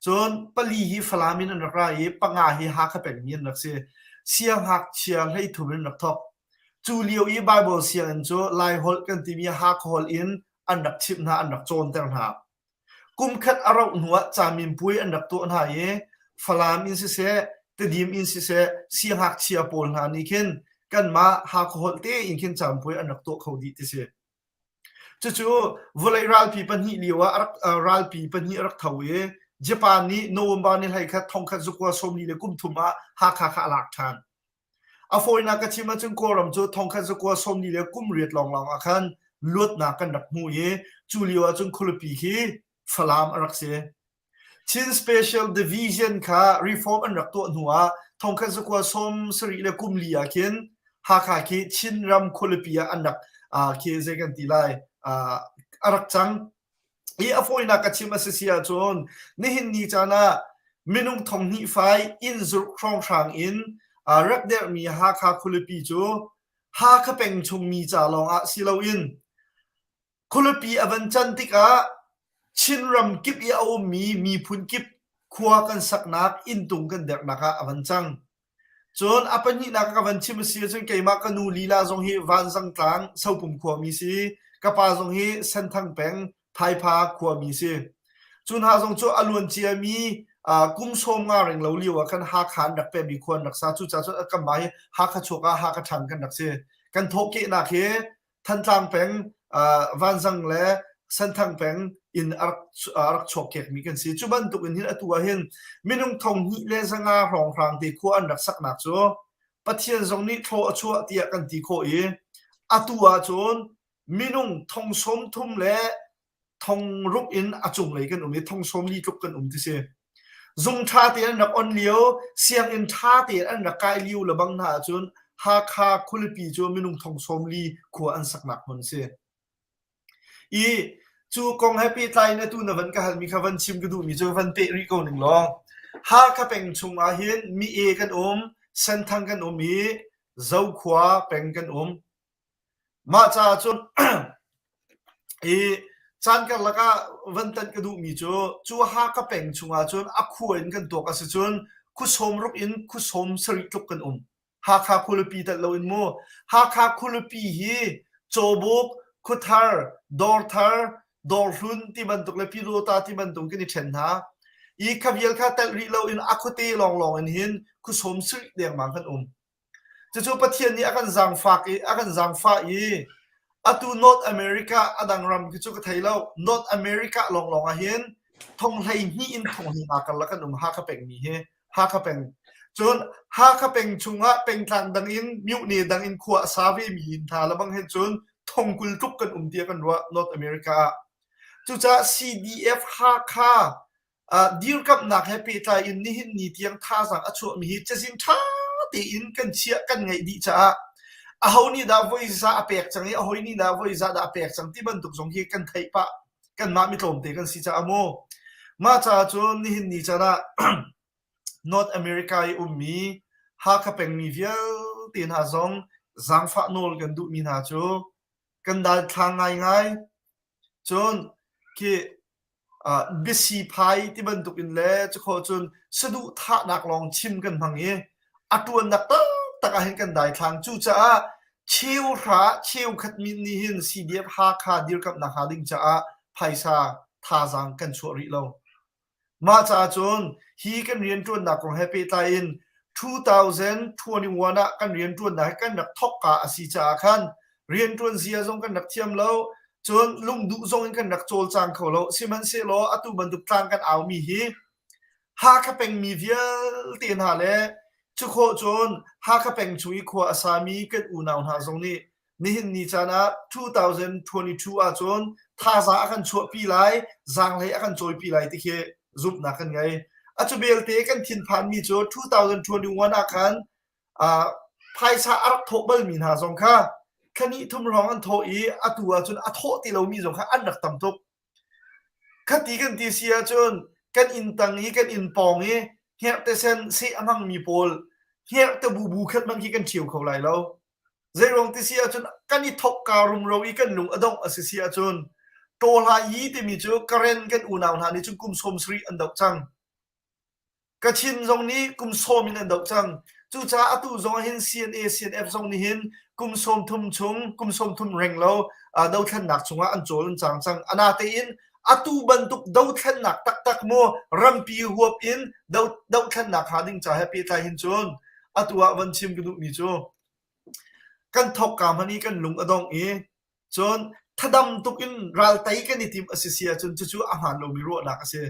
Cun pali hi Falam in an rak ra i panga hi Hakha pengmi an rak si. Siangngakchia 13 in rak thawk. Cu lio i Baibal sianginn cu Laiholh kan timi Hakha holh in an rak chimh hna, an rak cawnter hna. Kum khat a rauh hnuah caminpuai an rak tuah hna i Falam in siseh, Tedim in siseh, siangngakchia pawl hna nih khin kanmah Hakha holh tein khin caminpuai an rak tuah kho dih ti si. Cucu vawlei ralpi pahnih lio ah ralpi pahnih a rak tho i Japan nih November ni 11 1943 ah Hakha kha a lak ṭhan. A fawinak ka chim ahcun Kawlram cu 1948 lawnglawng ah khan luatnak kan rak hmu i cu lio ahcun khualipi khi Falam a rak si. Chin Special Division kha reform an rak tuah hnu ah 1974 ah khin Hakha khi Chinram khualipi ah an rak khi zei kan ti lai a rak cang. Hi a fawinak ka chim a si si ahcun nihin ni caan ah minung 2000 fai inn zurh hrawnghrang in rak derhmi Hakha khualipi cu Hakha peng chungmi ca lawng ah si loin Khualipi a van can tikah Chinram kip i a ummi miphun kip khua kan saknak inntung kan derhnak ah a van cang. Cun a pahnihnak ka van chim a si ahcun keimah ka nu lila zong hi Vanzang tlang Sopum khuami si, ka pa zong hi Senthang peng Phaipha khuami si. Cu hna zong cu a luan ciami kum 50 reng lo lio ah khan Hakha an rak pehmi khua an rak sa. Cucaah cun kanmah hi Hakha chuak ah Hakha ṭhan kan rak si. Kan thawhkehnak hi Thantlang peng Vanzang le Senthang peng in a rak chuak kekmi kan si. Cu bantuk in hin atu ah hin minung 2500 hrawnghrang te khua an rak saknak cu Pathian zong nih thlaw a chuah tiah kan ti khawh i atu ahcun minung 30,000 le 6000 in a cunglei kan um i 40,000 tluk kan um ti si. Zung ṭha tein an rak on lio, sianginn ṭha tein an rak kai lio le bang hna ahcun Hakha khualipi cu minung 40,000 khua an saknak hmun a si. I cu kong he pehtlai in atu na van ka halmi kha van chim ka duhmi cu van peh rih ko ning law Hakha peng chung ah hin Mi-e kan um, Senthang kan um i Zokhua peng kan um. Mah caah cun i caan karlak ah van tanh ka duhmi cu cu Hakha peng chungah cun a khua in kan tuak a si cun khua 60 in khua 70 tluk kan um. Hakha khualipi telh loin mu. Hakha khualipi hi Cawbuk, Khuathar, Dawrthar, Dawrhlun ti bantuk le Pyidawta ti bantuk kan i ṭhen hna. I kha vial kha telh rih loin a khuate lawnglawng in hin khua 70 dengmang kan um. Cucu Pathian nih a kan zaangfak i a kan zaangfah i atu North America a dang ram khi cu ka thei lo. North America lawnglawng ah hin 12,000 in 15,000 karlak kan um Hakha pengmi hi. Hakha peng. Cun Hakha peng chungah pengtlang dang in myone dang in khua a sa vemi hna lebang he cun thong 20 tluk kan um tiah kan ruah North America ah. Cucaah CDF Hakha dirkamhnak he pehtlai in nihin ni tiang thazaang a chuahmi hi cazin ṭha tein kan chiah kan ngeih dih caah aho nih dah voi za a pek cang i aho nih dah voi za dah a pek cang ti bantuk zong hi kan theih pah kanmah mi tlawmte kan si caah mu mah caah cun nihin ni caan ah North America i ummi Hakha pengmi vialte hna zong zaangfah nawl kan duhmi hna cu kan dalthlang ngaingai cun khi biasiphai ti bantuk in le cukhawh cun saduhthahnak lawng chim kan hmang i a ṭuannak taktak ah hin kan daithlang. Cucaah cheuhra cheukhat min nih hin CDF Hakha dirkamhnak hnga ding caah phaisa thazaang kan chuah rih lo. Mah caah cun hi kan rianṭuannak kong he pehtlai in 2021 ah kan rianṭuannak hi kan rak thawkka a si caah khan rianṭuan zia zong kan rak thiam lo, cun lungduh zong in kan rak cawlcang kho lo. Sihmanhsehlaw atu bantuk tlang kan aumi hi Hakha pengmi vialte hna le cukhawh cun Hakha peng chung i khua a sami kan unau hna zong nih Nihin ni caan ah 2022 ahcun thazaang a kan chuahpi lai, zaanghlei a kan cawipi lai ti khi zumhnak kan ngei. A cu belte kan thinphanmi cu 2021 ah khan uh, phaisa a rak thawh balmi hna zong kha thla thum hrawng an thawh i atu ahcun a thawh ti lomi zong kha an rak tam tuk. Khati kan ti si ahcun kan inn tang i kan inn pawng i hngerhte sen seh a hmangmi pawl hngerhte bubu khat hmanh khi kan ṭhio kho lai lo. Zeiruang ti si ahcun kan i thokka rumro i kan lung a dongh a si si ahcun Tawhla-yi timi cu Karen kan unau hna nih cun kum 70 an doh cang. Kachin zong nih kum sawm in an doh cang. Cucaah atu zong ah hin CNA, CNF zong nih hin kum 30 chung, kum 30 reng lo dothlennak chungah an cawl an cang cang. Anatein atu bantuk dothlennak taktak mu rampi huap in dothlennak hnga ding ca he pehtlai hin cun atu ah van chim ka duhmi cu kan thokka hmanh i kan lung a dong i Cun thadam tuk in raltei kan i timh a si si ahcun cucu a hmaan lomi ruahnak a si.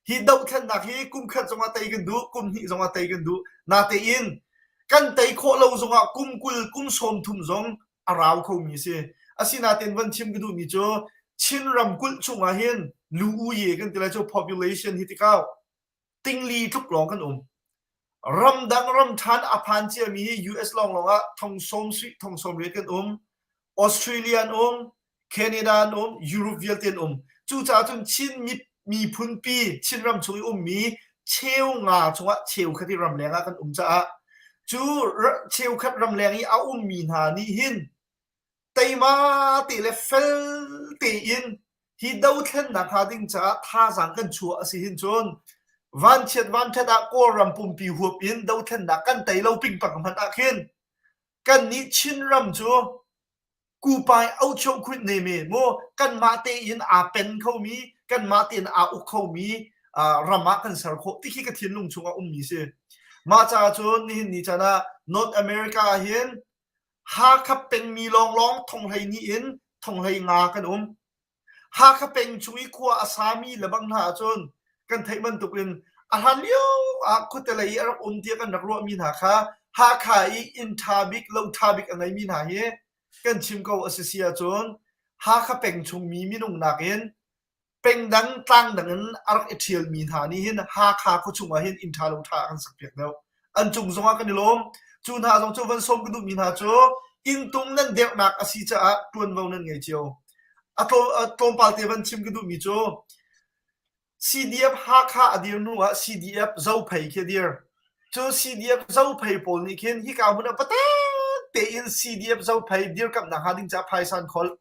Hi dohthlennak hi kum khat zongah tei kan duh, kum hnih zongah tei kan duh. Natein kan tei khawh lo zongah kum 20, kum 30 zong a rau khomi a si. Asinain van chim ka duhmi cu Chin ramkulh chungah hin lu u ye kan ti lai cu population hi tikau tingli tluk lawng kan um. Ramdang ramṭhan a phan ciami hi US lawnglawng ah thong sawm sui thong sawm riat kan um. Australia an um, Canada an um, Europe vialte an um. Cucaah cun Chin miphun pi Chinram chung i ummi cheu nga chungah cheu khat i ramleng ah kan um caah cu cheukhat ramleng i a ummi hna nih hin teima te le fel tein hi dothlennak hnga ding caah thazaang kan chuah a si hin cun vanchiat vanṭhat ah Kawlram pumpi huap in dothlennak kan tei lo pingpang hmanh ah khin kannih Chinram cu kupai auhchoh khut ne me mu kanmah tein aa pen khomi kanmah tein aa uk khomi ram ah kan ser khawh ti khi ka thinlung chungah ummi si. Mah caah cun nihin ni caan ah North America ah hin Hakha pengmi lawnglawng thonghlei in thonghlei nga kan um. Hakha peng chung i khua a sami lebang hna ahcun kan theih bantukin a hlan lio ah khuate lei i a rak um tiah kan rak ruahmi hna kha Hakha i inn ṭha bik, lo ṭha bik a ngeimi hna hi kan chim ko a si si ahcun Hakha peng chungmi minung nakin pengdang tlangdang in a rak i ṭhialmi hna nih hin Hakha khuachung ah hin inn ṭha lo ṭha a kan sakpiak deuh. An cung zongah kan i lawm. Cu hna zong cu van sawm ka duhmi hna cu inntung nan derhnak a si caah ṭuanvo nan ngei cio. A tlawmpal te van chim ka duhmi cu CDF Hakha a dir hnu ah CDF Zophei khi a dir. Cu CDF Zophei pawl nih khin hika hmun ah patak tein CDF Zophei dirkamhnak hnga ding caah phaisa an kholh.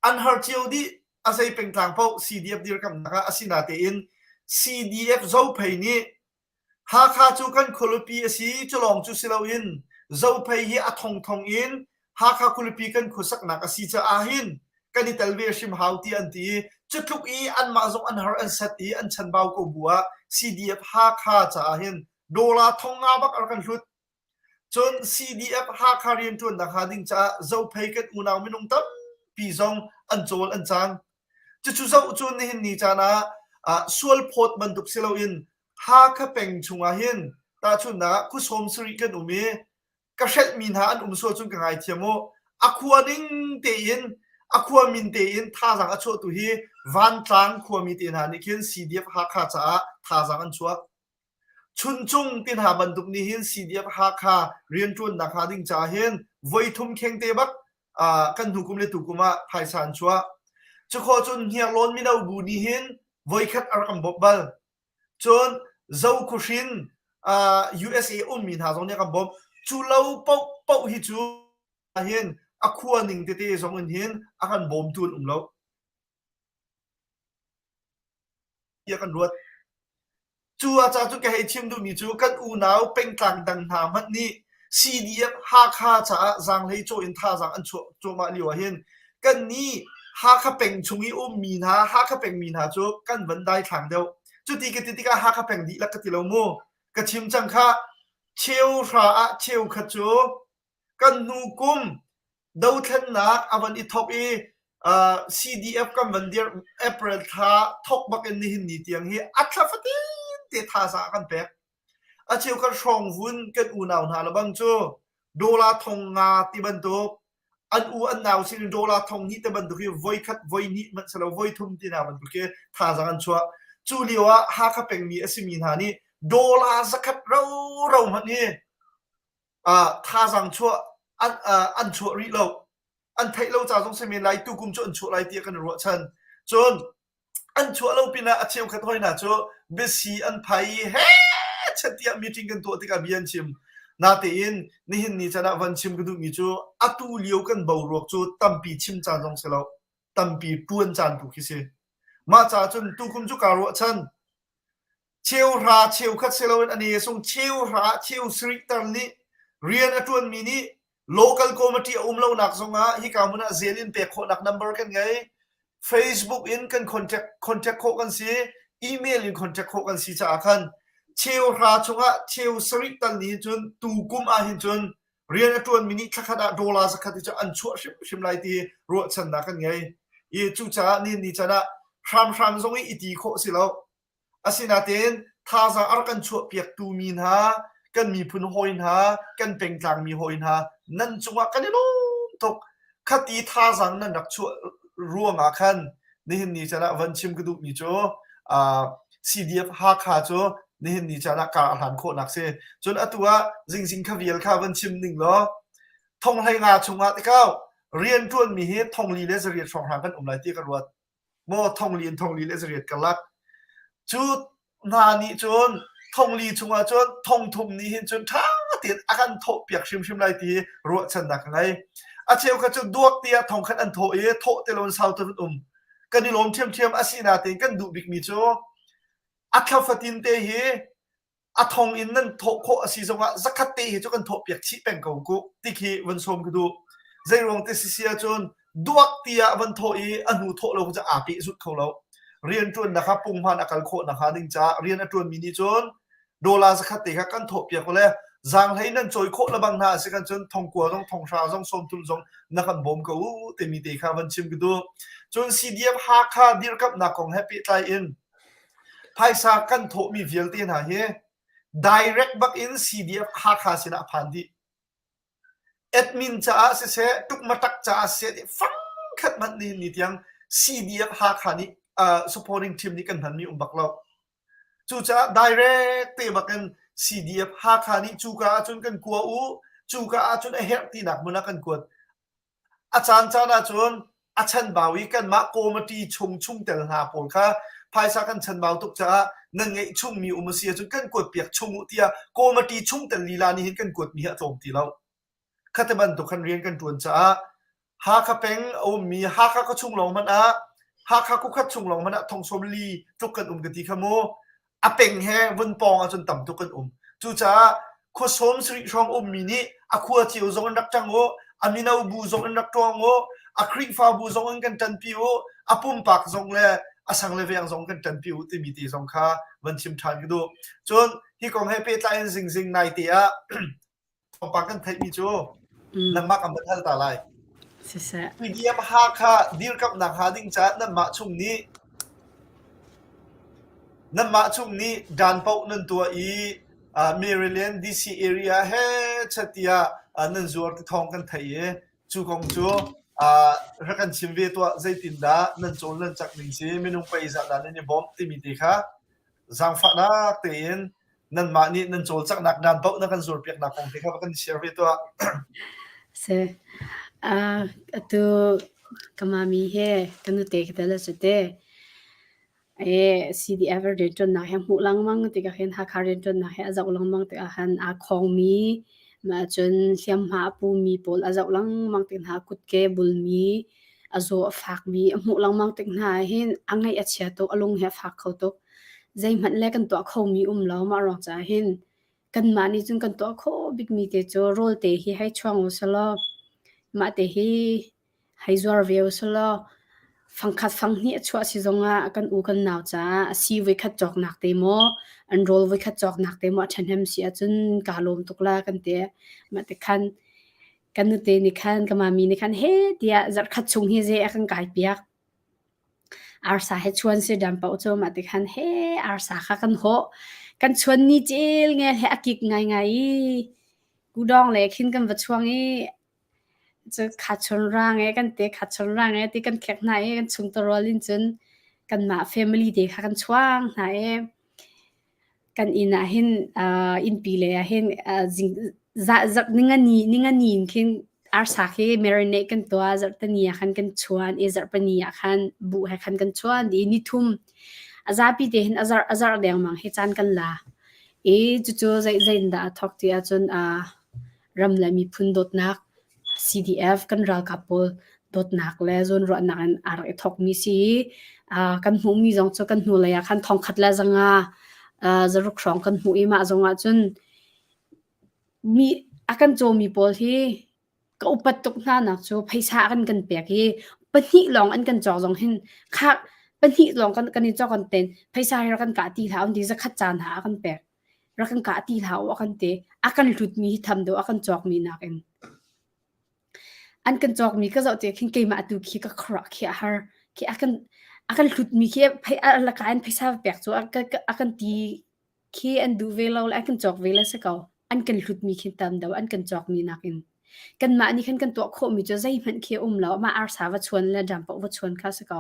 An har cio dih. A zei pengtlang paoh CDF dirkamnak ah asinatein CDF Zophei nih Hakha cu kan khualipi a si cu lawng cu si loin Zophei hi a thongthong in Hakha khualipi kan khuasaknak a si caah hin kan i tel ve hrim hau tiah an ti i cu tluk i anmah zong an har an set i an chanbau ko bu ah CDF Hakha caah hin dollar thong nga bak a rak kan hlut. Cun CDF Hakha rianṭuannak hnga ding caah Zophei kan unau minung tampi zong an cawl an cang. Cucu zoh cu nihin ni caan ah sualphawt bantuk si loin Hakha peng chungah hin Tahchunhnak ah khuasawm sarih kan um i ka hrelhmi hna an um sual cun ka ngaithiam u. A khua ning tein a khua min tein thazaang a chuahtu hi Vantlang khuami te hna nih khin CDF Hakha caah thazaang an chuah. Chuncung ti hna bantuk nih hin CDF Hakha rianṭuannak hnga ding caah hin voithum khengte bak kan hnu kum le tu kum ah phaisa an chuah. Cukhawh cun Hniarlawn mino bu nih hin voikhat a rak kan bawmh bal. Cun Zokhuhrin USA ummi hna zong nih a kan bawmh. Cu lo paohpaoh hi cu hin a khua ning tete zong in hin a kan bawmtu an um lo. Tiah kan ruat. Cu ah ca cu ka hei chim duhmi cu kan unau pengtlang dang hna hmanh nih CDF Hakha caah zaanghlei cawh in thazaang an chuah cuahmah lio ah hin kannih Hakha peng chung i ummi hna Hakha pengmi hna cu kan van daithlang deuh. Cuti ka ti tikah Hakha peng dihlak ka ti lo mu. Ka chim cang khah. Cheu hra ah cheu khat cu kan hnu kum dothlennak a van i thok i CDF kan van dirh April thla thok bak in nihin ni tiang hi a thla fatin te thazaang a kan pek. A cheu kan hrawng vun kan unau hna lebang cu dollar thong nga ti bantuk an u an nau sin in dollar thong hnih te bantuk hi voikhat voi hnih hmanh si lo voi thum ti hna bantuk hi thazaang an chuah. Cu lio ah Hakha pengmi a simi hna nih dollar zakhat roro hmanh hi thazaang chuah an, an chuah rih lo. An theih lo ca zong si men lai tukum cu an chuah lai tiah kan i ruahchan. Cun an chuah lo pinah a cheukhat hoi hna cu biasi an phai i he chet tiah meeting kan tuah tikah bia an chim. Natein nihin ni chan ah van chim ka duhmi cu atu lio kan boruak cu tampi chim caan zong si lo. Tampi ṭuan caan tu khi si. Mah caah cun tukum cu kaa ruahchan. Cheuhra cheukhat si loin a ne sung cheuhra cheu sarih tar nih rian a ṭuanmi nih local committee a um lonak zongah hika hmun ah zel in pek khawhnak number kan ngei. Facebook in kan contact contact khawh kan si, email in contact khawh kan si caah khan cheuhra chungah cheu sarih tal nih cun tu kum ah hin cun rian a ṭuanmi nih thlakhat ah dollar zakhat hi cu an chuah hrimhrim lai ti ruahchannak kan ngei. I cucaah ni ni can ah hramhram zong i i ti khawh si lo. Asinain thazaang a rak kan chuahpiaktu mi hna, kan miphun hawi hna, kan pengtlang mi hawi hna, nan cungah kan i lawm tuk. Khati thazaang nan rak chuah ruangah khan nihin ni caan ah van chim ka duhmi cu uh, CDF Hakha cu nihin ni caan ah kar a hlan khawhnak si. Cun atu ah zingzing kha vial kha van chim ning law thong hlei nga chungah tikau rian ṭuanmi hi thong li le zariat hrawnghrang kan um lai ti ka ruat. Maw thongli in thongli le zariat karlak. Cu hna nih cun thongli chungah cun thongthum nih hin cun ṭha tein a kan thawhpiak hrimhrim lai ti ruahchannak ka ngei. A cheukhat cu duak tiah thongkhat an thawh i thawh ti loin sau tuk an um. Kan i lawm ṭhiamṭhiam a si natein kan duh bikmi cu a thla fatin te hi a thong in nan thawh khawh a si zongah zakhat te hi cu kan thawh piak chih peng ko ku ti khi van sawm ka duh. Zeiruang te sisi ahcun duak tiah van thawh i a hnu thawh lo cu aa peh zut kho lo. Rian ṭuannak kha punghman a kal khawh nakhnga ding caah rian a ṭuanmi nih cun dollar zakhat te kha kan thawh piak le zaanghlei nan cawi khawh lebang hna a si kan cun thongkua zong thonghra zong sawmthum zong na kan bawm ko u timi te kha van chim ka duh. Cun CDF Hakha dirkamhnak kong he pehtlai in Phaisa kan thawhmi vialte hna hi direct bak in CDF Hakha sinah a phan dih. Admin caah siseh, tukmatak caah siseh, fangkhat hmanh nihin ni tiang CDF Hakha nih uh, supporting team nih kan hmanmi um bak lo. Cucaah direct te bak in CDF Hakha nih cuka ahcun kan kua u, cuka ahcun a herh tinak hmun ah kan kuat. A caancaan ahcun a chanbau i kanmah committee chung chungtel hna pawl kha phaisa kan chanbau tuk caah nan ngeih chungmi um a si ahcun kan kuatpiak chung uh tiah committee chungtel lila nih hin kan kuatmi hi a tlawm ti lo. Khate bantuk khan rian kan ṭuan caah Hakha peng a ummi Hakha khuachung lawng hmanh ah Hakha khuakhat chung lawng hmanh ah thong sawm li tluk kan um ka ti kha mu. A peng he vun pawng ahcun tam tuk kan um. Cucaah khua sawm sarih hrawng ummi nih a khua cio zong in rak ṭang u, a mino bu zong in rak ṭuang u, a Khrihfabu zong in kan ṭanpi u, a pumpak zong le a sang le veng zong kan ṭanpi u timi te zong kha van chim ṭhan ka duh. Cun hi kong he pehtlai in zingzing naite ah thawngpang kan theihmi cu nangmah kan van hal ta lai. Siseh. PDF Hakha dirkamhnak hnga ding caah nanmah chung nih nanmah chung nih dan paoh nan tuah i Maryland DC area he chat tiah nan zuar ti thawng kan theih i cu kong cu rak kan chim ve tuah zeitindah nan cawl nan cak ning si minung pei zah dah nan i bawmh timi te kha zaangfahnak tein nanmah nih nan cawlcanghnak dan paoh na kan zuarpiaknak kong te kha va kan share ve tuah. Si. Uh, atu ka mami he ka nute ka tel a te. E CDF rianṭuannak he hmuh lengmang tikah hin Hakha rianṭuannak he a zoh lengmang tikah khan aa khawngmi mah cun hliamhma a pumi pawl a zoh lengmang tik hna kutke bulmi a zaw a fakmi a hmuh lengmang tik hna ahhin a ngaih a chia tuk, a lung hi a fak kho tuk. Zeihmanh le kan tuah khomi um lo mah ruang caah hin kanmah nih cun kan tuah khawh bikmi te cu rawl te hi hei chuang u selaw mah te hi hei zuar ve u selaw fangkhat fanghnih a chuah si zongah kan u kan nau caah a si voikhat cawknak te maw an rawl voikhat cawknak te maw a ṭhahnem si ahcun kaa lawm tuk la kan ti. Mah ti khan Kan nute nih khan ka mami nih khan heh tiah zarhkhat chung hi zei a kan kai piak. Arsa he chuan si dam paoh cu mah ti khan he arsa kha kan hawh. Kan chuan ni cel ngel he a kik ngaingai i kudawng le khin kan va chuang i cu kha chun rang e kan te kha chun rang e ti kan khek hna i kan chung tarawl in cun kanmah family te kha kan chuang hna i Kan inn ah hin uh, innpi lei ah hin uh, zing za zarh ningani ningani in khin arsa khi marinate kan tuah zarhtani ah khan kan chuan i zarhpani ah khan buh he khan kan chuan i nithum a zapi te hin a zarh a zarh dengmang hi caan kan la i cucu zei zei in dah a thawk ti ahcun uh, ram le miphun dawtnak CDF kan ralkap pawl dawtnak le zawnruahnak in aa rak i thawkmi si i uh, kan hmuhmi zong cu kan hnulei ah khan thongkhat le zanga uh, zaruk hrawng kan hmuh i mah zong ah cun mi a kan cawmi pawl hi ka upat tuk hna nak cu phaisa kan kan pek i pahnih lawng an kan cawk zong hin kha pahnih lawng kan kan i cawk kan ten phaisa hi rak kan kah ti hlah un ti zakhat caan ha a kan pek rak kan kah ti hlah u a kan ti a kan hlutmi hi tham deuh a kan cawkmi nakin an kan cawkmi ka zoh tikah khin keimah tu khi ka khuaruah khi a har khi a kan a kan hlutmi khi phei a laka in phaisa pek cu a kan ti khi an duh ve lo le an kan cawk ve le si ko an kan hlutmi khi tam deuh an kan cawkmi nakin kanmah nih khan kan tuah khawhmi cu zeihmanh khi a um lo mah arsa va chuan le dam paoh va chuan kha si ko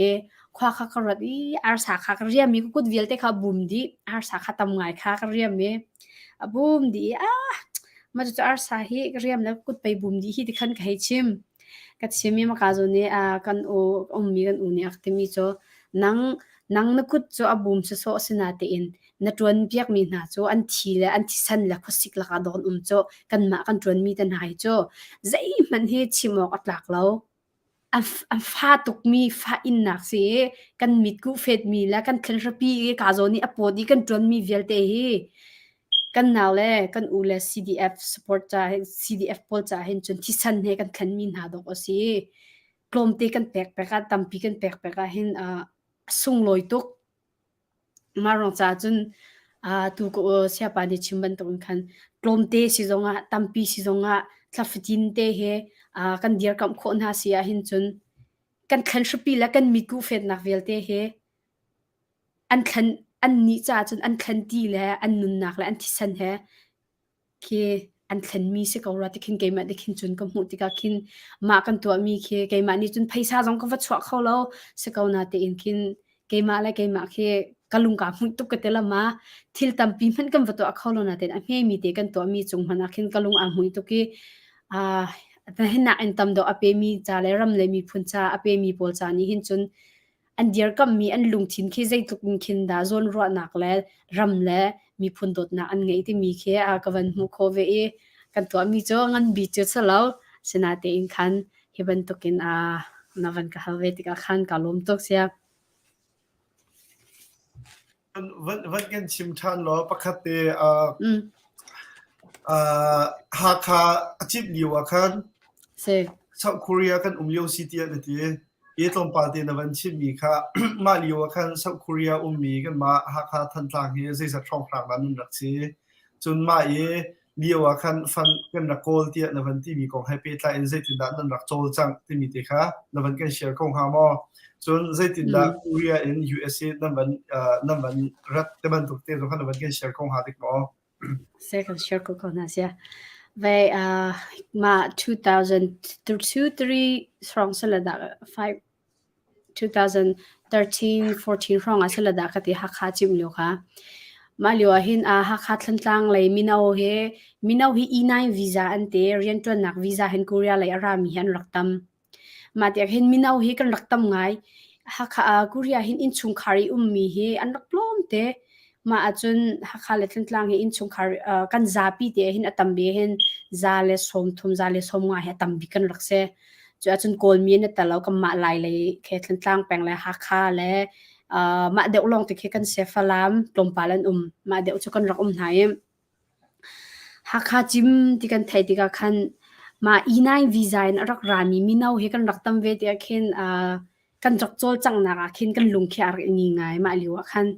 E khua kha ka ruat i arsa kha ka riam i ka kut vialte kha a bum dih. Arsa kha tam ngai kha ka riam i a bum dih i ah mah cucu arsa hi ka riam le ka kut pei bum dih hi ti khan ka hei chim. Ka chim i maka zawn i ah kan u ummi kan u nih a ka timi cu nang nang na kut cu a bum sawsawh asinatein na ṭuan piakmi hna cu an thi le an thisen le khuasik lakah dawh an um cu kanmah kan ṭuanmi te hna hi cu zeihmanh hi chim awk a tlak lo. A fa tukmi fa innak si i kan mitkuh fetmi le kan thlenhrapi i kaa zawn i a pawt i kan ṭuanmi vialte hi kan nau le kan u le CDF support ca CDF pawl ca hin cun thisen he kan thlenmi hna dawk a si. Tlawmte kan pek pek ah tampi kan pek pek ah hin a sunglawi tuk. Mah ruang caah cun tu ka siapa nih chim bantukin khan tlawmte si zongah tampi si zongah thla fatin te he kan dirkamh khawh hna si ahhin cun kan thlen hripi le kan mitkuh fetnak vialte he an thlen an nih caah cun an thlen ti le an nunnak le an thisen he khi an thlenmi si ko rua ti khin keimah nih khin cun ka hmuh tikah khin mah kan tuahmi khi keimah nih cun phaisa zong ka va chuah kho lo si ko na tein khin keimah le keimah khi ka lung kaa hmuih tuk ka ti lama thil tampi hmanh kan va tuah kho lo na tein a hmemi te kan tuahmi cung hmanh ah khin ka lung aa hmuih tuk i ah hinak in tam deuh a pemi ca le ram le miphun ca a pemi pawl ca nih hin cun an dirkamhmi an lungthin khi zeitluk in khin dah zawnruahnak le ram le miphun dawtnak an ngeih timi khi a ka van hmuh khawh ve i kan tuahmi cu ngan bi cu si lo sinatein khan hi bantukin a na van ka hal ve tikah khan ka lawm tuk sia. Van van kan chim ṭhan law pakhat te uh, Mm. uh, Hakha a cip lio ah khan Si. South Korea kan um lio si tiah na ti. I tlawmpal te na van chimmi kha mah lio ah khan South Korea ummi kanmah Hakha Thantlang hi zeizat hrawnghrang dah nan rak si. Cun mah i Lio ah khan fund kan rak kawl tiah na van timi kong he pehtlai in zeitindah nan rak cawlcangh timi te kha na van kan share kho hnga maw? Cun zeitindah Korea in USA nan van nan van rat te bantuk te zong kha na van kan share kho hnga dik maw? Se kan share ko ko hna sia. Ve uh, ma 2002 3 strong sala da 5 2013 14 hrawng ah sila dah ka ti Hakha cim lio kha. Mah lio ah hin uh, Hakha Thlantlang lei mino he mino hi E9 visa an te rianṭuannak visa hin Korea lei a rami hi an rak tam. Mah tiah hin mino hi kan rak tam ngai. Hakha uh, Korea hin innchungkhar i ummi hi an rak tlawm te. Mah ahcun Hakha le Thantlang hi innchungkhar uh, kan zapi te hin a tam bi hin za le 30 za le 50 hi a tam bik kan rak si. Cu ahcun Kawlmi an i tel lo kanmah Lai lei khi Thantlang peng le Hakha le uh, mah deuh lawng te khi kan si Falam tlawmpal an um. Mah deuh cu kan rak um hna i Hakha cim ti kan theih tikah khan mah E9 visa in a rak rami mino hi kan rak tam ve tiah khin uh, kan rak cawlcanghnak ah khin kan lung khi a rak i ngi ngai. Mah lio ah khan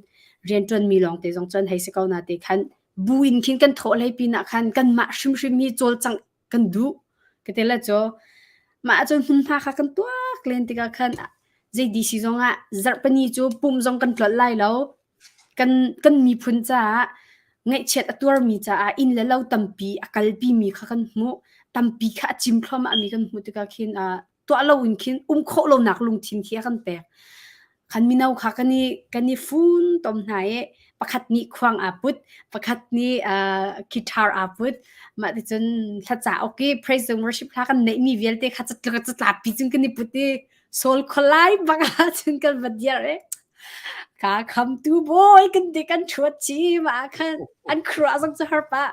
rianṭuanmi lawngte zong cun hei si ko na te khan bu in khin kan thawh hlei pinah khan kanmah hrimhrim hi cawlcangh kan duh. Ka ti le cu mah ahcun hmunhma kha kan tuak len tikah khan zei di si zongah zarhpini cu pum zong kan tlolh lai lo. Kan, kan miphun caah ngaihchiat a tuarmi caah inn le lo tampi a kalpimi kha kan hmuh. Tampi kha a cim thluahmahmi kan hmuh tikah khin uh, tuah loin khin um khawh lonak lungthin khi a kan pek. Khan mino kha kan i kan i fun tom hna i pakhat nih khuang aa put, pakhat nih uh, guitar aa put. Mah ticun hla cauk i praise and worship hla kan neihmi vialte kha catlak catlappi cun kan i put i sol kholai bang ah cun kan va diar i ka khamtu bawi kan ti kan thuat chi ma khan an khua zong cu har pa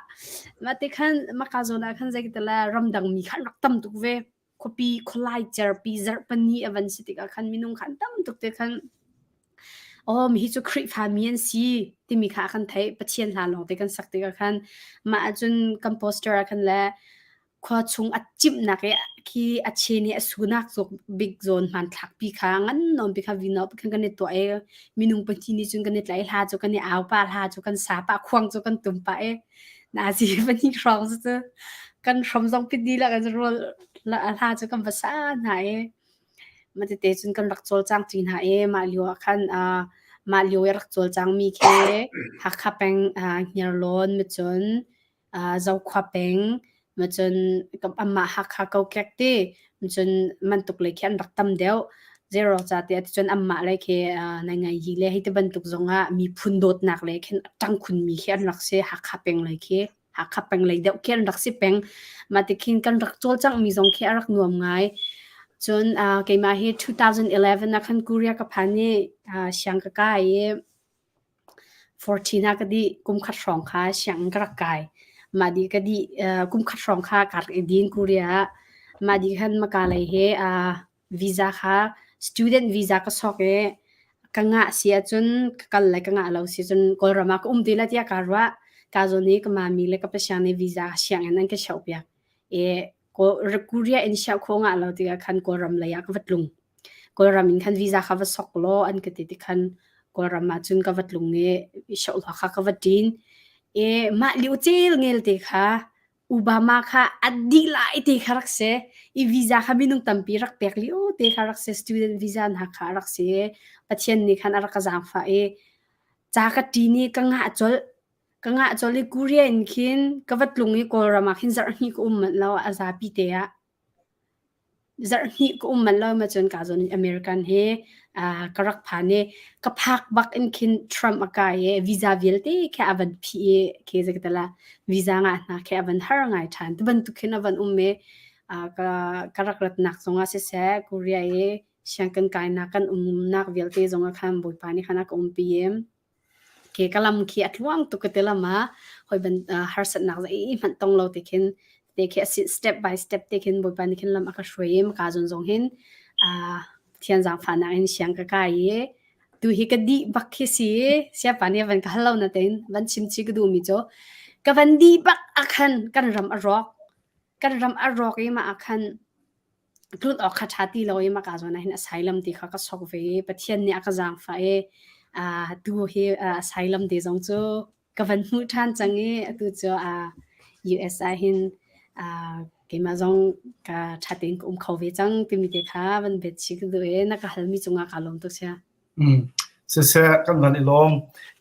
ma ti khan maka zawn ah khan zei tala ramdang mi khan rak tam tuk ve khuapi khualai cerpi zarhpani a van si tikah khan minung kha an tam tuk te khan oh mi hi cu Khrihfa mi an si timi kha kan theih Pathian hla lawng te kan sak tikah khan mah ahcun kan poster ah khan le khua chung a cimhnak i khi a chen i a sunak zawk bik zawn hmanthlak pi kha ngan nawn pi kha vino pi khan kan i tuah i minung pahnih nih cun kan i tlai hla cu kan i au pah hla cu kan sa pah khuang cu kan tum pah i Nazi pahnih hrawng cu kan hrom zong pit dih lah kan rawl hla cu kan va sa hna i mah tete cun kan rak cawlcang ṭi hna i mah lio ah khan mah lio i rak cawlcangmi khi Hakha peng Hniarlawn macun Zokhua peng macun amah Hakha kokek ti cun mantuk lei khi an rak tam deuh. Zeiruang ca tiah ticun anmah lei khi nai ngai yi le hei ti bantuk zongah miphun dawtnak lei khin a ṭang khunmi khi an rak si. Hakha peng lei khi Hakha peng lei deuh khi an rak si peng. Mah ti khin kan rak cawlcanghmi zong khi a rak nuam ngai. Cun keimah hi 2011 ah khan Korea ka phan i siang ka kai i 14 ah ka dih. Kum khat hrawng kha sianginn ka rak kai. Mah dih ka dih kum khat hrawng kha ka rak i din Korea ah. Mah dih khan maka lei he visa kha student visa ka sok i ka ngah si ahcun ka kal le ka ngah lo si cun Kawlram ah ka um ti la tiah kaa ruah. Kaa zawn i ka mami le ka pasiang nih visa sianginn an ka cheuhpiak. I Korea in siah khawh ngah lo tikah khan Kawlram lei ah ka va tlung. Kawlram in khan visa kha va sok law an ka ti ti khan Kawlram ah cun ka va tlung i shohla kha ka va ṭin. I mah liu cel ngel te kha Obama kha a dih lai ti kha rak si. I visa kha minung tampi rak pek lio te kha rak si. Student visa hna kha rak si. Pathian nih khan a rak ka zaangfah i ca ka ṭin i ka ngah colh. Ka ngah colh i Korea in khin ka va tlung i Kawlram ah khin zarh hnih ka um manh lo a zapi te ah. Zarhhnih ka um manh lo ma cun ka zawn in American hi ka rak phan i ka phak bak in khin Trump a kai i visa vialte khi a van phih i khi zei visa ngah hna khi a van har ngai ṭhan. Tu bantuk khin a van um i ka ka rak ratnak zongah siseh Korea i sianginn kainak kan umnak vialte zongah khan Bawipa nih khan a ka umpi i Ke ka lam khi a tluang tuk ka ti lam ah hawi ban harsatnak zeihmanh tong lo te khin te khi a si step by step te khin Bawipa nih khin lam a ka hruai i ka zawn zong hin Pathian zaangfahnak in siang ka kai i tu hi ka dih bak khi si siapa nih van ka hal lo na tein van chim chi ka duh mi cu ka van dih bak ah khan kan ram a rawk kan ram a rawk i mah ah khan Tlun awk kha ṭha ti lo i maka zawn ah hin asylum ti kha ka sok ve i Pathian nih a ka zaangfah i tu hi asylum te zong cu ka van hmuh ṭhan cang i atu cu. US ah hin keimah zong ka ṭha tein ka um kho ve cang timi te kha van bet chih ka duh i na ka halmi cungah kaa lawm tuk sia. Mm. Siseh kan van i lawm.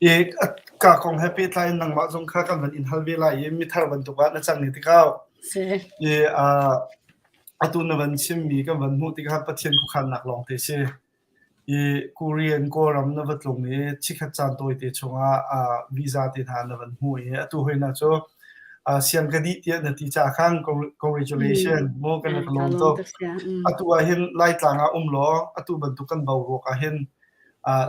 I ka kong he pehtlai in nangmah zong kha kan van in hal ve lai i mithar bantuk ah na cang i tikau. I atu na van chimmi kan van hmuh tikah Pathian khuakhannak lawng te si. I Korean Kawlram na va tlung i chikkhat caan tawite chungah visa te hna na van hmuh i atu hoina cu siang ka dih tiah na ti ca khan congratulation mu kan rak lawm tuk. Atu ah hin Laitlang ah um law atu bantuk kan boruak ah hin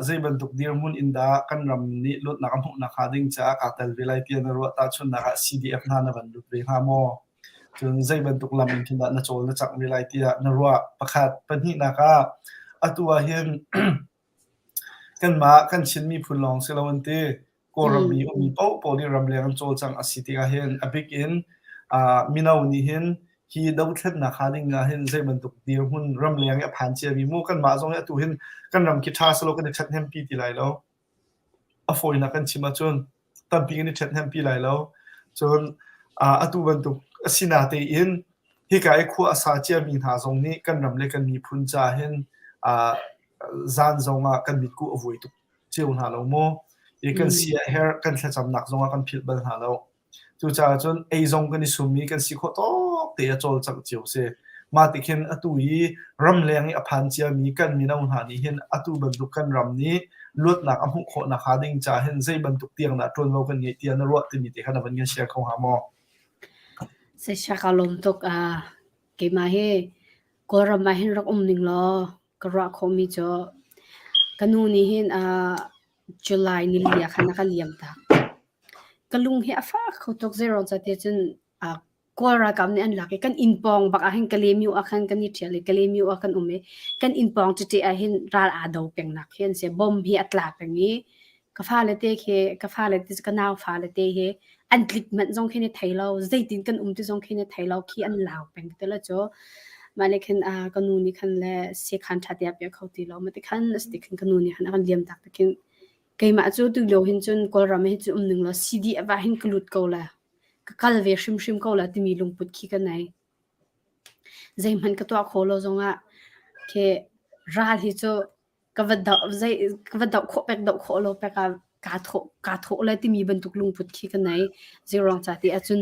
zei bantuk dirhmun in dah kan ram nih luatnak a hmuhnak hnga ding caah kaa tel ve lai tiah na ruah tahchunhnak ah CDF hna na van lut ve hnga maw? Cun zei bantuk lam in khin dah na cawl na cangh ve lai tiah na ruah? Pakhat. Pahnihnak ah atu ah hin kanmah kan Chin miphun lawng si lo an ti. Kawlram mi ummi paohpaoh nih ramleng an cawlcangh a si tikah hin a bik in mino nih hin hi dothlennak hnga ding ah hin zei bantuk dirhmun ramleng i a phan ciami mu kanmah zong hi atu hin kan ram khi ṭha selaw kan i ṭhathnempi ti lai lo. A fawinak kan chim ahcun tampi kan i ṭhathnempi lai lo. Cun atu bantuk a si natein hika i khua a sa ciami hna zong nih kan ram le kan miphun ca hin zan zong ah kan mitkuh a vuai tuk cio hna lo maw? I kan si a herh, kan thlacamnak zong ah kan philh bal hna lo. Cucaah cun ei zong kan i sum i kan si khawh tawk te a cawlcangh cio si. Mah ti khin atu i ramleng i a phan ciami kan mino hna nih hin atu bantuk kan ram nih luatnak a hmuh khawh nakhnga ding ca hin zei bantuk tiang dah ṭuanvo kan ngeih tiah na ruah timi te kha na van kan share kho hnga maw? Sasha ka lawm tuk. Uh, keimah hi Kawlram ah hin rak um ning law ka ruah khawhmi cu ka nu nih hin uh, July nili ah khan a ka liam tak. Ka lung hi a fak kho tuk. Zeiruang ca tiah cun uh, Kawl ralkap nih an lak i kan inn pawng bak ah hin Kalaymyo ah khan kan i ṭhial i Kalaymyo ah kan um i kan inn pawng tete ah hin ral aa do pengnak khi an si. Bomb hi a tla peng i ka fale te khi ka fale te ka nau fale te hi an tlik manh zong khi ni thei lo zeitin kan um ti zong khi ni thei lo khi an lau peng te la cu mah le khin ka nu nih khan le sekhan ṭha te a pek kho ti lo ma ti khan asti khin ka nu nih khan a kan liam tak te khin keimah cu tu lio hin cun Kawlram hin cun um ning law CDF ah hin ka lut ko la ka kal ve hrimhrim ko la timi lungput khi ka nei. Zeihmanh ka tuah khawh lo zongah khi ral hi cu ka va doh zei ka va doh khawh pek doh khawh lo pek ah kaa thawh kaa thawh lai timi bantuk lungput khi ka nei. Zeiruang ca ti ahcun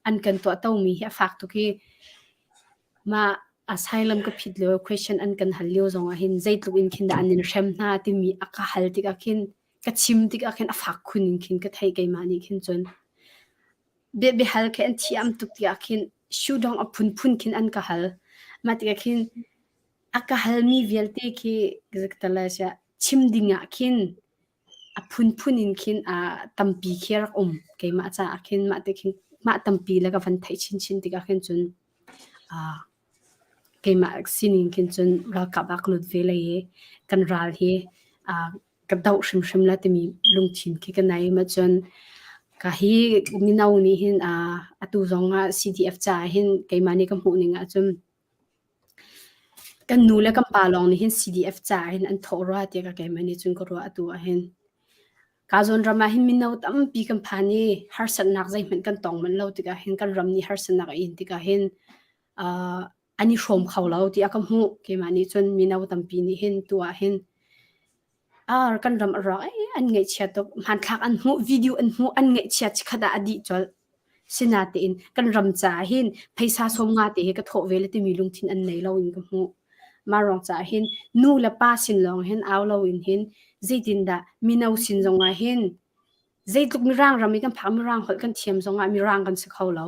an kan tuahtomi hi a fak tuk i mah asylum ka phit lio question an kan hal lio zongah hin zeitluk in khin dah an in hrem hna timi a ka hal tikah khin ka chim tikah khin a fak khun in khin ka theih keimah nih khin cun biahal khi an thiam tuk tiah khin shoe dong a phunphun khin an ka hal. Mah tikah khin a ka halmi vialte khi chim ding ah khin a phunphun in khin tampi khi a rak um. Keimah caah khin mah ti khin mah tampi le ka van theih chinchin tikah khin cun keimah sining khin cun ralkap ah ka lut ve lai i kan ral hi ka doh hrimhrim la timi lungthin khi ka nei. Ma cun ka hi mino nih hin atu zong ah CDF caah hin keimah nih ka hmuh ning ahcun kan nu le kan pa lawng nih hin CDF caah hin an thawh rua tiah ka keimah nih cun ka ruah atu ah hin. Ka zawn ram ah hin mino tampi kan phan i harsatnak zeihmanh kan tong manh lo tikah hin kan ram nih harsatnak a in tikah hin uh, an i hrawm kho lo tiah ka hmuh. Keimah nih cun mino tampi nih hin tu ah hin ah kan ram a rawk ai an ngaihchia tuk hmanthlak an hmuh video an hmuh an ngaihchia chikhat ah a dih colh sinatein kan ram caah hin phaisa sawm nga te hi ka thawh ve le timi lungthin an nei lo in ka hmuh mah ruang caah hin nu le pa sin lawng hin au lo in hin zeitindah mino sin zongah hin zeitluk mirang ram i kan phak mirang holh kan thiam zongah mirang kan si kho lo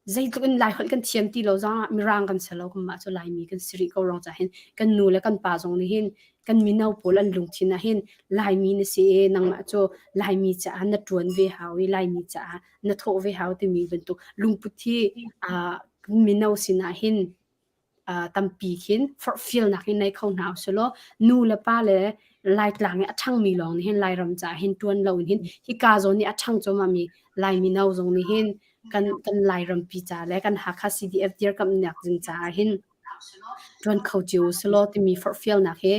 Zeitluk in Laiholh kan thiam ti lo zongah Mirang kan si lo kanmah cu Laimi kan si rih ko ruang caah hin kan nu le kan pa zong nih hin kan mino pawl an lungthin ah hin Laimi na si i nangmah cu Laimi caah na ṭuan ve hau i Laimi caah na thawh ve hau timi bantuk lungput hi uh, mino sinah hin tampi khin forhfialnak in nei kho hna usulaw nu le pa le Laitlang i a ṭhangmi lawng nih hin Lairam caah hin ṭuan lo in hin hika zawn i a ṭhang cuahmahmi Lai mino zong nih hin kan kan Lairampi ca le kan Hakha CDF dirkamhnak ding caah hin ṭuan kho cio usulaw timi forhfialnak hi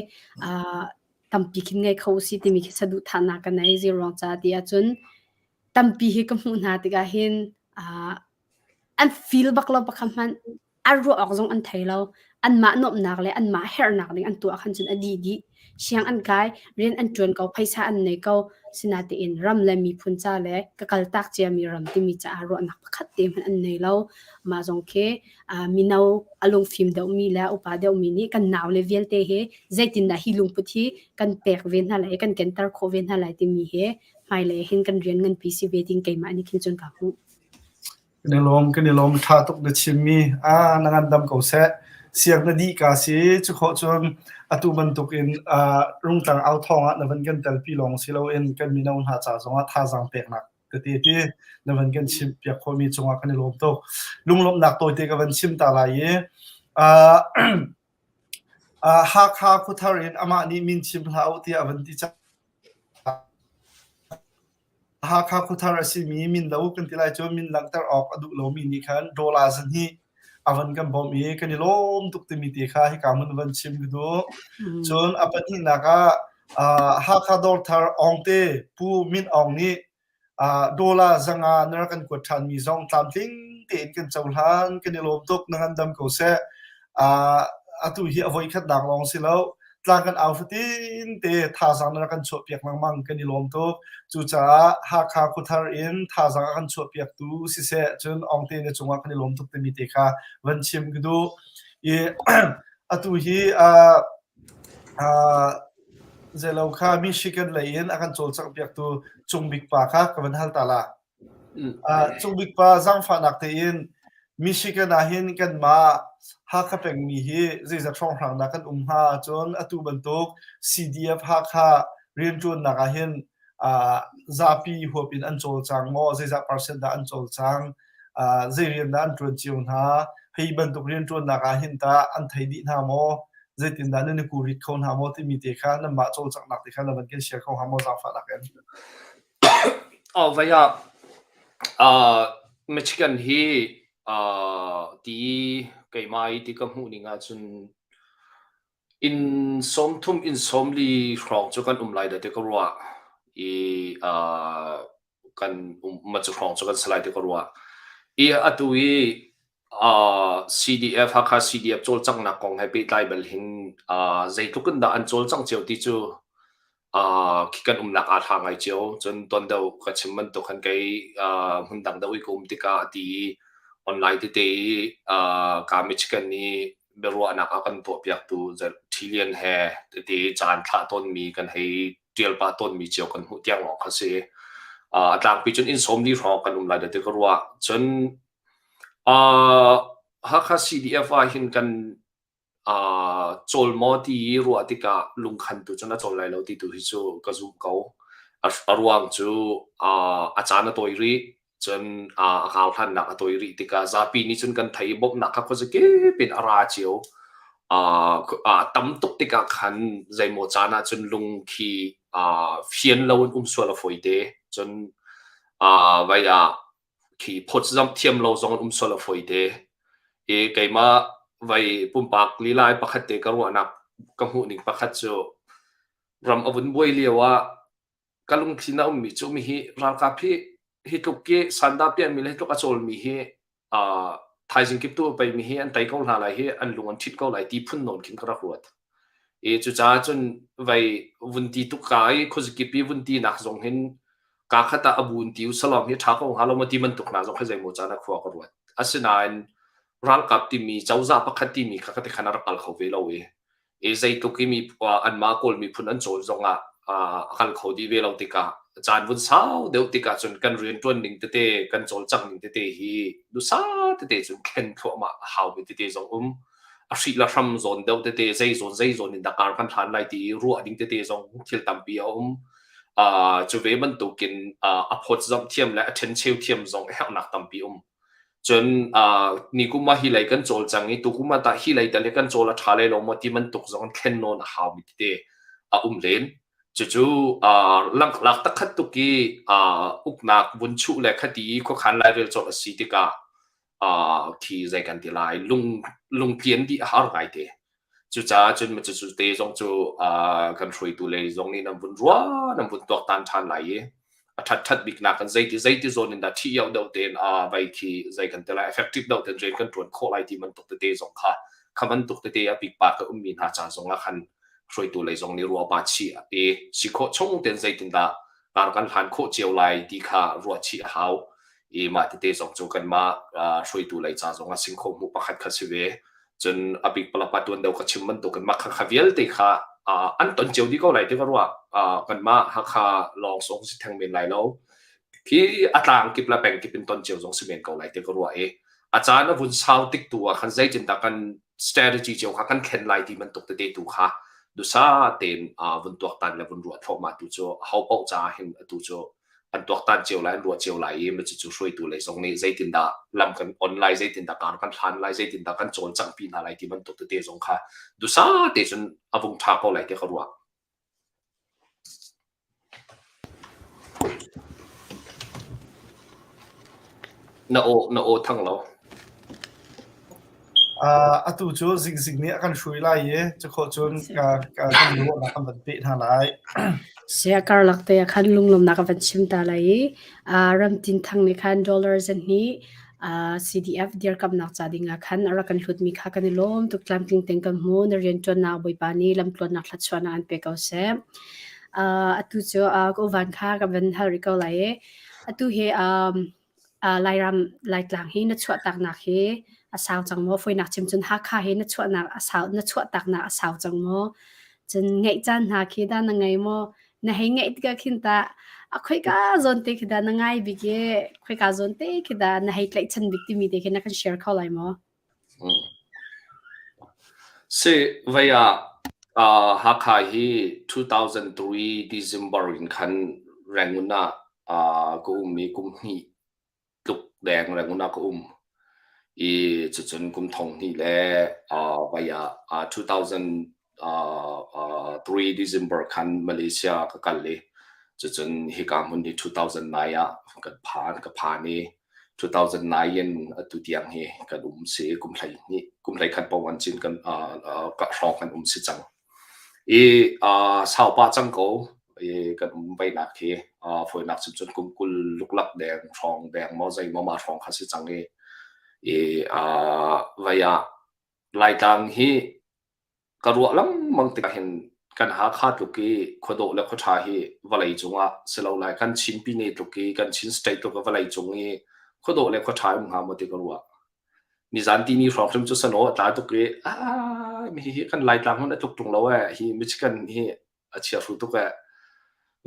tampi khin ngei kho usih timi khi saduhthahnak ka nei. Zeiruang caah ti ahcun tampi hi ka hmuh hna tikah hin. An feel bak lo pakhat hmanh. An ruah awk zong an thei lo. Anmah nuamhnak le anmah herhnak ding an tuah khan cun a dih dih. Siang an kai, rian an ṭuan ko, phaisa an nei ko. Sinatein ram le miphun ca le ka kaltak ciami ram timi caah ruahnak pakhat te hmanh an nei lo. Mah zong khi mino a lungfim deuhmi le upa deuhmi nih kan naule vialte hi zeitindah hi lungput hi kan pek ve hna lai, kan kenter khawh ve hna lai timi hi hmailei hin kan rian nganpi si ve ding keimah nih khin cun ka hmuh. Kan i lawm, kan i lawm. Ṭha tuk na chimmi. Ah, na ngandam ko seh. Siang na dih ka si. Cu khawh cun atu bantukin uh, rungtlang au thawng ah na van kan telpi lawng si loin kan mino hna ca zongah thazaang peknak tete ti na van kan chim piak khawhmi cungah kan i lawm tuk. Lunglawmhnak tawite ka van chim ta lai i uh, uh, Hakha khuathar in amah nih min chim hlah u tiah a van ti cang. Hakha khuathar a simi min lo kan ti lai cu min langhter awk a duh lomi nih khan dollar zahnih a van kan bawmh i kan i lawm tuk timi te kha hika hmun van chim ka duh. Cun a pahnihnak ah uh, Hakha Dawrthar Awngte Pu Min Aung nih Dollar zanga na rak kan kuat ṭhanmi zong tlamtling tein kan cohlan. Kan i lawm tuk. Na ngandam ko seh. Atu hi a voikhatnak lawng si lo. Tlang kan au fatin te thazaang na rak kan chuahpiak lengmang. Kan i lawm tuk. Cucaah Hakha khuathar in thazaang a kan chuahpiaktu siseh, cun Awngte na cungah kan i lawm tuk timi te kha van chim ka duh. I atu hi Zeilo kha Michigan lei in a kan cawlcanghpiaktu Cung Bik pa kha ka van hal ta la. Cung Bik pa zaangfahnak tein Michigan ah hin kanmah Hakha pengmi hi zeizat hrawnghrang dah kan um hnga cun atu bantuk CDF Hakha rianṭuannak ah hin zapi huap in an cawlcang maw zeizah percent dah an cawlcang zei rian dah an ṭuan cio hna hi bantuk rianṭuannak ah hin tah an thei dih hna maw zeitindah nan i kurit kho hna maw timi te kha nanmah cawlcanghnak te kha na van kan share kho hnga maw zaangfahnak in? Oh, vai ah uh, Michigan hi uh, ti keimah i ti ka hmuh ning ahcun inn 30 inn 40 hrawng cu kan um lai dah ti ka ruah i uh, kan um cu hrawng cu kan si lai ti ka ruah. I atu i uh, CDF Hakha CDF cawlcanghnak kong he pehtlai bal hin uh, zeitluk in dah an cawlcangh cio ti cu uh, khi kan umnak aa thla ngai cio. Cun ton deuh ka chim bantuk khan kei uh, hmun dang deuh i ka um tikah ti online tete i uh, ka Michigan i biaruahnak a kan tuahpiaktu Thilian he tete caan thlah tawnmi kan hei ṭial pah tawnmi cio kan hmuh tiang lawng kha si. Uh, a tlangpi cun inn 40 hrawng kan um lai dah ti ka ruah. Cun uh, Hakha CDF ah hin kan uh, cawl maw ti i ruah tikah lungkhan tu cun a cawl lai lo ti tu hi cu ka zumh ko. A, a ruang cu uh, a caan a tawi rih. Cun a kau hlannak a tawi rih tikah zapi nih cun kan thei i bawmhnak kha khuazakip in a ra cio. A tam tuk tikah khan zeimaw caan ah cun lung khi fian lo in um sual a fawi te. Cun vai ah khi phawtzamh thiam lo zong in um sual a fawi te. I keimah vai pumpak lila i pakhat te ka ruahnak ka hmuhning pakhat cu ram a vun buai lio ah ka lungthin a ummi cu mi hi ralkap hi hi tluk ki sandah piahmi le hi tluk a cawlmi hi uh, thaizing kip tu pei mi hi an tei ko hna lai hi an lung an ṭhit ko lai ti phun nawn khin ka rak ruat. I cucaah cun vei vun ti tuk ka i khuazakip i vun ti nak zong hin ka khat ah a bun ti usalom hi ṭha ko hnga lo maw ti bantuk hna zong khi zeimaw caan ah khua ka ruat. Asinain ralkap timi cozah pakhat timi kha ka ti khan a rak kal kho ve lo i i zeitluk i mi anmah Kawl miphun an cawl zongah a kal kho dih ve lo tikah caan vun sau deuh tikah cun kan rianṭuan ning tete kan cawlcangh ning tete hi dusa tete cun thlen thluahmah a haumi tete zong um a hrih le hram zawn deuh tete zei zawn zei zawn in dah kar kan hlan lai ti ruah ding tete zong thil tampi a um uh, cu ve bantukin uh, a phawtzamh thiam le a ṭhencheu thiam zong a herhnak tampi um Cun nikum ah hi lei kan cawlcang i tukum ah tah hi lei tal hi kan cawl a ṭha lai lo maw ti bantuk zong in thlen nawn a haumi tete a um len. Cucu langlak takhat tuk i uknak vun chuh le khati i khuakhan lairel colh a si tikah khi zei kan ti lai lung lungtlian dih a har ngaite. Cucaah cun cucu te zong cu kan hruaitu lei zong nih nan vun ruah nan vun tuaktan ṭhan lai i. A ṭhat ṭhat biknak kan zeiti zeiti zawn in dah ṭhi iau deuh tein a vai khi zei kan ti lai effective deuh tein rian kan ṭuan khawh lai ti bantuk tete zong kha kha bantuk tete a pikpa ka ummi hna ca zong ah khan hruaitu lei zong nih ruah pa chih i si khawh chung tein zeitindah kar kan hlan khawh cio lai ti kha ruah chih a hau i mah tete zong cu kanmah hruaitu lei ca zong ah sing khawh hmuh pakhat kha si ve. Cun a bik palapa tuan deuh ka chim bantukin mah kha kha vialte kha an ton cio dih ko lai ti ka ruah. Kanmah Hakha lawng zong si theng men lai lo. Khi a tlang kip le peng kip in ton cio zong si men ko lai ti ka ruah i a caan a vun sau tik tu ah khan zeitindah kan strategy cio kha kan thlen lai ti bantuk tete tu kha dusa tein vun tuaktan le vun ruah thluahmah tu cu ho paoh caah hin atu cu an tuaktan cio lai an ruah cio lai i cucu hruaitu lei zong nih zeitindah lam kan on lai zeitindah kar kan hlan lai zeitindah kan cawlcangh pi hna lai ti bantuk tete zong kha dusa te cun a vung ṭha ko lai ti ka ruah. Na aw na aw thang lo. Atu cu zingzing nih a kan hrui lai i cukhawh cun kan ruahnak kan van peh hna lai. Sia karlak te ah khan lunglawmnak ka van chim ta lai i Ramtin Thang nih khan dollar zahnih CDF dirkamnak ca ding ah khan a rak kan hlutmi kha kan i lawm tuk tlamtling tein kan hmu na rianṭuannak Bawipa nih lamtluannak thluachuahnak an pe ko seh. Atu cu ka uvan kha ka van hal rih ko lai i atu hi Lairam Laitlang hi na chuahtaknak hi a sau cang maw? Fawinak chim cun Hakha hi na chuahnak a sau na chuahtaknak a sau cang maw? Cun ngeih caan hna khi dah na ngei maw? Na hei ngeih tikah khin tah a khoika zawn te khi dah na ngai bik i khoika zawn te khi dah na hei tlaihchan bik timi te khi na kan share kho lai maw? Si vei ah Hakha hi 2003 December in khan Rangoon ah ka um i kum hnih tluk deng Rangoon ah ka um. I cucun kum thong hnih le vei ah 2003 December khan Malaysia ka kal i cucun hika hmun hi 2009 ah kan phan ka phan i 2009 in atu tiang hi kan um si kum 12 kum 11 pawan cin kan ka hrawng kan um si cang. I sau pah cang ko i kan um veinak hi fawinak chim cun kum 20 luklak deng hrawng deng maw zei maw ma hrawng kha si cang i i vei ah Laitlang hi Ka ruah lengmang tikah hin kan Hakha tluk i khuadawh le khuaṭha hi vawlei cungah si lo lai kan Chin pine tluk i kan Chin state tluk i vawlei cung i khuadawh le khuaṭha um hnga maw ti ka ruah. Nizan tini hrawng hrim cu sano a tla tuk i ah hihi kan Laitlang hmanh a tluk ṭung lo ee hi Michigan hi a chiahru tuk ee.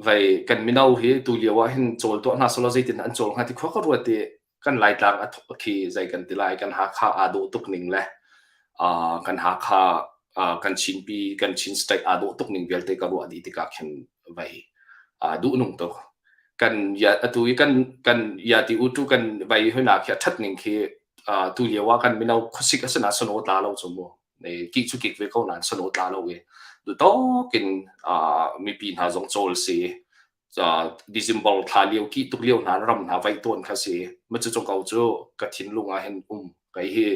Vei kan mino hi tu lio ah hin cawl tuah hna selaw zeitin an cawl hnga ti khua ka ruat i kan Laitlang a khi zei kan ti lai kan Hakha aa dawh tuk ning le uh, kan Hakha uh, kan Chinpi kan Chin state aa dawh tuk ning vialte ka ruah dih tikah khin vei uh, duh nung tuk kan ya atu i kan kan ya ti u tu kan vei hona khi a that ning khi uh, tu lio ah kan mino khuasik asina sano tla lo chu mu ne ki chu kik ve ko nan sano tla lo i du tokin uh, mipi hna zong chawl si December thla lio kih tuk lio hna ram hna vaih tawn kha si. Ma cu ko cu ka thinlung ah hin um kei hi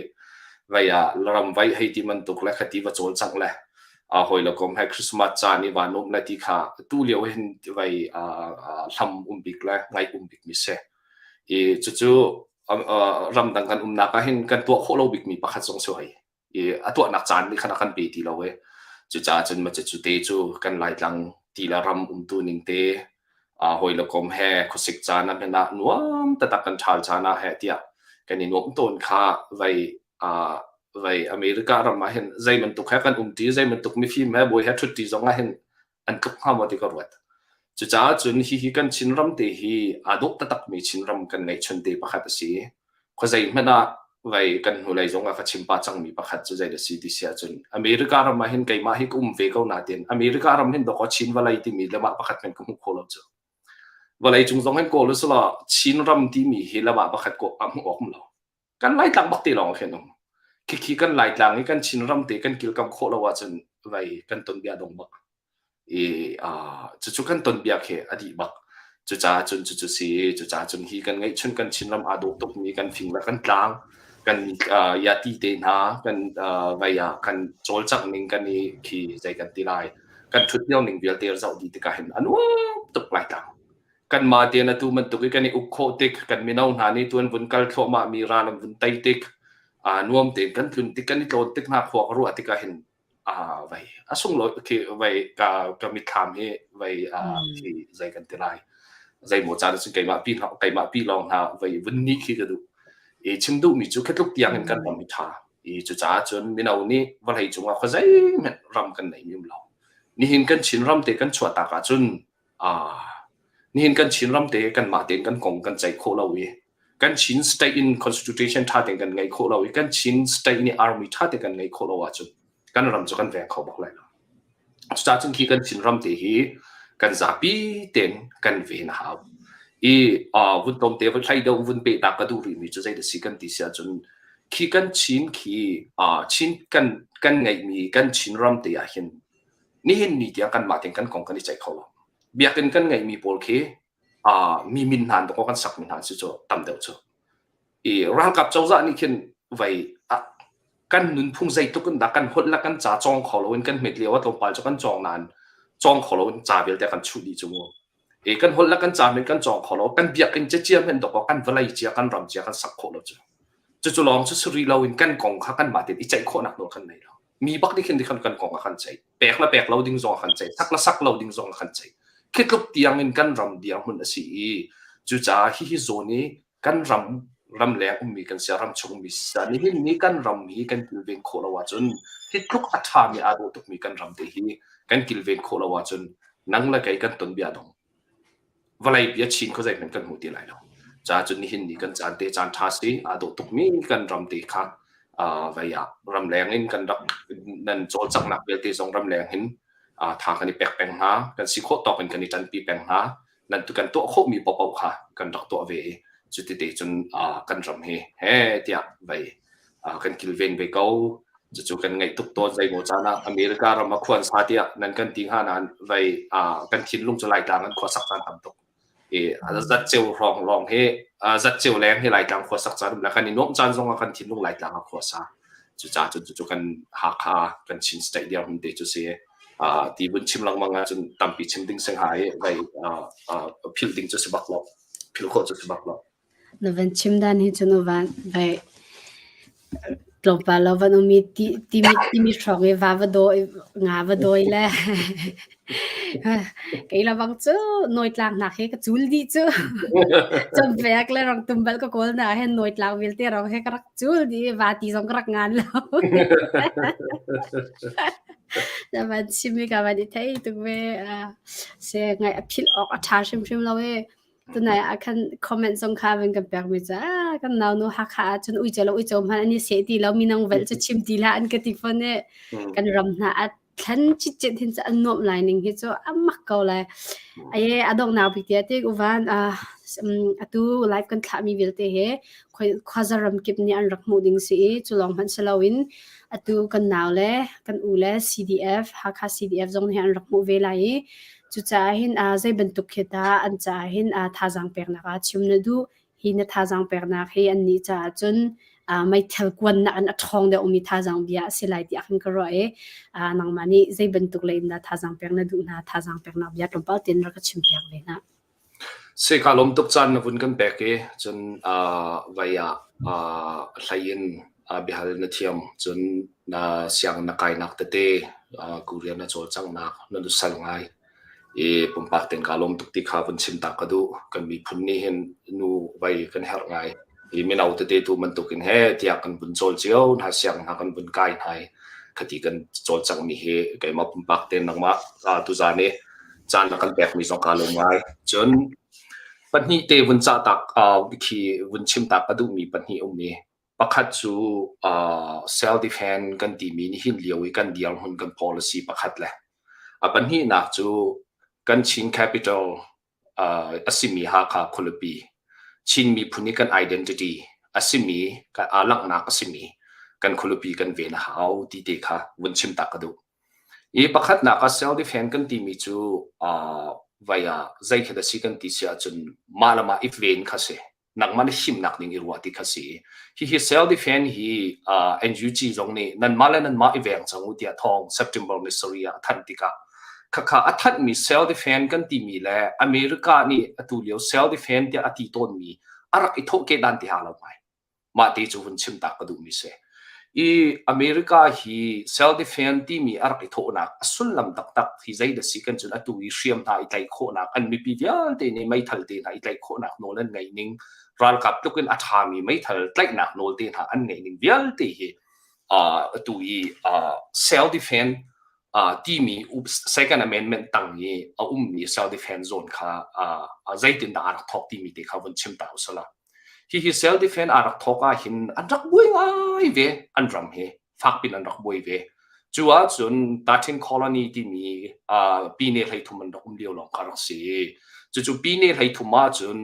vei ah ram vaih hei ti bantuk le khati va cawlcangh le hawi le kom he Christmas caan i van um le ti kha tu lio hin vei hlam um bik le ngaih um bik mi si. I cucu ramdang kan umnak ah hin kan tuah khawh lo bik mi pakhat zong si hoi. I a tuahnak caan nih khan a kan pe ti lo i cucaah cun macu te cu kan Laitlang ti le ram umtu ning te hawi le kom he khuasik caan ah hmanh ah nuam taktak kan ṭhal caan ah heh tiah kan i nuam tawn kha vei vei America ram ah hin zei bantuk he kan umṭi zei bantuk mifim he bawi he ṭhutṭi zong ah hin an tluk hnga maw ti ka ruat. Cucaah cun hihi kan Chinram te hi aa dawh taktakmi Chinram kan ngeihchun te pakhat a si. Khuazei hmanh ah vei kan hnulei zong ah ka chim pah cangmi pakhat cu zei a si ti si ahcun America ram ah hin keimah hi ka um ve ko nain America ram hin dawkaw Chin vawlei timi lamah pakhat hmanh ka hmuh kho lo cu. Vawlei cung zong hin kawl usulaw Chinram timi hi lamah pakhat ko a hmuh awk um lo. Kan Laitlang bak te lawng khin um. Khikhi kan Laitlang i kan Chinram te kan kilkam khawh lo ahcun vei kan tonbia dong bak. I uh, cucu kan tonbia khi a dih bak. Cucaah cun cucu si, cucaah cun hi kan ngeihchun kan Chinram aa dawh tukmi kan fing le kan tlang, kan uh, yati te hna, kan uh, vei ah kan cawlcangh ning kan i khi zei kan ti lai, kan ṭhut lio ning vialte zoh dih tikah hin a nuam tuk Laitlang. Kanmah tein atu bantuk i kan i uk khawh tik, kan mino hna nih tuan vun kal thluahmah mi ral an vun tei tik, aa nuam tein kan tlun tik, kan i tlawn tik hna khua ka ruah tikah hin aa vei a sunglawi khi vei ka ka mitthlam hi vei aa khi zei kan ti lai. Zei maw caan cun keimah pi keimah pi lawng hna vei vun nih khi ka duh. I chim duhmi cu khi tluk tiang in kan ram hi ṭha. I cucaah cun mino nih vawlei cungah khua zeihmanh ram kan nei mi um lo. Nihin kan Chin ram te kan chuahtak ahcun Nihin kan Chinram te kanmah tein kan kong kan ceih khawh lo i kan Chin state in constitution ṭha tein kan ngeih khawh lo i kan Chin state nih army ṭha tein kan ngeih khawh lo ahcun kan ram cu kan veng kho bak lai lo. Cucaah cun khi kan Chinram te hi kan zapi tein kan ven a hau. I vun tlawm te vun hlei deuh vun peh ta ka duh rihmi cu zei dah si kan ti si ahcun khi kan Chin khi Chin kan kan ngeihmi kan Chinram te ah hin Nihin ni tiang kanmah tein kan kong kan i ceih kho lo. Biakinn kan ngeihmi pawl khi uh, mi min hna in kan sakmi hna si cu tam deuh cu. I ralkap cozah nih khin vei uh, kan nunphung zeitluk in dah kan holh le kan ca cawng kho loin kan hmet lio ah tlawmpal cu kan cawng nain cawng kho loin ca vialte kan chuh dih cu mu. I kan holh le kan ca men kan cawng kho lo kan biakinn cia men dok kan vawlei cia kan ram cia kan sak khawh lo cu. Cucu lawng cu suri loin kan kong kha kanmah tein i ceih khawhnak nawl kan nei lo. Mi bak nih khin khan kan kong a kan ceih. Pek le pek lo ding zong a kan ceih. Sak le sak lo ding zong a kan ceih. Khi tluk tiang in kan ram dirhmun a si i cucaah hihi zawn i kan ram ramleng ummi kan si ram chung ummi si nihin ni kan ram hi kan kilven khawh lo ahcun hi tluk a ṭhami aa dawh tukmi kan ram te hi kan kilven khawh lo ahcun nang le kei kan ton bia dong. Vawlei pi a chin kho zeihmanh kan hmu ti lai lo. Ca cun nihin ni kan caan te caan ṭha si aa dawh tukmi kan ram te kha vei ah ramleng in kan rak nan cawlcanghnak vialte zong ramleng hin tha kan i pek peng hna kan si khawh tawk in kan i ṭanpi peng hna nan tu kan tuah khawhmi paohpaoh kha kan rak tuah ve i cuti cun kan ram hi he tiah vei kan kilven ve ko. Cucu kan ngaih tuk tawn zeimaw caan ah America ram a khuan sa tiah nan kan ti hnga nain vei kan thinlung cu Laitlang an khuasak caan tam tuk. I zatceu hrawng lawng hi zatceu leng hi Laitlang khuasak caan um le kan i nuamh caan zong ah kan thinlung Laitlang a khuasa. Cucaah cun cucu kan Hakha kan Chin State dirhmun te cu si. Ti vun chim lengmang ahcun tampi chim ding si hnga i vei philh ding cu si bak lo. Philh khawh cu si bak lo. Na van chim dan hi cu na van vai tlawmpal lo van um i timi hrawng i va va dawi nga va dawi le kei la bang cu nawitlang nak he ka cul dih cu cawmvek le rangtum bal ka kawl na he nawitlang vialte rong he ka rak cul dih va ti zong ka rak ngan lo. Na van chim i ka van i thei tuk ve se ngai a philh awk a ṭha hrimhrim lo e. Tunai ah khan comment zong kha van kan pekmi cu ah kan naunu Hakha ah cun uico le uico hmanh an i seh ti lo minung velh cu chim ti hlah an ka ti fawn i kan ram hna a thlen citcet hin cu an nuamh lai ning hi cu a mak ko lai. Aye a donghnak bik tiah tik uvan atu live kan thlahmi vialte he khuaza ram kip nih an rak hmuh ding si i cu lawng hmanh si loin atu kan nau le kan u le CDF Hakha CDF zong nih an rak hmuh ve lai i Cucaah hin zei bantuk khi dah an caah hin thazaang peknak ah chim na duh? Hi na thazaang peknak hi annih caah cun meithal kuannak in a ṭhawng deuhmi thazaang bia a si lai tiah khan ka ruah i nangmah nih zei bantuk lei in dah thazaang pek na duh hna? Thazaang peknak bia tlawmpal tein rak ka chimpiak ve hna. Si kaa lawm tuk caan na vun kan pek i cun vai ah hlei in biahal na thiam cun na siang na kainak tete Korea na cawlcanghnak na nusal ngai i pumpak tein kaa lawm tuk ti kha vun chim ta ka duh. Kan miphun nih hin nu vai kan herh ngai. I mino tete tu bantukin he tiah kan vun cawl cio hna siang hna kan vun kai hna i khati kan cawlcanghmi hi keimah pumpak tein nangmah tuzaan i caan na kan pekmi zong kaa lawm ngai. Cun pahnih te vun cah tak khi vun chim tak ka duhmi pahnih um i pakhat cu self defense kan timi nihin lio i kan dirhmun kan policy pakhat le a pahnihnak cu kan Chin capital a simi Hakha khualipi Chin miphun i kan identity a simi aa langhnak a simi kan khualipi kan ven a hau ti te kha vun chim tak ka duh. I pakhatnak ah self defense kan timi cu vai ah zei khi dah si kan ti si ahcun mah le mah i ven kha si. Nangmah na himnak ding i ruah ti kha si. Hihi self defense hi NUG zong nih nanmah le nanmah i veng cang u tiah thawng September ni sarih ah a thanh tikah. Khakha a thanhmi self defense kan timi le America nih atu lio self defense tiah a ti tawnmi a rak i thawhkeh dan ti ha lo ngai. Mah te cu vun chim tak ka duhmi si. I America hi self defense timi a rak i thawhnak a sullam taktak hi zei dah si kan cun atu i hriam hna i tlaih khawhnak an mipi vialte nih meithal te hna i tlaih khawhnak nawl an ngeih ning ralkap tluk in a ṭhami meithal tlaihnak nawl te hna an ngeih ning vialte hi atu i self defense timi second amendment tang i a ummi self defense zone kha zeitindah aa rak thawk timi te kha vun chim ta usila. Hihi self defense aa rak thawk ahhin an rak buai ngai ve an ram hi fakpin an rak buai ve. Cu ahcun Tathin Colony timi pine 13 an rak um lio lawng kha rak si. Cucu pine 33 ahcun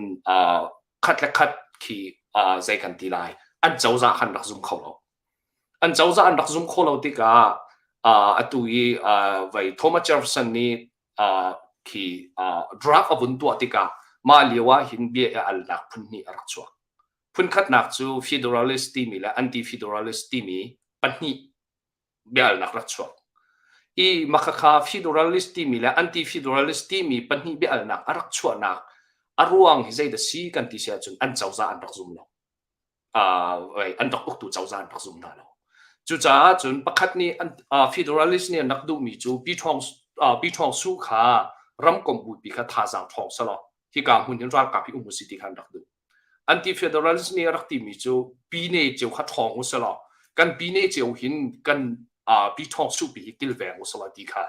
khat le khat khi zei kan ti lai an cozah khan rak zum kho lo. An cozah an rak zum kho lo tikah atu i vai Thomas Jefferson nih khi draft a vun tuah tikah mah lio ah hin bia i alnak phun hnih a rak chuak. Phunkhatnak cu Federalist timi le Anti-Federalist timi pahnih biaalnak rak chuak. I makhakha Federalist timi le Anti-Federalist timi pahnih biaalnak a rak chuahnak a ruang hi zei dah si kan ti si ahcun an cozah an rak zum lo. An rak uktu cozah an rak zum hna lo. Cucaah cun pakhat nih Federalist nih an rak duhmi cu Pi Ṭhawng Pi Ṭhawng Su kha ramkomh bupi kha thazaang ṭhawng selaw hika hmun hin ralkap hi um usih ti kha an rak duh. Anti-Federalist nih a rak timi cu pine cio kha ṭhawng u selaw kan pine cio hin kan Pi Ṭhawng Su pi hi kilveng u selaw ti kha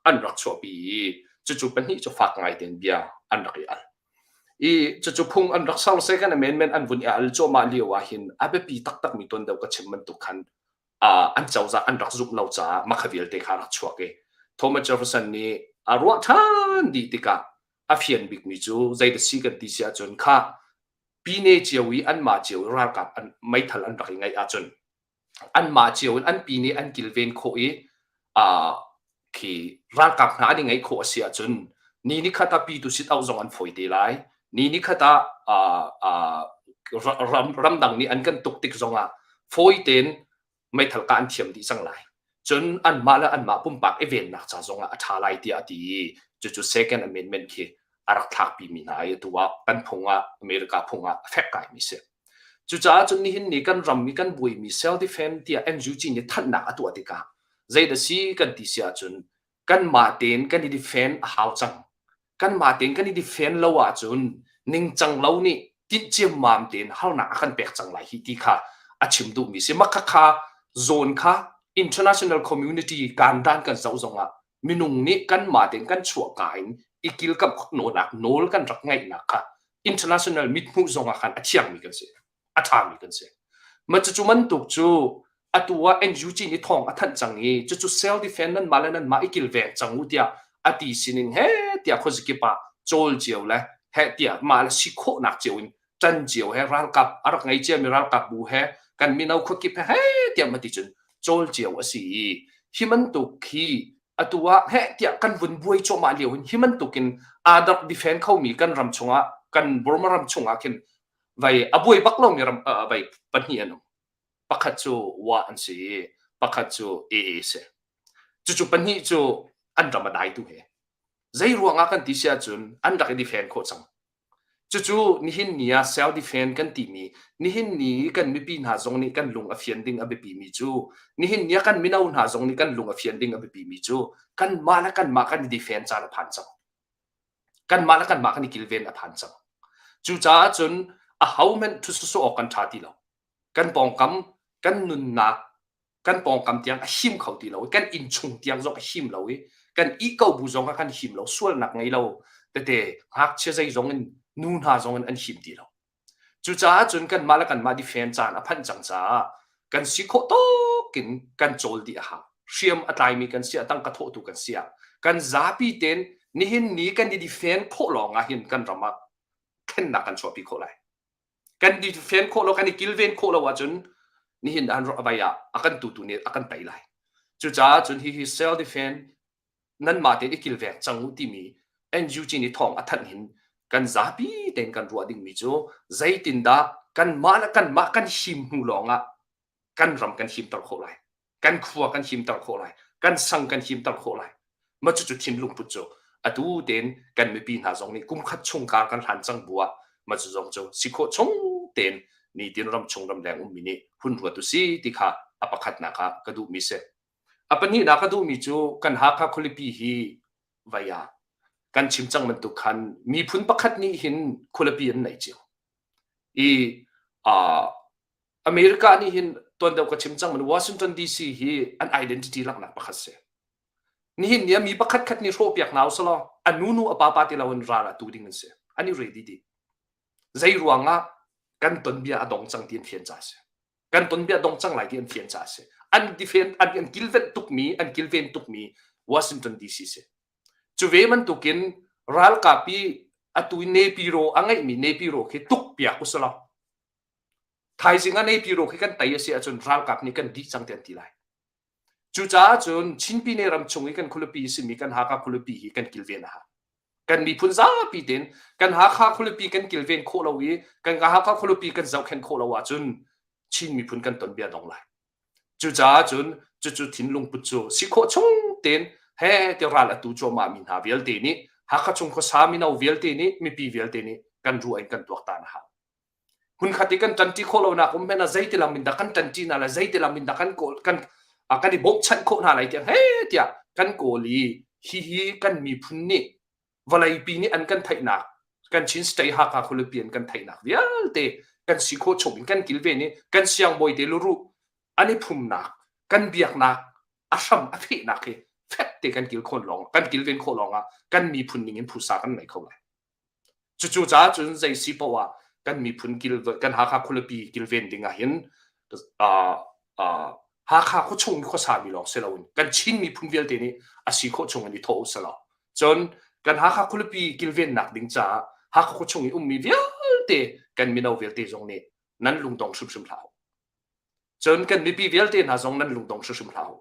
an rak chuahpi i cucu pahnih cu fak ngai tein bia an rak i al. I cucu phung an rak ser second amendment an vun i al cuahmah lio ah hin a biapi taktakmi tuan deuh ka chim bantuk khan an cozah an rak zumh lo caah makha vialte kha rak chuak i Thomas Jefferson nih a ruah ṭhan dih tikah a fian bikmi cu zei dah si kan ti si ahcun kha pine cio i anmah cio i ralkap an meithal an rak i ngeih ahcun anmah cio in an pine an kilven khawh i khi ralkap hna an i ngeih khawh a si ahcun ni ni khat ah pi tu sit auh zong an fawi te lai ni ni khat ah ram ramdang nih an kan tuk tik zongah fawi tein meithal kah an thiam dih cang lai cun anmah le anmah pumpak i vennak ca zongah a ṭha lai tiah a ti i cucu second amendment khi a rak thlakpi mi hna i atu ah kan phung ah America phung ah a fek ngaimi si. Cucaah cun nihin ni kan ram i kan buaimi self defense tiah NUG nih thanhnak a tuah tikah zeidah si kan ti si ahcun kanmah tein kan i defend a hau cang. Kanmah tein kan i defend lo ahcun ningcang lo nih tinh ciammam tein harnak a kan pek cang lai hi ti kha a chim duhmi si. Mah khakha zawn kha international community kan dan kan zoh zongah minung nih kanmah tein kan chuahka in i kilkamh nawlnak nawl kan rak ngeihnak kha international mithmuh zong ah khan a thiangmi kan si a ṭhami kan si ma cucu bantuk cu atu ah NUG nih thawng a thanh cang i cucu self defense nan mah le nan mah i kilveng cang u tiah a ti sining he tiah khuazakip ah cawl cio le he tiah mah le si khawhnak cio in ṭan cio he ralkap a rak ngei ciami ralkap bu he kan mino khuakip he he tiah ma ti cun cawl cio a si i hi bantuk hi atu ah heh tiah kan vun buai cuahmah lio hin hi bantuk in aa rak defend khomi kan ram chungah kan Burma ram chungah khin vai a buai bak lomi ram vai pahnih an um pakhat cu wa an si i pakhat cu AA si cucu pahnih cu an ram a dai tu he zei ruangah kan ti si ahcun an rak i defend khawh cang Cucu nihin ni ah self defense kan timi nihin ni i kan mipi hna zong nih kan lung a fian ding a biapimi cu nihin ni ah kan mino hna zong nih kan lung a fian ding a biapimi cu kanmah le kanmah kan i defend caan a phan cang. Kanmah le kanmah kan i kilven a phan cang. Cucaah cun ahohmanh ṭhut sawsawh awk kan ṭha ti lo. Kan pawngkam, kan nunnak kan pawngkam tiang a him kho ti lo i kan innchung tiang zong a him lo i kan ih ko bu zong ah kan him lo sualnak ngei lo tete ngakchia zei zong in nu hna zong in an him ti lo cucaah cun kanmah le kanmah defend caan a phanh cang caah kan si khawh tawk in kan cawl dih a hau hriam a tlaimi kan si ah tangka thawhtu kan si ah kan zapi ten nihin ni kan i defend khawh lawng ah hin kan ram ah thlennak kan chuahpi khawh lai Kan fen khawh lo, kan i kilven khawh lo ahcun nihin an vai ah a kan tutu nih a kan tei lai. Cucaah cun hihi self defense nanmah tein i kilveng cang u timi NUG nih thawng a thanh hin kan zapi tein kan ruah dingmi cu zeitindah kanmah le kanmah kan him hnu lawngah kan ram kan himter khawh lai kan khua kan himter khawh lai kan sang kan himter khawh lai. Mah cucu thinlung put cu atu tein kan mipi hna zong nih kum khat chung kar kan hlan cang bu ah mah cu zong cu si khawh chung tein nitin ramchung ramleng ummi nih hun ruat u si ti kha a pakhatnak ah ka duhmi si. A pahnihnak ka duhmi cu kan Hakha khualipi hi vai ah kan chim cang bantuk khan miphun pakhat nih hin khualipi an nei cio. I uh, America nih hin tuan deuh ka chim cang man Washington DC hi an identity laknak pakhat si. Nihin ni ah mi pakhat khat nih hrawhpiak hna usalaw a nu nu a pa pa ti loin ral ah tu ding an si. An i ready dih. Zei ruangah kan tonbia a dong cang ti an fian ca si. Kan tonbia dong cang lai ti an fian ca si. An defend an, an kilven tukmi an kilven tukmi Washington DC si. Cu ve bantukin ralkap i atu i Nepiro a ngeihmi Nepiro khi tuk piak usalaw thaizing ah Nepiro khi kan tei a si ahcun ralkap nih kan dih cang ti an ti lai. Cucaah cun Chin Pyine ram chung i kan khualipi a simi kan Hakha khualipi hi kan kilven a hau. Kan miphun zapi tein kan Hakha khualipi kan kilven khawh lo i kan Hakha khualipi kan zohkhenh khawh lo ahcun Chin miphun kan ton bia dong lai. Cucaah cun cucu thinlung put cu si khawh chung tein he ti ral atu cuahmah mi hna vialte nih Hakha chung khuasa mino vialte nih mipi vialte nih kan ruah in kan tuaktan a hau. Hmunkhat i kan ṭanṭi khawh lonak um hmanh ah zeiti lam in dah kan ṭanṭi hna lai, zeiti lam in dah kan kawl kan kan i bawmhchanh khawh hna lai tiah heh tiah kan kawl i hihi kan miphun nih vawleipi nih an kan theihnak kan Chin State Hakha khualipi an kan theihnak vialte kan si khawh chung in kan kilven i kan siangbawi te luruh an i phumnak kan biaknak a hram a fehnak hi fek te kan kil khawh lawng kan kilven khawh lawng ah kan miphun ning in phusa kan nei kho lai. Cucu caah cun zei si paoh ah kan miphun kil kan Hakha khualipi kilven ding ah hin uh, uh, Hakha khuachung khuasa mi lawng si loin kan Chin miphun vialte nih a si khawh chung in i thawh u selaw. Cun kan Hakha khualipi kilvennak ding caah Hakha khuachung i ummi vialte kan mino vialte zong nih nan lungdong hrimhrim hlah u. Cun kan mipi vialte hna zong nan lungdong hrimhrim hlah u.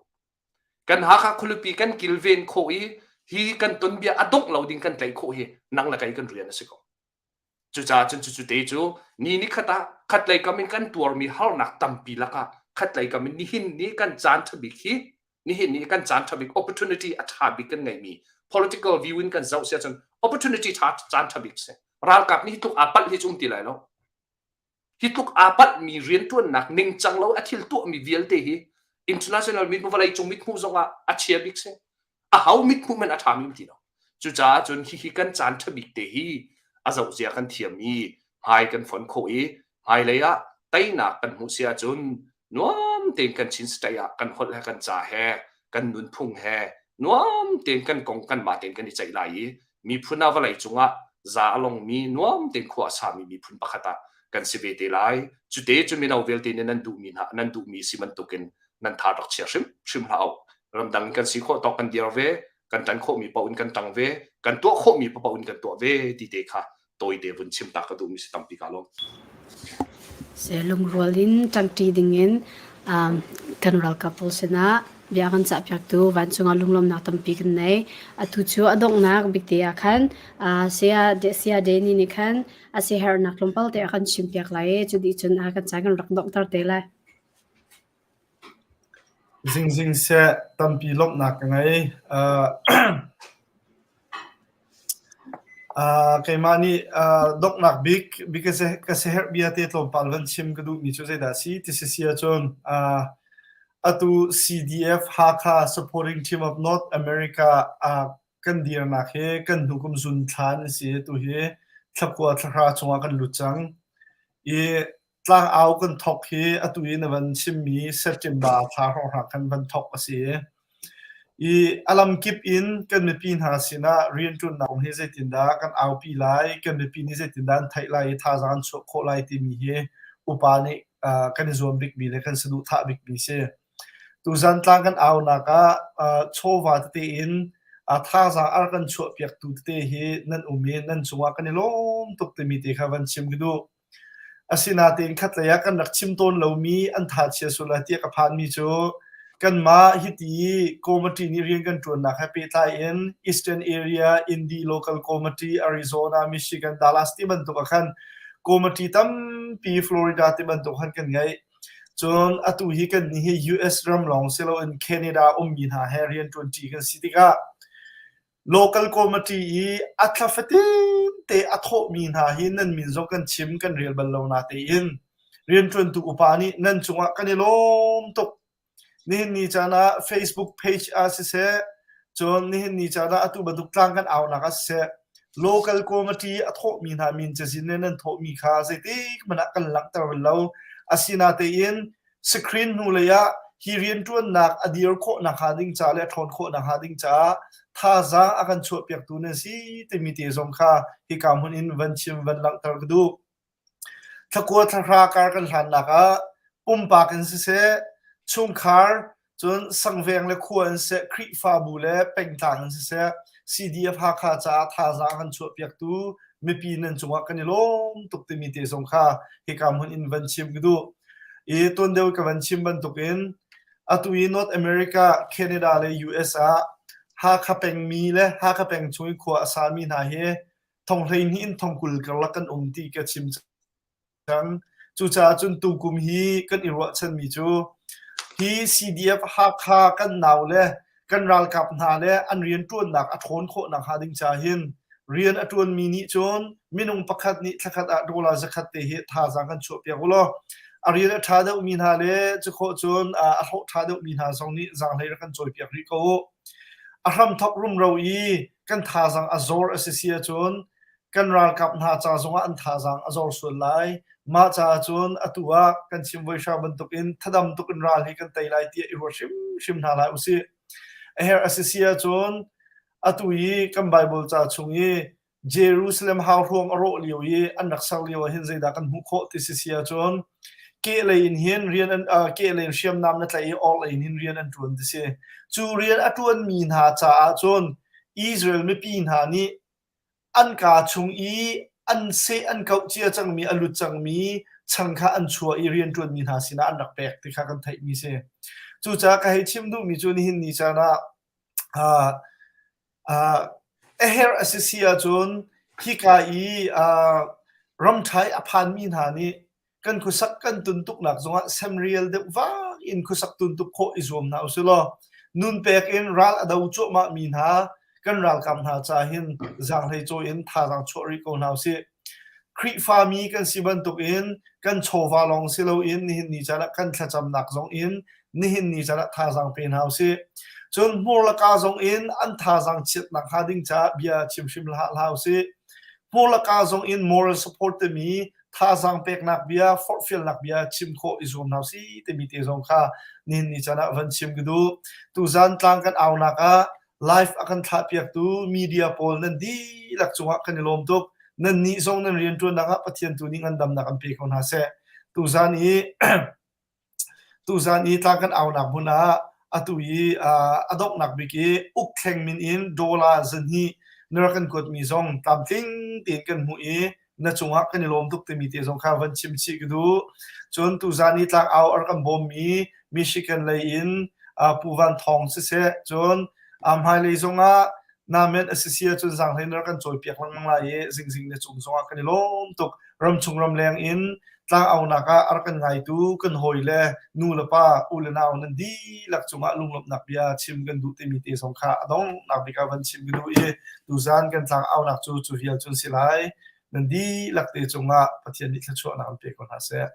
Kan Hakha khualipi kan kilven khawh i hi kan tonbia a dongh lo ding kan tlaih khawh hi nang le kei kan rian a si ko. Cucaah cun cucu te cu ni ni khat ah khatlei kam in kan tuarmi harnak tampi lakah khatlei kam in nihin ni kan caan ṭha bik hi nihin ni kan caan ṭha bik opportunity a ṭha bik kan ngeihmi political view in kan zoh si ahcun opportunity ṭha caan ṭha bik si. Ralkap nih hi tluk aa palh hi cu um ti lai lo. Hi tluk aa palhmi rianṭuannak ningcang lo a thil tuahmi vialte hi international mithmuh vawleicung mithmuh zongah a chia bik si. Aho mithmuh hmanh a ṭhami um ti lo. Cucaah cun hihi kan caan ṭha bik te hi a zohzia kan thiam i hmai kan fon khawh i hmailei ah teinak kan hmuh si ahcun nuam tein kan Chin State ah kan holh he kan ca he kan nunphung he nuam tein kan kong kanmah tein kan i ceih lai i miphun ah vawlei cungah za a longmi nuam tein khua a sami miphun pakhat ah kan si ve te lai. Cute cu mino vialte nih nan duhmi hna nan duhmi si bantukin nan tha rak chia hrim hrim hlah u. Ramdang in kan si khawh tawk kan dir ve, kan ṭan khawhmi paoh in kan ṭang ve, kan tuah khawhmi paoh in kan tuah ve ti te kha tawite vun chim ta ka duhmi si tampi ka lawm. Se lungrual in ṭangṭi dingin um, kan ralkap pawl sinah bia kan cahpiaktu vancung ah lunglawmnak tampi kan nei. Atu cu a donghnak bikte ah khan uh, saya saya Danny nih khan a siaherhnak tlawmpal te a kan chimpiak lai i cu dih cun a kan caan kan rak donghter te lai. Zingzing seh tampi lawmhnak ka ngei. Uh, uh, keimah nih uh, donghnak bik bik ka siaherh bia te tlawmpal van chim ka duhmi cu zeidah a si ti si si ahcun uh, atu CDF Hakha Supporting Team of North America uh, kan dirnak hi kan hnu kum zun thla an si tu hi thlakua thlahra chungah kan lut cang i Tlangau kan thawk hi atu i na van chimmi September thla hrawnghrang khan van thawk a si. I a lamkip in kan mipi hna sinah rianṭuannak kong hi zeitindah kan aupi lai, kan mipi nih zeitindah an theih lai i thazaang an chuah khawh lai timi hi upa nih uh, kan i zuam bikmi le kan saduhthah bikmi si. Tuzan tlang kan aunak ah uh, chawva tete in uh, thazaang ar kan chuahpiaktu tete hi nan um i nan cungah kan i lawm tuk timi te kha van chim ka duh. Asinain khatlei ah kan rak chim tawn lomi an thachia sual lai tiah ka phanmi cu kanmah hiti committee nih rian kan ṭuannak he pehtlai in Eastern Area, Indy Local Committee, Arizona, Michigan, Dallas ti bantuk ah khan committee tampi Florida ti bantuk khan kan ngeih. Cun atu hi kannih hi US ram lawng si loin Canada ummi hna he rianṭuanṭi kan si tikah. Local committee i a thla fatin te a thawhmi hna hi nan min zong kan chim kan rel bal lo natein rianṭuantu upa nih nan cungah kan i lawm tuk. Nihin ni caan ah Facebook page ah siseh, cun nihin ni caan ah atu bantuk tlang kan aunak ah siseh, local committee a thawhmi hna min cazin le nan thawhmi kha zeitik hmanh ah kan langhter bal lo. Asinatein screen hnulei ah hi rianṭuannak a dir khawh nakhnga ding ca le a ṭhawn khawh nakhnga ding caah thazaang a kan chuahpiaktu nan si timi te zong kha hika hmun in van chim van langhter ka duh. Thlakua thlahra kar kan hlannak ah pumpak in siseh, chungkhar cun sangveng le khua in siseh, Khrihfabu le pengtlang in siseh, CDF Hakha caah thazaang kan chuahpiaktu mipi nan cungah kan i lawm tuk timi te zong kha hika hmun in van chim ka duh. I tuan deuh ka van chim bantukin atu i North America, Canada le US ah Hakha pengmi le Hakha peng chung i khua a sami hna hi thong 12 in thong 20 karlak kan um ti ka chim cang. Cucaah cun tukum hi kan i ruahchanmi cu hi CDF Hakha kan nau le kan ralkap hna le an rianṭuannak a ṭhawn khawh nakhnga ding ca hin rian a ṭuanmi nih cun minung pakhat nih thlakhat ah dollar zakhat te hi thazaang kan chuahpiak u law a rian a ṭha deuhmi hna le cu khawh cun a hlawh ṭha deuhmi hna zong nih zaanghlei rak kan cawipiak rih ko u. A hramthok rumro i kan thazaang a zor a si si ahcun kan ralkap hna ca zongah an thazaang a zor sual lai. Mah caah cun atu ah kan chim voihra bantukin thadam tuk in ral hi kan tei lai tiah i ruat hrimhrim hna hlah usih. A herh a si si ahcun atu i kan Baibal ca chung i Jerusalem hauhruang a rawh lio i an rak ser lio ah hin zeidah kan hmuh khawh ti si si ahcun kehlei in hin rian an uh, kehlei in hriamnam na tlaih i orhlei in hin rian an ṭuan ti si. Cu rian a ṭuanmi hna caah cun Israel mipi hna nih an kaa chung i an seh an kauh cia cangmi a lut cangmi chang kha an chuah i rianṭuanmi hna sinah an rak pek ti kha kan theihmi si. Cucaah ka hei chim duhmi cu nihin ni caan ah uh, uh, a herh a si si ahcun hika i uh, ramṭhai a phanmi hna nih kan khuasak kan tuntuknak zongah semrial deuh vak in khuasak tuntuk khawh i zuam hna usih law nun pek in ral a do cuahmah mi hna kan ralkap hna ca hin zaanghlei cawi in thazaang chuah rih ko hna usih. Khrihfami kan si bantukin kan chawva lawng si loin nihin ni caan ah kan thlacamnak zong in nihin ni caan ah thazaang pe hna usih. Cun hmur le ka zong in an thazaang chiat nakhnga ding caah bia chim hrim hlah hlah usih. Hmur le ka zong in moral support timi thazaang peknak bia, forhfialnak bia chim khawh i zuam hna usih timi te zong kha nihin ni caan ah van chim ka duh. Tuzan tlang kan aunak ah live a kan thlahpiaktu media pawl nan dihlak cungah kan i lawm tuk. Nan nih zong nan rianṭuannak ah Pathian tu nih ngandamnak an pe ko hna seh. Tuzan i Tuzan i tlang kan aunak hmun ah atu i a donghnak bik i ukthleng min in dollar 200 na rak kan kuatmi zong tlamtling tein kan hmuh i na cungah kan i lawm tuk timi te zong kha van chim chih ka duh. Cun tuzan i tlangau a rak kan bawmmi Michigan lei in Pu Van Thawng siseh, cun hmailei zongah namen a si si ahcun zaanghlei na rak kan cawipiak lengmang lai i zingzing na cung zongah kan i lawm tuk. Ramchung ramleng in tlangaunak ah a rak kan ngaitu kan hawi le nu le pa u le nau nan dihlak cungah lunglawmhnak bia chim kan duh timi te zong kha a donghnak bik ah van chim ka duh i tuzan kan tlangaunak cu cu vial cun si lai. Nan dihlak te cungah Pathian nih thluachuahnak an pe ko hna seh.